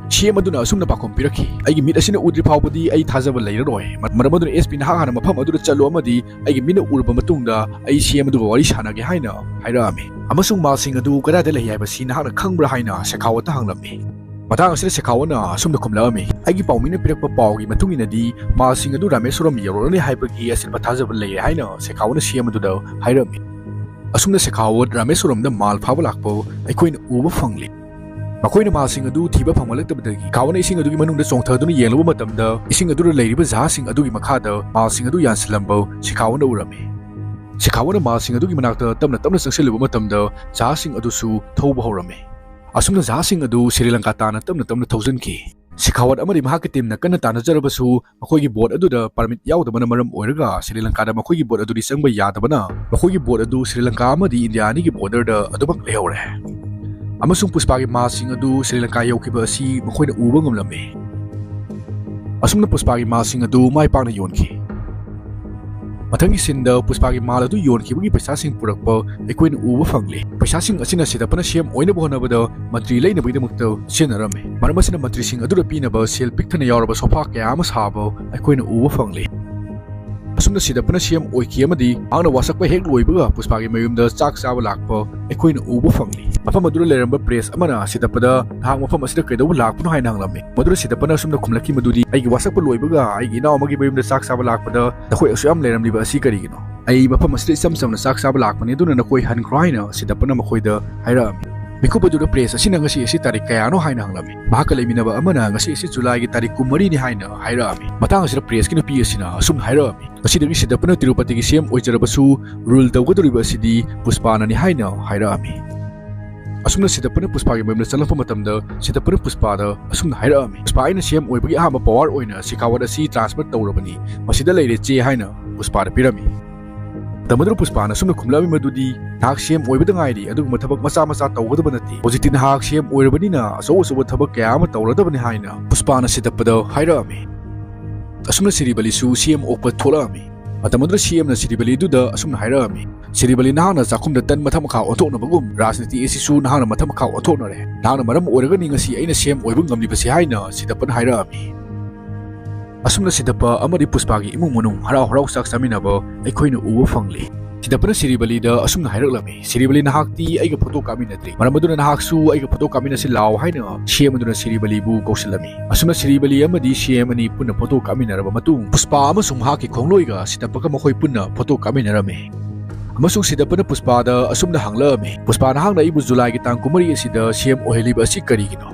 ꯁꯤ ꯑꯦꯝ ꯑꯗꯨꯅ ꯑꯁꯨꯝꯅ ꯄꯥꯎꯈꯨꯝ ꯄꯤꯔꯛꯈꯤ, "ꯑꯩꯒꯤ ꯃꯤꯠ ꯑꯁꯤꯅ ꯎꯗ꯭ꯔꯤ ꯐꯥꯎꯕꯗꯤ ꯑꯩ ꯊꯥꯖꯕ ꯂꯩꯔꯔꯣꯏ꯫ ꯃ-, ꯃꯔꯝ ꯑꯗꯨꯅ ꯑꯦꯁ ꯄꯤ, ꯅꯍꯥꯛ ꯍꯥꯟꯅ ꯃꯐꯝ ꯑꯗꯨꯗ ꯆꯠꯂꯨ ꯑꯃꯗꯤ ꯑꯩꯒꯤ ꯃꯤꯠꯅ ꯎꯔꯕ ꯃꯇꯨꯡꯗ ꯑꯩ ꯁꯤ ꯑꯦꯝ ꯑꯗꯨꯒ ꯋꯥꯔꯤ ꯁꯥꯟꯅꯒꯦ" ꯍꯥꯏꯅ ꯍꯥꯏꯔꯛꯑꯝꯃꯤ꯫ "ꯑꯃꯁꯨꯡ ꯃꯥꯜꯁꯤꯡ ꯑꯗꯨ ꯀꯗꯥꯏꯗ ꯂꯩ ꯍꯥꯏꯕꯁꯤ ꯅꯍꯥꯛꯅ ꯈꯪꯕ꯭ꯔꯥ?" ꯍꯥꯏꯅ ꯁꯦꯈꯥꯋꯠꯇ ꯍꯪꯂꯝꯃꯤ꯫ ꯃꯇꯥꯡ ꯑꯁꯤꯗ ꯁꯦꯈꯥꯋꯠꯅ ꯑꯁꯨꯝꯅ ꯈꯨꯝꯂꯛꯑꯝꯃꯤ, "ꯑꯩꯒꯤ ꯄꯥꯎꯃꯤꯅ ꯄꯤꯔꯛꯄ ꯄꯥꯎꯒꯤ ꯃꯇꯨꯡ ꯏꯟꯅꯗꯤ ꯃꯥꯜꯁꯤꯡ ꯑꯗꯨ ꯔꯥꯃꯦꯁ꯭ꯋꯔꯝ ꯌꯧꯔꯛꯂꯅꯤ ꯍꯥꯏꯕꯒꯤ ꯑꯆꯦꯠꯄ ꯊꯥꯖꯕ ꯂꯩꯔꯦ" ꯍꯥꯏꯅ ꯁꯦꯈꯥꯋꯠꯅ ꯁꯤ ꯑꯦꯝ ꯑꯗꯨꯗ ꯍꯥꯏꯔꯝꯃꯤ꯫ ꯑꯁꯨꯝꯅ ꯁꯦꯈꯥꯋꯠ ꯔꯥꯃꯦꯁ꯭ꯋꯔꯝꯗ ꯃꯥꯜ ꯐꯥꯕ ꯂꯥꯛꯄ ꯑꯩꯈꯣꯏꯅ ꯎꯕ ꯐꯪꯂꯤ꯫ ꯃꯈꯣꯏꯅ ꯃꯥꯜꯁꯤꯡ ꯑꯗꯨ ꯊꯤꯕ ꯐꯪꯂꯛꯇꯕꯗꯒꯤ ꯁꯦꯈꯥꯋꯠꯅ ꯏꯁꯤꯡ ꯑꯗꯨꯒꯤ ꯃꯅꯨꯡꯗ ꯆꯣꯡꯊꯗꯨꯅ ꯌꯦꯡꯂꯨꯕ ꯃꯇꯝꯗ, ꯏꯁꯤꯡ ꯑꯗꯨꯗ ꯂꯩꯔꯤꯕ ꯖꯍꯥꯖꯁꯤꯡ ꯑꯗꯨꯒꯤ ꯃꯈꯥꯗ ꯃꯥꯜꯁꯤꯡ ꯑꯗꯨ ꯌꯥꯟꯁꯤꯜꯂꯝꯕ ꯁꯦꯈꯥꯋꯠꯅ ꯎꯔꯝꯃꯤ꯫ ꯁꯦꯈꯥꯋꯠꯅ ꯃꯥꯜꯁꯤꯡ ꯑꯗꯨꯒꯤ ꯃꯅꯥꯛꯇ ꯇꯞꯅ ꯇꯞꯅ ꯆꯪꯁꯤꯜꯂꯨꯕ ꯃꯇꯝꯗ, ꯖꯍꯥꯖꯁꯤꯡ ꯑꯗꯨꯁꯨ ꯊꯧꯕ ꯍꯧꯔꯝꯃꯤ꯫ ꯑꯁꯨꯝꯅ ꯖꯍꯥꯖꯁꯤꯡ ꯑꯗꯨ ꯁ꯭ꯔꯤ ꯂꯪꯀꯥ ꯇꯥꯟꯅ ꯇꯞꯅ ꯇꯞꯅ ꯊꯧꯖꯤꯟꯈꯤ꯫ ꯁꯦꯈꯥꯋꯠ ꯑꯃꯗꯤ ꯃꯍꯥꯛꯀꯤ ꯇꯤꯝꯅ ꯀꯟꯅ ꯇꯥꯟꯅꯖꯔꯕꯁꯨ, ꯃꯈꯣꯏꯒꯤ ꯕꯣꯠ ꯑꯗꯨꯗ ꯄꯔꯃꯤꯠ ꯌꯥꯎꯗꯕꯅ ꯃꯔꯝ ꯑꯣꯏꯔꯒ ꯁ꯭ꯔꯤ ꯂꯪꯀꯥꯗ ꯃꯈꯣꯏꯒꯤ ꯕꯣꯠ ꯑꯗꯨꯗꯤ ꯆꯪꯕ ꯌꯥꯗꯕꯅ, ꯃꯈꯣꯏꯒꯤ ꯕꯣꯠ ꯑꯗꯨ ꯁ꯭ꯔꯤ ꯂꯪꯀꯥ ꯑꯃꯗꯤ ꯏꯟꯗꯤꯌꯥ ꯑꯅꯤꯒꯤ ꯕꯣꯔꯗꯔꯗ ꯑꯗꯨꯃꯛ ꯂꯩꯍꯧꯔꯦ꯫ ꯑꯃꯁꯨꯡ ꯄꯨꯁꯄꯥꯒꯤ ꯃꯥꯜꯁꯤꯡ ꯑꯗꯨ ꯁ꯭ꯔꯤ ꯂꯪꯀꯥ ꯌꯧꯈꯤꯕ ꯑꯁꯤ ꯃꯈꯣꯏꯅ ꯎꯕ ꯉꯝꯂꯝꯃꯤ꯫ ꯑꯁꯨꯝꯅ ꯄꯨꯁꯄꯥꯒꯤ ꯃꯥꯜꯁꯤꯡ ꯑꯗꯨ ꯃꯥꯏ ꯄꯥꯛꯅ ꯌꯣꯟꯈꯤ꯫ ꯃꯊꯪꯒꯤ ꯁꯤꯟꯗ ꯄꯨꯁꯄꯥꯒꯤ ꯃꯥꯜ ꯑꯗꯨ ꯌꯣꯟꯈꯤꯕꯒꯤ ꯄꯩꯁꯥꯁꯤꯡ ꯄꯨꯔꯛꯄ ꯑꯩꯈꯣꯏꯅ ꯎꯕ ꯐꯪꯂꯤ꯫ ꯄꯩꯁꯥꯁꯤꯡ ꯑꯁꯤꯅ ꯁꯤꯗꯞꯄꯅ ꯁꯤ ꯑꯦꯝ ꯑꯣꯏꯅꯕ ꯍꯣꯠꯅꯕꯗ ꯃꯟꯇ꯭ꯔꯤ ꯂꯩꯅꯕꯒꯤꯗꯃꯛꯇ ꯁꯤꯖꯤꯟꯅꯔꯝꯃꯤ꯫ ꯃꯔꯝ ꯑꯁꯤꯅ ꯃꯟꯇ꯭ꯔꯤꯁꯤꯡ ꯑꯗꯨꯗ ꯄꯤꯅꯕ ꯁꯦꯜ ꯄꯤꯛꯊꯅ ꯌꯥꯎꯔꯕ ꯁꯣꯐꯥ ꯀꯌꯥ ꯑꯃ ꯁꯥꯕ ꯑꯩꯈꯣꯏꯅ ꯎꯕ ꯐꯪꯂꯤ꯫ ꯑꯁꯨꯝꯅ ꯁꯤꯗꯞꯄꯅ ꯁꯤ ꯑꯦꯝ ꯑꯣꯏꯈꯤ ꯑꯃꯗꯤ ꯃꯍꯥꯛꯅ ꯋꯥꯁꯛꯄ ꯍꯦꯛ ꯂꯣꯏꯕꯒ ꯄꯨꯁꯄꯥꯒꯤ ꯃꯌꯨꯝꯗ ꯆꯥꯛ ꯆꯥꯕ ꯂꯥꯛꯄ ꯑꯩꯈꯣꯏꯅ ꯎꯕ ꯐꯪꯂꯤ꯫ ꯃꯐꯝ ꯑꯗꯨꯗ ꯂꯩꯔꯝꯕ ꯄ꯭ꯔꯦꯁ ꯑꯃꯅ ꯁꯤꯗꯞꯄꯗ "ꯅꯍꯥꯛ ꯃꯐꯝ ꯑꯁꯤꯗ ꯀꯩꯗꯧꯕ ꯂꯥꯛꯄꯅꯣ?" ꯍꯥꯏꯅ ꯍꯪꯂꯝꯃꯤ꯫ ꯃꯗꯨꯗ ꯁꯤꯗꯞꯄꯅ ꯑꯁꯨꯝꯅ ꯈꯨꯝꯂꯛꯈꯤ ꯃꯗꯨꯗꯤ, "ꯑꯩꯒꯤ ꯋꯥꯁꯛꯄ ꯂꯣꯏꯕꯒ ꯑꯩꯒꯤ ꯏꯅꯥꯎ ꯑꯃꯒꯤ ꯃꯌꯨꯝꯗ ꯆꯥꯛ ꯆꯥꯕ ꯂꯥꯛꯄꯗ ꯅꯈꯣꯏ ꯑꯁꯨꯛ ꯌꯥꯝ ꯂꯩꯔꯝꯂꯤꯕ ꯑꯁꯤ ꯀꯔꯤꯒꯤꯅꯣ? ꯑꯩ ꯃꯐꯝ ꯑꯁꯤꯗ ꯏꯆꯝ ꯆꯝꯅ ꯆꯥꯛ ꯆꯥꯕ ꯂꯥꯛꯄꯅꯤ, ꯑꯗꯨꯅ ꯅꯈꯣꯏ ꯍꯟꯈ꯭ꯔꯣ" ꯍꯥꯏꯅ ꯁꯤꯗꯞꯄꯅ ꯃꯈꯣꯏꯗ ꯍꯥꯏꯔꯛꯑꯝꯃꯤ꯫ ꯃꯤꯀꯨꯞ ꯑꯗꯨꯗ ꯄ꯭ꯔꯦꯁ ꯑꯁꯤꯅ "ꯉꯁꯤ ꯑꯁꯤ ꯇꯥꯔꯤꯛ ꯀꯌꯥꯅꯣ?" ꯍꯥꯏꯅ ꯍꯪꯂꯝꯃꯤ꯫ ꯃꯍꯥꯛꯀ ꯂꯩꯃꯤꯟꯅꯕ ꯑꯃꯅ "ꯉꯁꯤ ꯑꯁꯤ ꯖꯨꯂꯥꯏꯒꯤ ꯇꯥꯔꯤꯛ ꯀꯨꯟꯃꯔꯤꯅꯤ" ꯍꯥꯏꯅ ꯍꯥꯏꯔꯛꯑꯝꯃꯤ꯫ ꯃꯇꯥꯡ ꯑꯁꯤꯗ ꯄ꯭ꯔꯦꯁꯀꯤ ꯅꯨꯄꯤ ꯑꯁꯤꯅ ꯑꯁꯨꯝꯅ ꯍꯥꯏꯔꯛꯑꯝꯃꯤ, "ꯉꯁꯤꯗꯒꯤ ꯁꯤꯗꯞꯄꯅ ꯇꯤꯔꯨꯄꯇꯤꯒꯤ ꯁꯤ ꯑꯦꯝ ꯑꯣꯏꯖꯔꯕꯁꯨ, ꯔꯨꯜ ꯇꯧꯒꯗꯧꯔꯤꯕ ꯑꯁꯤꯗꯤ ꯄꯨꯁꯄꯥꯅꯅꯤ" ꯍꯥꯏꯅ ꯍꯥꯏꯔꯛꯑꯝꯃꯤ꯫ ꯑꯁꯨꯝꯅ ꯁꯤꯗꯞꯄꯅ ꯄꯨꯁꯄꯥꯒꯤ ꯃꯌꯨꯝꯗ ꯆꯪꯂꯛꯄ ꯃꯇꯝꯗ ꯁꯤꯗꯞꯄꯅ ꯄꯨꯁꯄꯥꯗ ꯑꯁꯨꯝꯅ ꯍꯥꯏꯔꯛꯑꯝꯃꯤ, "ꯄꯨꯁꯄꯥ, ꯑꯩꯅ ꯁꯤ ꯑꯦꯝ ꯑꯣꯏꯕꯒꯤ ꯑꯍꯥꯟꯕ ꯄꯋꯥꯔ ꯑꯣꯏꯅ ꯁꯤꯈꯥꯋꯠ ꯑꯁꯤ ꯇ꯭ꯔꯥꯟꯁꯐꯔ ꯇꯧꯔꯕꯅꯤ꯫ ꯃꯁꯤꯗ ꯂꯩꯔꯦ ꯆꯦ" ꯍꯥꯏꯅ ꯄꯨꯁꯄꯥꯗ ꯄꯤꯔꯝꯃꯤ꯫ ꯃꯇꯝ ꯑꯗꯨꯗ ꯄꯨꯁꯄꯥꯅ ꯑꯁꯨꯝꯅ ꯈꯨꯝꯂꯛꯑꯝꯃꯤ ꯃꯗꯨꯗꯤ, "ꯅꯍꯥꯛ ꯁꯤ ꯑꯦꯝ ꯑꯣꯏꯕꯗ ꯉꯥꯏꯔꯤ, ꯑꯗꯨꯒꯨꯝꯕ ꯊꯕꯛ ꯃꯆꯥ ꯃꯆꯥ ꯇꯧꯒꯗꯕ ꯅꯠꯇꯦ꯫ ꯍꯧꯖꯤꯛꯇꯤ ꯅꯍꯥꯛ ꯁꯤ ꯑꯦꯝ ꯑꯣꯏꯔꯕꯅꯤꯅ ꯑꯆꯧ ꯑꯆꯧꯕ ꯊꯕꯛ ꯀꯌꯥ ꯑꯃ ꯇꯧꯔꯗꯕꯅꯤ" ꯍꯥꯏꯅ ꯄꯨꯁꯄꯥꯅ ꯁꯤꯗꯞꯄꯗ ꯍꯥꯏꯔꯛꯑꯝꯃꯤ꯫ ꯑꯁꯨꯝꯅ ꯁꯤꯔꯤꯕꯂꯤꯁꯨ ꯁꯤ ꯑꯦꯝ ꯑꯣꯛꯄ ꯊꯣꯛꯂꯛꯑꯝꯃꯤ꯫ ꯃꯇꯝ ꯑꯗꯨꯗ ꯁꯤ ꯑꯦꯝꯅ ꯁꯤꯔꯤꯕꯂꯤꯗꯨꯗ ꯑꯁꯨꯝꯅ ꯍꯥꯏꯔꯛꯑꯝꯃꯤ, "ꯁꯤꯔꯤꯕꯂꯤ, ꯅꯍꯥꯛꯅ ꯆꯥꯛꯈꯨꯝꯗ ꯇꯟ ꯃꯊꯛ ꯃꯈꯥ ꯑꯣꯟꯊꯣꯛꯅꯕꯒꯨꯝ ꯔꯥꯖꯅꯤꯇꯤ ꯑꯁꯤꯁꯨ ꯅꯍꯥꯛꯅ ꯃꯊꯛ ꯃꯈꯥ ꯑꯣꯟꯊꯣꯛꯅꯔꯦ꯫ ꯅꯍꯥꯛꯅ ꯃꯔꯝ ꯑꯣꯏꯔꯒꯅꯤ ꯉꯁꯤ ꯑꯩꯅ ꯁꯤ ꯑꯦꯝ ꯑꯣꯏꯕ ꯉꯝꯂꯤꯕꯁꯤ" ꯍꯥꯏꯅ ꯁꯤꯗꯞꯄꯅ ꯍꯥꯏꯔꯛꯑꯝꯃꯤ꯫ ꯑꯁꯨꯝꯅ ꯁꯤꯗꯞꯄ ꯑꯃꯗꯤ ꯄꯨꯁꯄꯥꯒꯤ ꯏꯃꯨꯡ ꯃꯅꯨꯡ ꯍꯔꯥꯎ ꯍꯔꯥꯎ ꯆꯥꯛ ꯆꯥꯃꯤꯟꯅꯕ ꯑꯩꯈꯣꯏꯅ ꯎꯕ ꯐꯪꯂꯤ꯫ ꯁꯤꯗꯞꯄꯅ ꯁꯤꯔꯤꯕꯂꯤꯗ ꯑꯁꯨꯝꯅ ꯍꯥꯏꯔꯛꯂꯝꯃꯤ, "ꯁꯤꯔꯤꯕꯂꯤ, ꯅꯍꯥꯛꯇꯤ ꯑꯩꯒ ꯐꯣꯇꯣ ꯀꯥꯞꯃꯤꯟꯅꯗ꯭ꯔꯤ, ꯃꯔꯝ ꯑꯗꯨꯅ ꯅꯍꯥꯛꯁꯨ ꯑꯩꯒ ꯐꯣꯇꯣ ꯀꯥꯞꯃꯤꯟꯅꯁꯤ ꯂꯥꯛꯑꯣ" ꯍꯥꯏꯅ ꯁꯤ ꯑꯦꯝ ꯑꯗꯨꯅ ꯁꯤꯔꯤꯕꯂꯤꯕꯨ ꯀꯧꯁꯤꯜꯂꯝꯃꯤ꯫ ꯑꯁꯨꯝꯅ ꯁꯤꯔꯤꯕꯂꯤ ꯑꯃꯗꯤ ꯁꯤ ꯑꯦꯝ ꯑꯅꯤ ꯄꯨꯟꯅ ꯐꯣꯇꯣ ꯀꯥꯞꯃꯤꯟꯅꯔꯕ ꯃꯇꯨꯡ, ꯄꯨꯁꯄꯥ ꯑꯃꯁꯨꯡ ꯃꯍꯥꯛꯀꯤ ꯈꯣꯡꯂꯣꯏꯒ ꯁꯤꯗꯞꯄꯒ ꯃꯈꯣꯏ ꯄꯨꯟꯅ ꯐꯣꯇꯣ ꯀꯥꯞꯃꯤꯟꯅꯔꯝꯃꯤ꯫ ꯑꯃꯁꯨꯡ ꯁꯤꯗꯞꯄꯅ ꯄꯨꯁꯄꯥꯗ ꯑꯁꯨꯝꯅ ꯍꯪꯂꯛꯑꯝꯃꯤ, "ꯄꯨꯁꯄꯥ, ꯅꯍꯥꯛꯅ ꯑꯩꯕꯨ ꯖꯨꯂꯥꯏꯒꯤ ꯇꯥꯡ ꯀꯨꯟꯃꯔꯤ ꯑꯁꯤꯗ ꯁꯤ ꯑꯦꯝ ꯑꯣꯏꯍꯜꯂꯤꯕ ꯑꯁꯤ ꯀꯔꯤꯒꯤꯅꯣ?"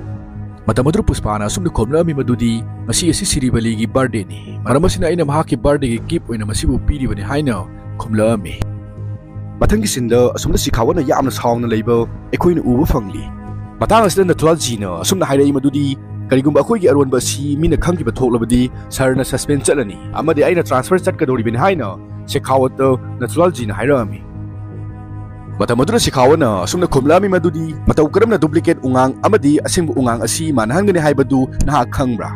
ꯃꯇꯝ ꯑꯗꯨꯗ ꯄꯨꯁꯄꯥꯅ ꯑꯁꯨꯝꯅ ꯈꯨꯝꯂꯛꯑꯝꯃꯤ ꯃꯗꯨꯗꯤ, "ꯉꯁꯤ ꯑꯁꯤ ꯁꯤꯔꯤꯕꯂꯤꯒꯤ ꯕꯥꯔꯗꯦꯅꯤ, ꯃꯔꯝ ꯑꯁꯤꯅ ꯑꯩꯅ ꯃꯍꯥꯛꯀꯤ ꯕꯥꯔꯗꯦꯒꯤ ꯒꯤꯐ ꯑꯣꯏꯅ ꯃꯁꯤꯕꯨ ꯄꯤꯔꯤꯕꯅꯤ" ꯍꯥꯏꯅ ꯈꯨꯝꯂꯛꯑꯝꯃꯤ꯫ ꯃꯊꯪꯒꯤ ꯁꯤꯟꯗ ꯑꯁꯨꯝꯅ ꯁꯤꯈꯥꯋꯠꯅ ꯌꯥꯝꯅ ꯁꯥꯎꯅ ꯂꯩꯕ ꯑꯩꯈꯣꯏꯅ ꯎꯕ ꯐꯪꯂꯤ꯫ ꯃꯇꯥꯡ ꯑꯁꯤꯗ ꯅꯊꯨꯂꯥꯜꯖꯤꯅ ꯑꯁꯨꯝꯅ ꯍꯥꯏꯔꯛꯏ ꯃꯗꯨꯗꯤ, "ꯀꯔꯤꯒꯨꯝꯕ ꯑꯩꯈꯣꯏꯒꯤ ꯑꯔꯣꯟꯕ ꯑꯁꯤ ꯃꯤꯅ ꯈꯪꯈꯤꯕ ꯊꯣꯛꯂꯕꯗꯤ ꯁꯍꯔꯅ ꯁꯁꯄꯦꯟ ꯆꯠꯂꯅꯤ ꯑꯃꯗꯤ ꯑꯩꯅ ꯇ꯭ꯔꯥꯟꯁꯐꯔ ꯆꯠꯀꯗꯧꯔꯤꯕꯅꯤ" ꯍꯥꯏꯅ ꯁꯦꯈꯥꯋꯠꯇ ꯅꯊꯨꯂꯥꯜꯖꯤꯅ ꯍꯥꯏꯔꯛꯑꯝꯃꯤ꯫ ꯃꯇꯝ ꯑꯗꯨꯗ ꯁꯦꯈꯥꯋꯠꯅ ꯑꯁꯨꯝꯅ ꯈꯨꯝꯂꯛꯑꯝꯃꯤ ꯃꯗꯨꯗꯤ, "ꯃꯇꯧ ꯀꯔꯝꯅ ꯗꯨꯄ꯭ꯂꯤꯀꯦꯠ ꯎꯉꯥꯡ ꯑꯃꯗꯤ ꯑꯁꯦꯡꯕ ꯎꯉꯥꯡ ꯑꯁꯤ ꯃꯥꯟꯅꯍꯟꯒꯅꯤ ꯍꯥꯏꯕꯗꯨ ꯅꯍꯥꯛ ꯈꯪꯕ꯭ꯔꯥ?"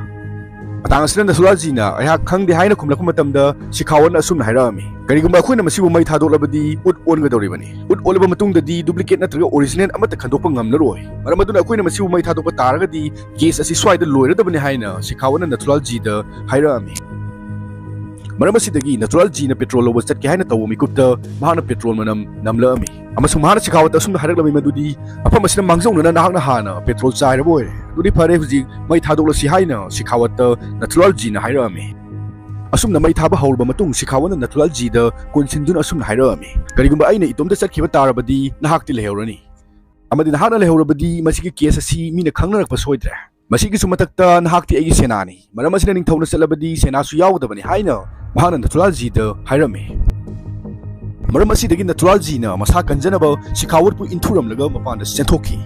ꯃꯇꯥꯡ ꯑꯁꯤꯗ ꯅꯊꯨꯂꯥꯜꯖꯤꯅ "ꯑꯩꯍꯥꯛ ꯈꯪꯗꯦ" ꯍꯥꯏꯅ ꯈꯨꯝꯂꯛꯄ ꯃꯇꯝꯗ ꯁꯤꯈꯥꯋꯠꯅ ꯑꯁꯨꯝꯅ ꯍꯥꯏꯔꯛꯑꯝꯃꯤ, "ꯀꯔꯤꯒꯨꯝꯕ ꯑꯩꯈꯣꯏꯅ ꯃꯁꯤꯕꯨ ꯃꯩ ꯊꯥꯗꯣꯛꯂꯕꯗꯤ ꯎꯠ ꯑꯣꯟꯒꯗꯧꯔꯤꯕꯅꯤ꯫ ꯎꯠ ꯑꯣꯜꯂꯕ ꯃꯇꯨꯡꯗꯗꯤ duplicate ꯅꯠꯇ꯭ꯔꯒ original ꯑꯃꯠꯇ ꯈꯟꯗꯣꯛꯄ ꯉꯝꯂꯔꯣꯏ꯫ ꯃꯔꯝ ꯑꯗꯨꯅ ꯑꯩꯈꯣꯏꯅ ꯃꯁꯤꯕꯨ ꯃꯩ ꯊꯥꯗꯣꯛꯄ ꯇꯥꯔꯒꯗꯤ case ꯑꯁꯤ ꯁ꯭ꯋꯥꯏꯗ ꯂꯣꯏꯔꯗꯕꯅꯤ" ꯍꯥꯏꯅ ꯁꯤꯈꯥꯋꯠꯅ ꯅꯊꯨꯂꯥꯜꯖꯤꯗ ꯍꯥꯏꯔꯛꯑꯝꯃꯤ꯫ ꯃꯔꯝ ꯑꯁꯤꯗꯒꯤ ꯅꯊꯨꯂꯥꯜꯖꯤꯅ petrol ꯂꯧꯕ ꯆꯠꯀꯦ ꯍꯥꯏꯅ ꯇꯧꯕ ꯃꯤꯀꯨꯞꯇ ꯃꯍꯥꯛꯅ petrol ꯃꯅꯝ ꯅꯝꯂꯛꯑꯝꯃꯤ꯫ ꯑꯃꯁꯨꯡ ꯃꯍꯥꯛꯅ ꯁꯤꯈꯥꯋꯠꯇ ꯑꯁꯨꯝꯅ ꯍꯥꯏꯔꯛꯂꯝꯃꯤ ꯃꯗꯨꯗꯤ, "ꯃꯐꯝ ꯑꯁꯤꯗ ꯃꯥꯡꯖꯧꯅꯅ ꯅꯍꯥꯛꯅ ꯍꯥꯟꯅ petrol ꯆꯥꯏꯔꯕ ꯑꯣꯏꯔꯦ꯫ ꯑꯗꯨꯗꯤ ꯐꯔꯦ, ꯍꯧꯖꯤꯛ ꯃꯩ ꯊꯥꯗꯣꯛꯂꯁꯤ" ꯍꯥꯏꯅ ꯁꯤꯈꯥꯋꯠꯇ ꯅꯊꯨꯂꯥꯜꯖꯤꯅ ꯍꯥꯏꯔꯛꯑꯝꯃꯤ꯫ ꯑꯁꯨꯝꯅ ꯃꯩ ꯊꯥꯕ ꯍꯧꯔꯕ ꯃꯇꯨꯡ ꯁꯤꯈꯥꯋꯠꯅ ꯅꯊꯨꯂꯥꯜꯖꯤꯗ ꯀꯣꯟꯁꯤꯟꯗꯨꯅ ꯑꯁꯨꯝꯅ ꯍꯥꯏꯔꯛꯑꯝꯃꯤ, "ꯀꯔꯤꯒꯨꯝꯕ ꯑꯩꯅ ꯏꯇꯣꯝꯇ ꯆꯠꯈꯤꯕ ꯇꯥꯔꯕꯗꯤ ꯅꯍꯥꯛꯇꯤ ꯂꯩꯍꯧꯔꯅꯤ꯫ ꯑꯃꯗꯤ ꯅꯍꯥꯛꯅ ꯂꯩꯍꯧꯔꯕꯗꯤ ꯃꯁꯤꯒꯤ case ꯑꯁꯤ ꯃꯤꯅ ꯈꯪꯅꯔꯛꯄ ꯁꯣꯏꯗ꯭ꯔꯦ꯫ ꯃꯁꯤꯒꯤꯁꯨ ꯃꯊꯛꯇ ꯅꯍꯥꯛꯇꯤ ꯑꯩꯒꯤ ꯁꯦꯅꯥꯅꯤ꯫ ꯃꯔꯝ ꯑꯁꯤꯅ ꯅꯤꯡꯊꯧꯅ ꯆꯠꯂꯕꯗꯤ ꯁꯦꯅꯥꯁꯨ ꯌꯥꯎꯒꯗꯕꯅꯤ" ꯍꯥꯏꯅ ꯃꯍꯥꯛꯅ ꯅꯊꯨꯂꯥꯜꯖꯤꯗ ꯍꯥꯏꯔꯝꯃꯤ꯫ ꯃꯔꯝ ꯑꯁꯤꯗꯒꯤ ꯅꯊꯨꯂꯥꯜꯖꯤꯅ ꯃꯁꯥ ꯀꯟꯖꯅꯕ ꯁꯤꯈꯥꯋꯠꯄꯨ ꯏꯟꯊꯨꯔꯝꯂꯒ ꯃꯄꯥꯟꯗ ꯆꯦꯟꯊꯣꯛꯈꯤ꯫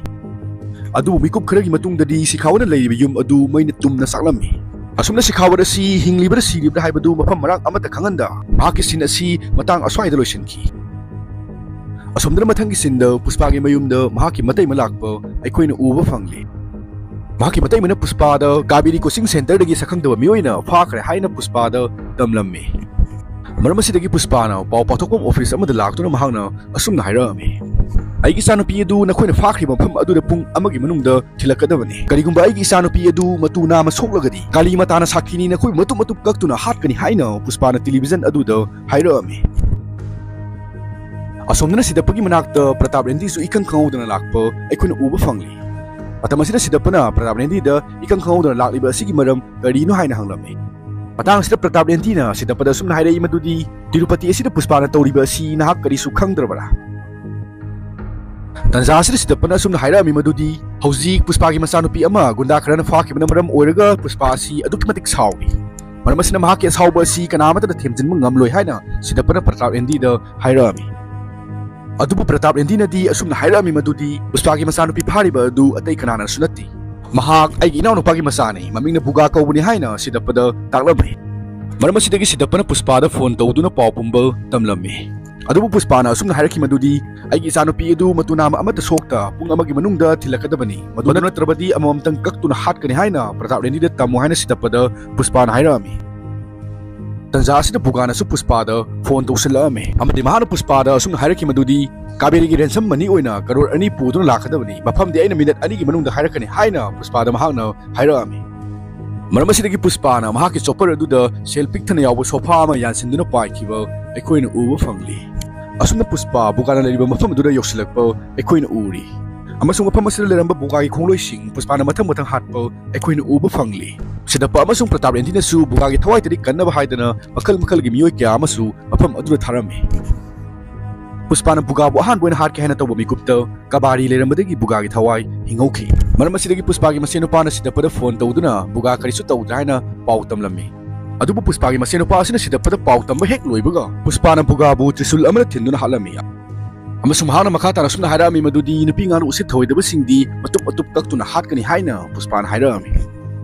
ꯑꯗꯨꯕꯨ ꯃꯤꯀꯨꯞ ꯈꯔꯒꯤ ꯃꯇꯨꯡꯗꯗꯤ ꯁꯤꯈꯥꯋꯠꯅ ꯂꯩꯔꯤꯕ ꯌꯨꯝ ꯑꯗꯨ ꯃꯩꯅ ꯇꯨꯝꯅ ꯆꯥꯛꯂꯝꯃꯤ꯫ ꯑꯁꯨꯝꯅ ꯁꯤꯈꯥꯋꯠ ꯑꯁꯤ ꯍꯤꯡꯂꯤꯕ꯭ꯔꯥ ꯁꯤꯔꯤꯕ꯭ꯔꯥ ꯍꯥꯏꯕꯗꯨ ꯃꯐꯝ ꯃꯔꯥꯡ ꯑꯃꯠꯇ ꯈꯪꯍꯟꯗ ꯃꯍꯥꯛꯀꯤ scene ꯑꯁꯤ ꯃꯇꯥꯡ ꯑꯁ꯭ꯋꯥꯏꯗ ꯂꯣꯏꯁꯤꯟꯈꯤ꯫ ꯑꯁꯣꯝꯗꯅ ꯃꯊꯪꯒꯤ sceneꯗ ꯄꯨꯁꯄꯥꯒꯤ ꯃꯌꯨꯝꯗ ꯃꯍꯥꯛꯀꯤ ꯃꯇꯩꯃ ꯂꯥꯛꯄ ꯑꯩꯈꯣꯏꯅ ꯎꯕ ꯐꯪꯂꯤ꯫ ꯃꯍꯥꯛꯀꯤ ꯃꯇꯩꯃꯅ ꯄꯨꯁꯄꯥꯗ ꯀꯥꯕꯦꯔꯤ coaching centreꯗꯒꯤ ꯁꯛꯈꯪꯗꯕ ꯃꯤꯑꯣꯏꯅ ꯐꯥꯈ꯭ꯔꯦ ꯍꯥꯏꯅ ꯄꯨꯁꯄꯥꯗ ꯇꯝꯂꯝꯃꯤ꯫ ꯃꯔꯝ ꯑꯁꯤꯗꯒꯤ ꯄꯨꯁꯄꯥꯅ ꯄꯥꯎ ꯄꯥꯊꯣꯛꯐꯝ office ꯑꯃꯗ ꯂꯥꯛꯇꯨꯅ ꯃꯍꯥꯛꯅ ꯑꯁꯨꯝꯅ ꯍꯥꯏꯔꯛꯑꯝꯃꯤ, "ꯑꯩꯒꯤ ꯏꯆꯥꯅꯨꯄꯤ ꯑꯗꯨ ꯅꯈꯣꯏꯅ ꯐꯥꯈ꯭ꯔꯤꯕ ꯃꯐꯝ ꯑꯗꯨꯗ ꯄꯨꯡ ꯑꯃꯒꯤ ꯃꯅꯨꯡꯗ ꯊꯤꯜꯂꯛꯀꯗꯕꯅꯤ꯫ ꯀꯔꯤꯒꯨꯝꯕ ꯑꯩꯒꯤ ꯏꯆꯥꯅꯨꯄꯤ ꯑꯗꯨ ꯃꯇꯨ ꯅꯥꯝꯃ ꯁꯣꯛꯂꯒꯗꯤ ꯀꯥꯂꯤ ꯃꯇꯥꯅ ꯁꯥꯈꯤꯅꯤ ꯅꯈꯣꯏꯕꯨ ꯃꯇꯨꯝ ꯃꯇꯨꯝ ꯀꯛꯇꯨꯅ ꯍꯥꯠꯀꯅꯤ" ꯍꯥꯏꯅ ꯄꯨꯁꯄꯥꯅ television ꯑꯗꯨꯗ ꯍꯥꯏꯔꯛꯑꯝꯃꯤ꯫ ꯑꯁꯣꯝꯗꯅ ꯁꯤꯗꯞꯄꯒꯤ ꯃꯅꯥꯛꯇ ꯄ꯭ꯔꯇꯥꯞ ꯔꯦꯟꯗꯤꯁꯨ ꯏꯈꯪ ꯈꯪꯍꯧꯗꯅ ꯂꯥꯛꯄ ꯑꯩꯈꯣꯏꯅ ꯎꯕ ꯐꯪꯂꯤ꯫ ꯃꯇꯝ ꯑꯁꯤꯗ ꯁꯤꯗꯞꯄꯅ ꯄ꯭ꯔꯇꯥꯞ ꯔꯦꯟꯗꯤꯗ ꯏꯈꯪ ꯈꯪꯍꯧꯗꯅ ꯂꯥꯛꯂꯤꯕ ꯑꯁꯤꯒꯤ ꯃꯔꯝ ꯀꯔꯤꯅꯣ ꯍꯥꯏꯅ ꯍꯪꯂꯝꯃꯤ꯫ ꯃꯇꯥꯡ ꯑꯁꯤꯗ ꯄ꯭ꯔꯇꯥꯞ ꯔꯦꯟꯗꯤꯅ ꯁꯤꯗꯞꯄꯗ ꯑꯁꯨꯝꯅ ꯍꯥꯏꯔꯛꯏ ꯃꯗꯨꯗꯤ, "ꯇꯤꯔꯨꯄꯇꯤ ꯑꯁꯤꯗ ꯄꯨꯁꯄꯥꯅ ꯇꯧꯔꯤꯕ ꯑꯁꯤ ꯅꯍꯥꯛ ꯀꯔꯤꯁꯨ ꯈꯪꯗ꯭ꯔꯕꯔꯥ?" ꯇꯟꯖꯥ ꯑꯁꯤꯗ ꯁꯤꯗꯞꯄꯅ ꯑꯁꯨꯝꯅ ꯍꯥꯏꯔꯛꯑꯝꯃꯤ ꯃꯗꯨꯗꯤ, "ꯍꯧꯖꯤꯛ ꯄꯨꯁꯄꯥꯒꯤ ꯃꯆꯥꯅꯨꯄꯤ ꯑꯃ ꯒꯨꯟꯗꯥ ꯈꯔꯅ ꯐꯥꯈꯤꯕꯅ ꯃꯔꯝ ꯑꯣꯏꯔꯒ ꯄꯨꯁꯄꯥ ꯑꯁꯤ ꯑꯗꯨꯛꯀꯤ ꯃꯇꯤꯛ ꯁꯥꯎꯔꯤ꯫ ꯃꯔꯝ ꯑꯁꯤꯅ ꯃꯍꯥꯛꯀꯤ ꯑꯁꯥꯎꯕ ꯑꯁꯤ ꯀꯅꯥ ꯑꯃꯠꯇꯅ ꯊꯦꯝꯖꯤꯟꯕ ꯉꯝꯂꯣꯏ" ꯍꯥꯏꯅ ꯁꯤꯗꯞꯄꯅ ꯄ꯭ꯔꯇꯥꯞ ꯔꯦꯟꯗꯤꯗ ꯍꯥꯏꯔꯛꯑꯝꯃꯤ꯫ ꯑꯗꯨꯕꯨ ꯄ꯭ꯔꯇꯥꯞ ꯔꯦꯟꯗꯤꯅꯗꯤ ꯑꯁꯨꯝꯅ ꯍꯥꯏꯔꯛꯑꯝꯃꯤ ꯃꯗꯨꯗꯤ, "ꯄꯨꯁꯄꯥꯒꯤ ꯃꯆꯥꯅꯨꯄꯤ ꯐꯥꯔꯤꯕ ꯑꯗꯨ ꯑꯇꯩ ꯀꯅꯥꯅꯁꯨ ꯅꯠꯇꯦ꯫ ꯃꯍꯥꯛ ꯑꯩꯒꯤ ꯏꯅꯥꯎꯅꯨꯄꯥꯒꯤ ꯃꯆꯥꯅꯤ, ꯃꯃꯤꯡꯅ ꯕꯨꯒꯥ ꯀꯧꯕꯅꯤ" ꯍꯥꯏꯅ ꯁꯤꯗꯞꯄꯗ ꯇꯥꯛꯂꯝꯃꯤ꯫ ꯃꯔꯝ ꯑꯁꯤꯗꯒꯤ ꯁꯤꯗꯞꯄꯅ ꯄꯨꯁꯄꯥꯗ phone ꯇꯧꯗꯨꯅ ꯄꯥꯎ ꯄꯨꯝꯕ ꯇꯝꯂꯝꯃꯤ꯫ ꯑꯗꯨꯕꯨ ꯄꯨꯁꯄꯥꯅ ꯑꯁꯨꯝꯅ ꯍꯥꯏꯔꯛꯈꯤ ꯃꯗꯨꯗꯤ, "ꯑꯩꯒꯤ ꯏꯆꯥꯅꯨꯄꯤ ꯑꯗꯨ ꯃꯇꯨ ꯅꯥꯝꯃ ꯑꯃꯠꯇ ꯁꯣꯛꯇ ꯄꯨꯡ ꯑꯃꯒꯤ ꯃꯅꯨꯡꯗ ꯊꯤꯜꯂꯛꯀꯗꯕꯅꯤ, ꯃꯗꯨ ꯅꯠꯇ꯭ꯔꯕꯗꯤ ꯑꯃꯃꯝꯇꯪ ꯀꯛꯇꯨꯅ ꯍꯥꯠꯀꯅꯤ" ꯍꯥꯏꯅ ꯄ꯭ꯔꯇꯥꯞ ꯔꯦꯟꯗꯤꯗ ꯇꯝꯃꯨ ꯍꯥꯏꯅ ꯁꯤꯗꯞꯄꯗ ꯄꯨꯁꯄꯥꯅ ꯍꯥꯏꯔꯛꯑꯝꯃꯤ꯫ ꯇꯟꯖꯥ ꯑꯁꯤꯗ ꯕꯨꯒꯥꯅꯁꯨ ꯄꯨꯁꯄꯥꯗ ꯐꯣꯟ ꯇꯧꯁꯤꯜꯂꯛꯑꯝꯃꯤ ꯑꯃꯗꯤ ꯃꯍꯥꯛꯅ ꯄꯨꯁꯄꯥꯗ ꯑꯁꯨꯝꯅ ꯍꯥꯏꯔꯛꯈꯤ ꯃꯗꯨꯗꯤ, "ꯀꯥꯕꯦꯔꯤꯒꯤ ꯔꯦꯟꯁꯝ ꯃꯅꯤ ꯑꯣꯏꯅ ꯀꯔꯣꯔ ꯑꯅꯤ ꯄꯨꯗꯨꯅ ꯂꯥꯛꯀꯗꯕꯅꯤ, ꯃꯐꯝꯗꯤ ꯑꯩꯅ ꯃꯤꯅꯠ ꯑꯅꯤꯒꯤ ꯃꯅꯨꯡꯗ ꯍꯥꯏꯔꯛꯀꯅꯤ" ꯍꯥꯏꯅ ꯄꯨꯁꯄꯥꯗ ꯃꯍꯥꯛꯅ ꯍꯥꯏꯔꯛꯑꯝꯃꯤ꯫ ꯃꯔꯝ ꯑꯁꯤꯗꯒꯤ ꯄꯨꯁꯄꯥꯅ ꯃꯍꯥꯛꯀꯤ ꯆꯣꯄꯔ ꯑꯗꯨꯗ ꯁꯦꯜ ꯄꯤꯛ ꯊꯟꯅ ꯌꯥꯎꯕ ꯁꯣꯐꯥ ꯑꯃ ꯌꯥꯟꯁꯤꯟꯗꯨꯅ ꯄꯥꯏꯈꯤꯕ ꯑꯩꯈꯣꯏꯅ ꯎꯕ ꯐꯪꯂꯤ꯫ ꯑꯁꯨꯝꯅ ꯄꯨꯁꯄꯥ ꯕꯨꯒꯥꯅ ꯂꯩꯔꯤꯕ ꯃꯐꯝ ꯑꯗꯨꯗ ꯌꯧꯁꯤꯜꯂꯛꯄ ꯑꯩꯈꯣꯏꯅ ꯎꯔꯤ꯫ ꯑꯃꯁꯨꯡ ꯃꯐꯝ ꯑꯁꯤꯗ ꯂꯩꯔꯝꯕ ꯕꯨꯒꯥꯒꯤ ꯈꯣꯡꯂꯣꯏꯁꯤꯡ ꯄꯨꯁꯄꯥꯅ ꯃꯊꯪ ꯃꯊꯪ ꯍꯥꯠꯄ ꯑꯩꯈꯣꯏꯅ ꯎꯕ ꯐꯪꯂꯤ꯫ ꯁꯤꯗꯞꯄ ꯑꯃꯁꯨꯡ ꯄ꯭ꯔꯇꯥꯞ ꯔꯦꯟꯗꯤꯅꯁꯨ ꯕꯨꯒꯥꯒꯤ ꯊꯋꯥꯏ ꯇꯔꯤ ꯀꯟꯅꯕ ꯍꯥꯏꯗꯅ ꯃꯈꯜ ꯃꯈꯜꯒꯤ ꯃꯤꯑꯣꯏ ꯀꯌꯥ ꯑꯃꯁꯨ ꯃꯐꯝ ꯑꯗꯨꯗ ꯊꯥꯔꯝꯃꯤ꯫ ꯄꯨꯁꯄꯥꯅ ꯕꯨꯒꯥꯕꯨ ꯑꯍꯥꯟꯕ ꯑꯣꯏꯅ ꯍꯥꯠꯀꯦ ꯍꯥꯏꯅ ꯇꯧꯕ ꯃꯤꯀꯨꯞꯇ ꯀꯕꯥꯔꯤ ꯂꯩꯔꯝꯕꯗꯒꯤ ꯕꯨꯒꯥꯒꯤ ꯊꯋꯥꯏ ꯍꯤꯡꯍꯧꯈꯤ꯫ ꯃꯔꯝ ꯑꯁꯤꯗꯒꯤ ꯄꯨꯁꯄꯥꯒꯤ ꯃꯆꯦꯅꯨꯄꯥꯅ ꯁꯤꯗꯞꯄꯗ ꯐꯣꯟ ꯇꯧꯗꯨꯅ ꯕꯨꯒꯥ ꯀꯔꯤꯁꯨ ꯇꯧꯗ꯭ꯔꯦ ꯍꯥꯏꯅ ꯄꯥꯎ ꯇꯝꯂꯝꯃꯤ꯫ ꯑꯗꯨꯕꯨ ꯄꯨꯁꯄꯥꯒꯤ ꯃꯆꯦꯅꯨꯄꯥ ꯑꯁꯤꯅ ꯁꯤꯗꯞꯄꯗ ꯄꯥꯎ ꯇꯝꯕ ꯍꯦꯛ ꯂꯣꯏꯕꯒ, ꯄꯨꯁꯄꯥꯅ ꯕꯨꯒꯥꯕꯨ ꯇ꯭ꯔꯤꯁꯨꯜ ꯑꯃꯅ ꯊꯤꯟꯗꯨꯅ ꯍꯥꯠꯂꯝꯃꯤ꯫ ꯑꯃꯁꯨꯡ ꯃꯍꯥꯛꯅ ꯃꯈꯥ ꯇꯥꯅ ꯑꯁꯨꯝꯅ ꯍꯥꯏꯔꯛꯑꯝꯃꯤ ꯃꯗꯨꯗꯤ, "ꯅꯨꯄꯤ ꯉꯥꯅꯨ ꯎꯁꯤꯠ ꯊꯑꯣꯏꯗꯕꯁꯤꯡꯗꯤ ꯃꯇꯨꯞ ꯃꯇꯨꯞ ꯀꯛꯇꯨꯅ ꯍꯥꯠꯀꯅꯤ" ꯍꯥꯏꯅ ꯄꯨꯁꯄꯥꯅ ꯍꯥꯏꯔꯛꯑꯝꯃꯤ꯫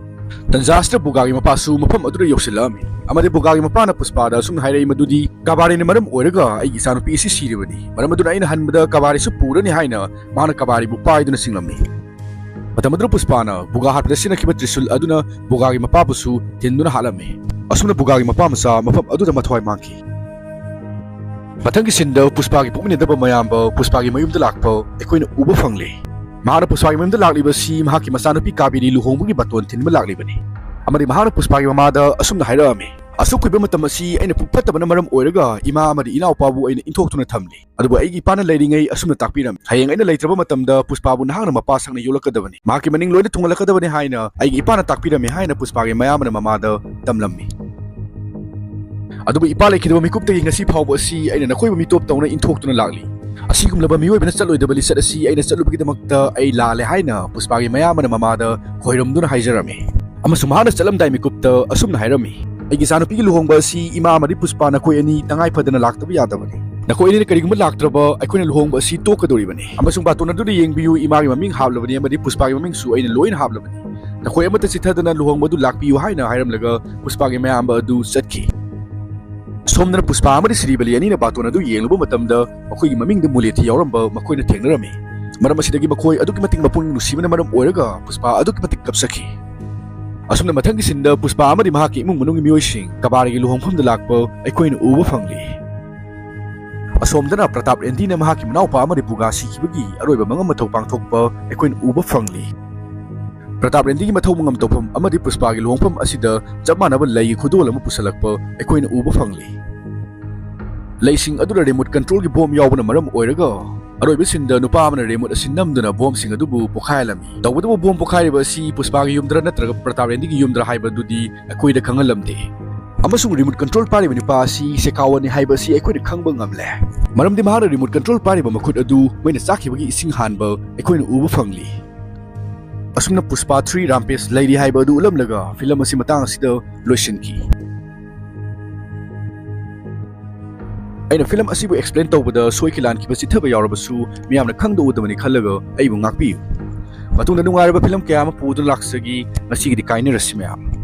ꯇꯟꯖꯥ ꯑꯁꯤꯗ ꯕꯨꯒꯥꯒꯤ ꯃꯄꯥꯁꯨ ꯃꯐꯝ ꯑꯗꯨꯗ ꯌꯧꯁꯤꯜꯂꯛꯑꯝꯃꯤ ꯑꯃꯗꯤ ꯕꯨꯒꯥꯒꯤ ꯃꯄꯥꯅ ꯄꯨꯁꯄꯥꯗ ꯑꯁꯨꯝꯅ ꯍꯥꯏꯔꯛꯏ ꯃꯗꯨꯗꯤ, "ꯀꯕꯥꯔꯤꯅ ꯃꯔꯝ ꯑꯣꯏꯔꯒ ꯑꯩꯒꯤ ꯏꯆꯥꯅꯨꯄꯤ ꯑꯁꯤ ꯁꯤꯔꯤꯕꯅꯤ, ꯃꯔꯝ ꯑꯗꯨꯅ ꯑꯩꯅ ꯍꯟꯕꯗ ꯀꯕꯥꯔꯤꯁꯨ ꯄꯨꯔꯅꯤ" ꯍꯥꯏꯅ ꯃꯍꯥꯛꯅ ꯀꯕꯥꯔꯤꯕꯨ ꯄꯥꯏꯗꯨꯅ ꯆꯤꯡꯂꯝꯃꯤ꯫ ꯃꯇꯝ ꯑꯗꯨꯗ ꯄꯨꯁꯄꯥꯅ ꯕꯨꯒꯥ ꯍꯥꯠꯄꯗ ꯁꯤꯖꯤꯟꯅꯈꯤꯕ ꯇ꯭ꯔꯤꯁꯨꯜ ꯑꯗꯨꯅ ꯕꯨꯒꯥꯒꯤ ꯃꯄꯥꯕꯨꯁꯨ ꯊꯤꯟꯗꯨꯅ ꯍꯥꯠꯂꯝꯃꯤ꯫ ꯑꯁꯨꯝꯅ ꯕꯨꯒꯥꯒꯤ ꯃꯄꯥ ꯃꯆꯥ ꯃꯐꯝ ꯑꯗꯨꯗ ꯃꯊ꯭ꯋꯥꯏ ꯃꯥꯡꯈꯤ꯫ ꯃꯊꯪꯒꯤ ꯁꯤꯟꯗ ꯄꯨꯁꯄꯥꯒꯤ ꯄꯣꯛꯃꯤꯟꯅꯗꯕ ꯃꯌꯥꯝꯕ ꯄꯨꯁꯄꯥꯒꯤ ꯃꯌꯨꯝꯗ ꯂꯥꯛꯄ ꯑꯩꯈꯣꯏꯅ ꯎꯕ ꯐꯪꯂꯦ꯫ ꯃꯍꯥꯛꯅ ꯄꯨꯁꯄꯥꯒꯤ ꯃꯌꯨꯝꯗ ꯂꯥꯛꯂꯤꯕ ꯑꯁꯤ ꯃꯍꯥꯛꯀꯤ ꯃꯆꯥꯅꯨꯄꯤ ꯀꯥꯕꯦꯔꯤ ꯂꯨꯍꯣꯡꯕꯒꯤ ꯕꯥꯇꯣꯟ ꯊꯤꯟꯕ ꯂꯥꯛꯂꯤꯕꯅꯤ ꯑꯃꯗꯤ ꯃꯍꯥꯛꯅ ꯄꯨꯁꯄꯥꯒꯤ ꯃꯃꯥꯗ ꯑꯁꯨꯝꯅ ꯍꯥꯏꯔꯛꯑꯝꯃꯤ, "ꯑꯁꯨꯛ ꯀꯨꯏꯕ ꯃꯇꯝ ꯑꯁꯤ ꯑꯩꯅ ꯄꯨꯛ ꯐꯠꯇꯕꯅ ꯃꯔꯝ ꯑꯣꯏꯔꯒ ꯏꯃꯥ ꯑꯃꯗꯤ ꯏꯅꯥꯎꯄꯥꯕꯨ ꯑꯩꯅ ꯏꯟꯊꯣꯛꯇꯨꯅ ꯊꯝꯂꯤ꯫ ꯑꯗꯨꯕꯨ ꯑꯩꯒꯤ ꯏꯄꯥꯅ ꯂꯩꯔꯤꯉꯩ ꯑꯁꯨꯝꯅ ꯇꯥꯛꯄꯤꯔꯝꯃꯤ, ꯍꯌꯦꯡ ꯑꯩꯅ ꯂꯩꯇ꯭ꯔꯕ ꯃꯇꯝꯗ ꯄꯨꯁꯄꯥꯕꯨ ꯅꯍꯥꯛꯅ ꯃꯄꯥ ꯁꯛꯅ ꯌꯣꯛꯂꯛꯀꯗꯕꯅꯤ, ꯃꯍꯥꯛꯀꯤ ꯃꯅꯤꯡ ꯂꯣꯏꯅ ꯊꯨꯡꯍꯜꯂꯛꯀꯗꯕꯅꯤ" ꯍꯥꯏꯅ ꯑꯩꯒꯤ ꯏꯄꯥꯅ ꯇꯥꯛꯄꯤꯔꯝꯃꯤ ꯍꯥꯏꯅ ꯄꯨꯁꯄꯥꯒꯤ ꯃꯌꯥꯝꯕꯅ ꯃꯃꯥꯗ ꯇꯝꯂꯝꯃꯤ꯫ ꯑꯗꯨꯕꯨ ꯏꯄꯥ ꯂꯩꯈꯤꯗꯕ ꯃꯤꯀꯨꯞꯇꯒꯤ ꯉꯁꯤ ꯐꯥꯎꯕ ꯑꯁꯤ ꯑꯩꯅ ꯅꯈꯣꯏꯕꯨ ꯃꯤꯇꯣꯞ ꯇꯧꯅ ꯏꯟꯊꯣꯛꯇꯨꯅ ꯂꯥꯛꯂꯤ꯫ ꯑꯁꯤꯒꯨꯝꯂꯕ ꯃꯤꯑꯣꯏꯕꯅ ꯆꯠꯂꯣꯏꯗꯕ ꯂꯤꯆꯠ ꯑꯁꯤ ꯑꯩꯅ ꯆꯠꯂꯨꯕꯒꯤꯗꯃꯛꯇ ꯑꯩ ꯂꯥꯜꯂꯦ ꯍꯥꯏꯅ ꯄꯨꯁꯄꯥꯒꯤ ꯃꯌꯥꯝꯕꯅ ꯃꯃꯥꯗ ꯈꯣꯏꯔꯝꯗꯨꯅ ꯍꯥꯏꯖꯔꯝꯃꯤ꯫ ꯑꯃꯁꯨꯡ ꯃꯍꯥꯛꯅ ꯆꯠꯂꯝꯗꯥꯏ ꯃꯤꯀꯨꯞꯇ ꯑꯁꯨꯝꯅ ꯍꯥꯏꯔꯝꯃꯤ, "ꯑꯩꯒꯤ ꯏꯆꯥꯅꯨꯄꯤꯒꯤ ꯂꯨꯍꯣꯡꯕ ꯑꯁꯤ ꯏꯃꯥ ꯑꯃꯗꯤ ꯄꯨꯁꯄꯥ ꯅꯈꯣꯏ ꯑꯅꯤ ꯇꯉꯥꯏ ꯐꯗꯅ ꯂꯥꯛꯇꯕ ꯌꯥꯗꯕꯅꯤ꯫ ꯅꯈꯣꯏ ꯑꯅꯤꯅ ꯀꯔꯤꯒꯨꯝꯕ ꯂꯥꯛꯇ꯭ꯔꯕ ꯑꯩꯈꯣꯏꯅ ꯂꯨꯍꯣꯡꯕ ꯑꯁꯤ ꯇꯣꯛꯀꯗꯧꯔꯤꯕꯅꯤ꯫ ꯑꯃꯁꯨꯡ ꯕꯥꯇꯣꯟ ꯑꯗꯨꯗ ꯌꯦꯡꯕꯤꯌꯨ, ꯏꯃꯥꯒꯤ ꯃꯃꯤꯡ ꯍꯥꯞꯂꯕꯅꯤ ꯑꯃꯗꯤ ꯄꯨꯁꯄꯥꯒꯤ ꯃꯃꯤꯡꯁꯨ ꯑꯩꯅ ꯂꯣꯏꯅ ꯍꯥꯞꯂꯕꯅꯤ꯫ ꯅꯈꯣꯏ ꯑꯃꯠꯇ ꯆꯤꯠꯊꯗꯅ ꯂꯨꯍꯣꯡꯕ ꯑꯗꯨ ꯂꯥꯛꯄꯤꯌꯨ" ꯍꯥꯏꯅ ꯍꯥꯏꯔꯝꯂꯒ ꯄꯨꯁꯄꯥꯒꯤ ꯃꯌꯥꯝꯕ ꯑꯗꯨ ꯆꯠꯈꯤ꯫ ꯁꯣꯝꯗꯅ ꯄꯨꯁꯄꯥ ꯑꯃꯗꯤ ꯁ꯭ꯔꯤꯕꯂꯤ ꯑꯅꯤꯅ ꯕꯥꯇꯣꯟ ꯑꯗꯨ ꯌꯦꯡꯂꯨꯕ ꯃꯇꯝꯗ ꯃꯈꯣꯏꯒꯤ ꯃꯃꯤꯡꯗ ꯃꯨꯂꯦꯊꯤ ꯌꯥꯎꯔꯝꯕ ꯃꯈꯣꯏꯅ ꯊꯦꯡꯅꯔꯝꯃꯤ꯫ ꯃꯔꯝ ꯑꯁꯤꯗꯒꯤ ꯃꯈꯣꯏ ꯑꯗꯨꯛꯀꯤ ꯃꯇꯤꯛ ꯃꯄꯨꯛꯅꯤꯡ ꯅꯨꯡꯁꯤꯕꯅ ꯃꯔꯝ ꯑꯣꯏꯔꯒ ꯄꯨꯁꯄꯥ ꯑꯗꯨꯛꯀꯤ ꯃꯇꯤꯛ ꯀꯞꯆꯈꯤ꯫ ꯑꯁꯨꯝꯅ ꯃꯊꯪꯒꯤ ꯁꯤꯟꯗ ꯄꯨꯁꯄꯥ ꯑꯃꯗꯤ ꯃꯍꯥꯛꯀꯤ ꯏꯃꯨꯡ ꯃꯅꯨꯡꯒꯤ ꯃꯤꯑꯣꯏꯁꯤꯡ ꯀꯕꯥꯔꯒꯤ ꯂꯨꯍꯣꯡꯐꯝꯗ ꯂꯥꯛꯄ ꯑꯩꯈꯣꯏꯅ ꯎꯕ ꯐꯪꯂꯤ꯫ ꯑꯁꯣꯝꯗꯅ ꯄ꯭ꯔꯇꯥꯞ ꯔꯦꯟꯗꯤꯅ ꯃꯍꯥꯛꯀꯤ ꯃꯅꯥꯎꯄꯥ ꯑꯃꯗꯤ ꯄꯨꯒꯥ ꯁꯤꯈꯤꯕꯒꯤ ꯑꯔꯣꯏꯕ ꯃꯉꯝ ꯃꯊꯧ ꯄꯥꯡꯊꯣꯛꯄ ꯑꯩꯈꯣꯏꯅ ꯎꯕ ꯐꯪꯂꯤ꯫ ꯄ꯭ꯔꯇꯥꯞ ꯔꯦꯟꯗꯤꯒꯤ ꯃꯊꯧ ꯃꯉꯝ ꯇꯧꯐꯝ ꯑꯃꯗꯤ ꯄꯨꯁꯄꯥꯒꯤ ꯂꯨꯍꯣꯡꯐꯝ ꯑꯁꯤꯗ ꯆꯞ ꯃꯥꯟꯅꯕ ꯂꯩꯒꯤ ꯈꯨꯗꯣꯜ ꯑꯃ ꯄꯨꯁꯜꯂꯛꯄ ꯑꯩꯈꯣꯏꯅ ꯎꯕ ꯐꯪꯂꯤ꯫ ꯂꯩꯁꯤꯡ ꯑꯗꯨꯗ ꯔꯤꯃꯣꯠ ꯀꯟꯇ꯭ꯔꯣꯜꯒꯤ ꯕꯣꯝ ꯌꯥꯎꯕꯅ ꯃꯔꯝ ꯑꯣꯏꯔꯒ ꯑꯔꯣꯏꯕ ꯁꯤꯟꯗ ꯅꯨꯄꯥ ꯑꯃꯅ ꯔꯤꯃꯣꯠ ꯑꯁꯤ ꯅꯝꯗꯨꯅ ꯕꯣꯝꯁꯤꯡ ꯑꯗꯨꯕꯨ ꯄꯣꯈꯥꯏꯍꯜꯂꯝꯃꯤ꯫ ꯇꯧꯕꯇꯕꯨ ꯕꯣꯝ ꯄꯣꯈꯥꯏꯔꯤꯕ ꯑꯁꯤ ꯄꯨꯁꯄꯥꯒꯤ ꯌꯨꯝꯗꯔ ꯅꯠꯇ꯭ꯔꯒ ꯄ꯭ꯔꯇꯥꯞ ꯔꯦꯟꯗꯤꯒꯤ ꯌꯨꯝꯗꯔ ꯍꯥꯏꯕꯗꯨꯗꯤ ꯑꯩꯈꯣꯏꯗ ꯈꯪꯍꯜꯂꯝꯗꯦ꯫ ꯑꯃꯁꯨꯡ ꯔꯤꯃꯣꯠ ꯀꯟꯇ꯭ꯔꯣꯜ ꯄꯥꯏꯔꯤꯕ ꯅꯨꯄꯥ ꯑꯁꯤ ꯁꯦꯀꯥꯋꯥꯅꯤ ꯍꯥꯏꯕ ꯑꯁꯤ ꯑꯩꯈꯣꯏꯅ ꯈꯪꯕ ꯉꯝꯂꯦ, ꯃꯔꯝꯗꯤ ꯃꯍꯥꯛꯅ ꯔꯤꯃꯣꯠ ꯀꯟꯇ꯭ꯔꯣꯜ ꯄꯥꯏꯔꯤꯕ ꯃꯈꯨꯠ ꯑꯗꯨ ꯃꯩꯅ ꯆꯥꯛꯈꯤꯕꯒꯤ ꯏꯁꯤꯡ ꯍꯥꯟꯕ ꯑꯩꯈꯣꯏꯅ ꯎꯕ ꯐꯪꯂꯤ꯫ ꯑꯁꯨꯝꯅ ꯄꯨꯁꯄꯥ ꯊ꯭ꯔꯤ ꯔꯥꯝꯄꯦꯖ ꯂꯩꯔꯤ ꯍꯥꯏꯕ ꯑꯗꯨ ꯎꯠꯂꯝꯂꯒ ꯐꯤꯂꯝ ꯑꯁꯤ ꯃꯇꯥꯡ ꯑꯁꯤꯗ ꯂꯣꯏꯁꯤꯟꯈꯤ꯫ ꯑꯩꯅ ꯐꯤꯂꯝ ꯑꯁꯤꯕꯨ ꯑꯦꯛꯁꯄ꯭ꯂꯦꯟ ꯇꯧꯕꯗ ꯁꯣꯏꯈꯤ ꯂꯥꯟꯈꯤꯕ ꯆꯤꯠꯊꯕ ꯌꯥꯎꯔꯕꯁꯨ ꯃꯤꯌꯥꯝꯅ ꯈꯪꯗ ꯎꯗꯕꯅꯤ ꯈꯜꯂꯒ ꯑꯩꯕꯨ ꯉꯥꯛꯄꯤꯌꯨ꯫ ꯃꯇꯨꯡꯗ ꯅꯨꯡꯉꯥꯏꯔꯕ ꯐꯤꯂꯝ ꯀꯌꯥ ꯑꯃ ꯄꯨꯗꯨꯅ ꯂꯥꯛꯆꯒꯦ꯫ ꯉꯁꯤꯒꯤꯗꯤ ꯀꯥꯏꯅꯔꯁꯤ ꯃꯌꯥꯝ꯫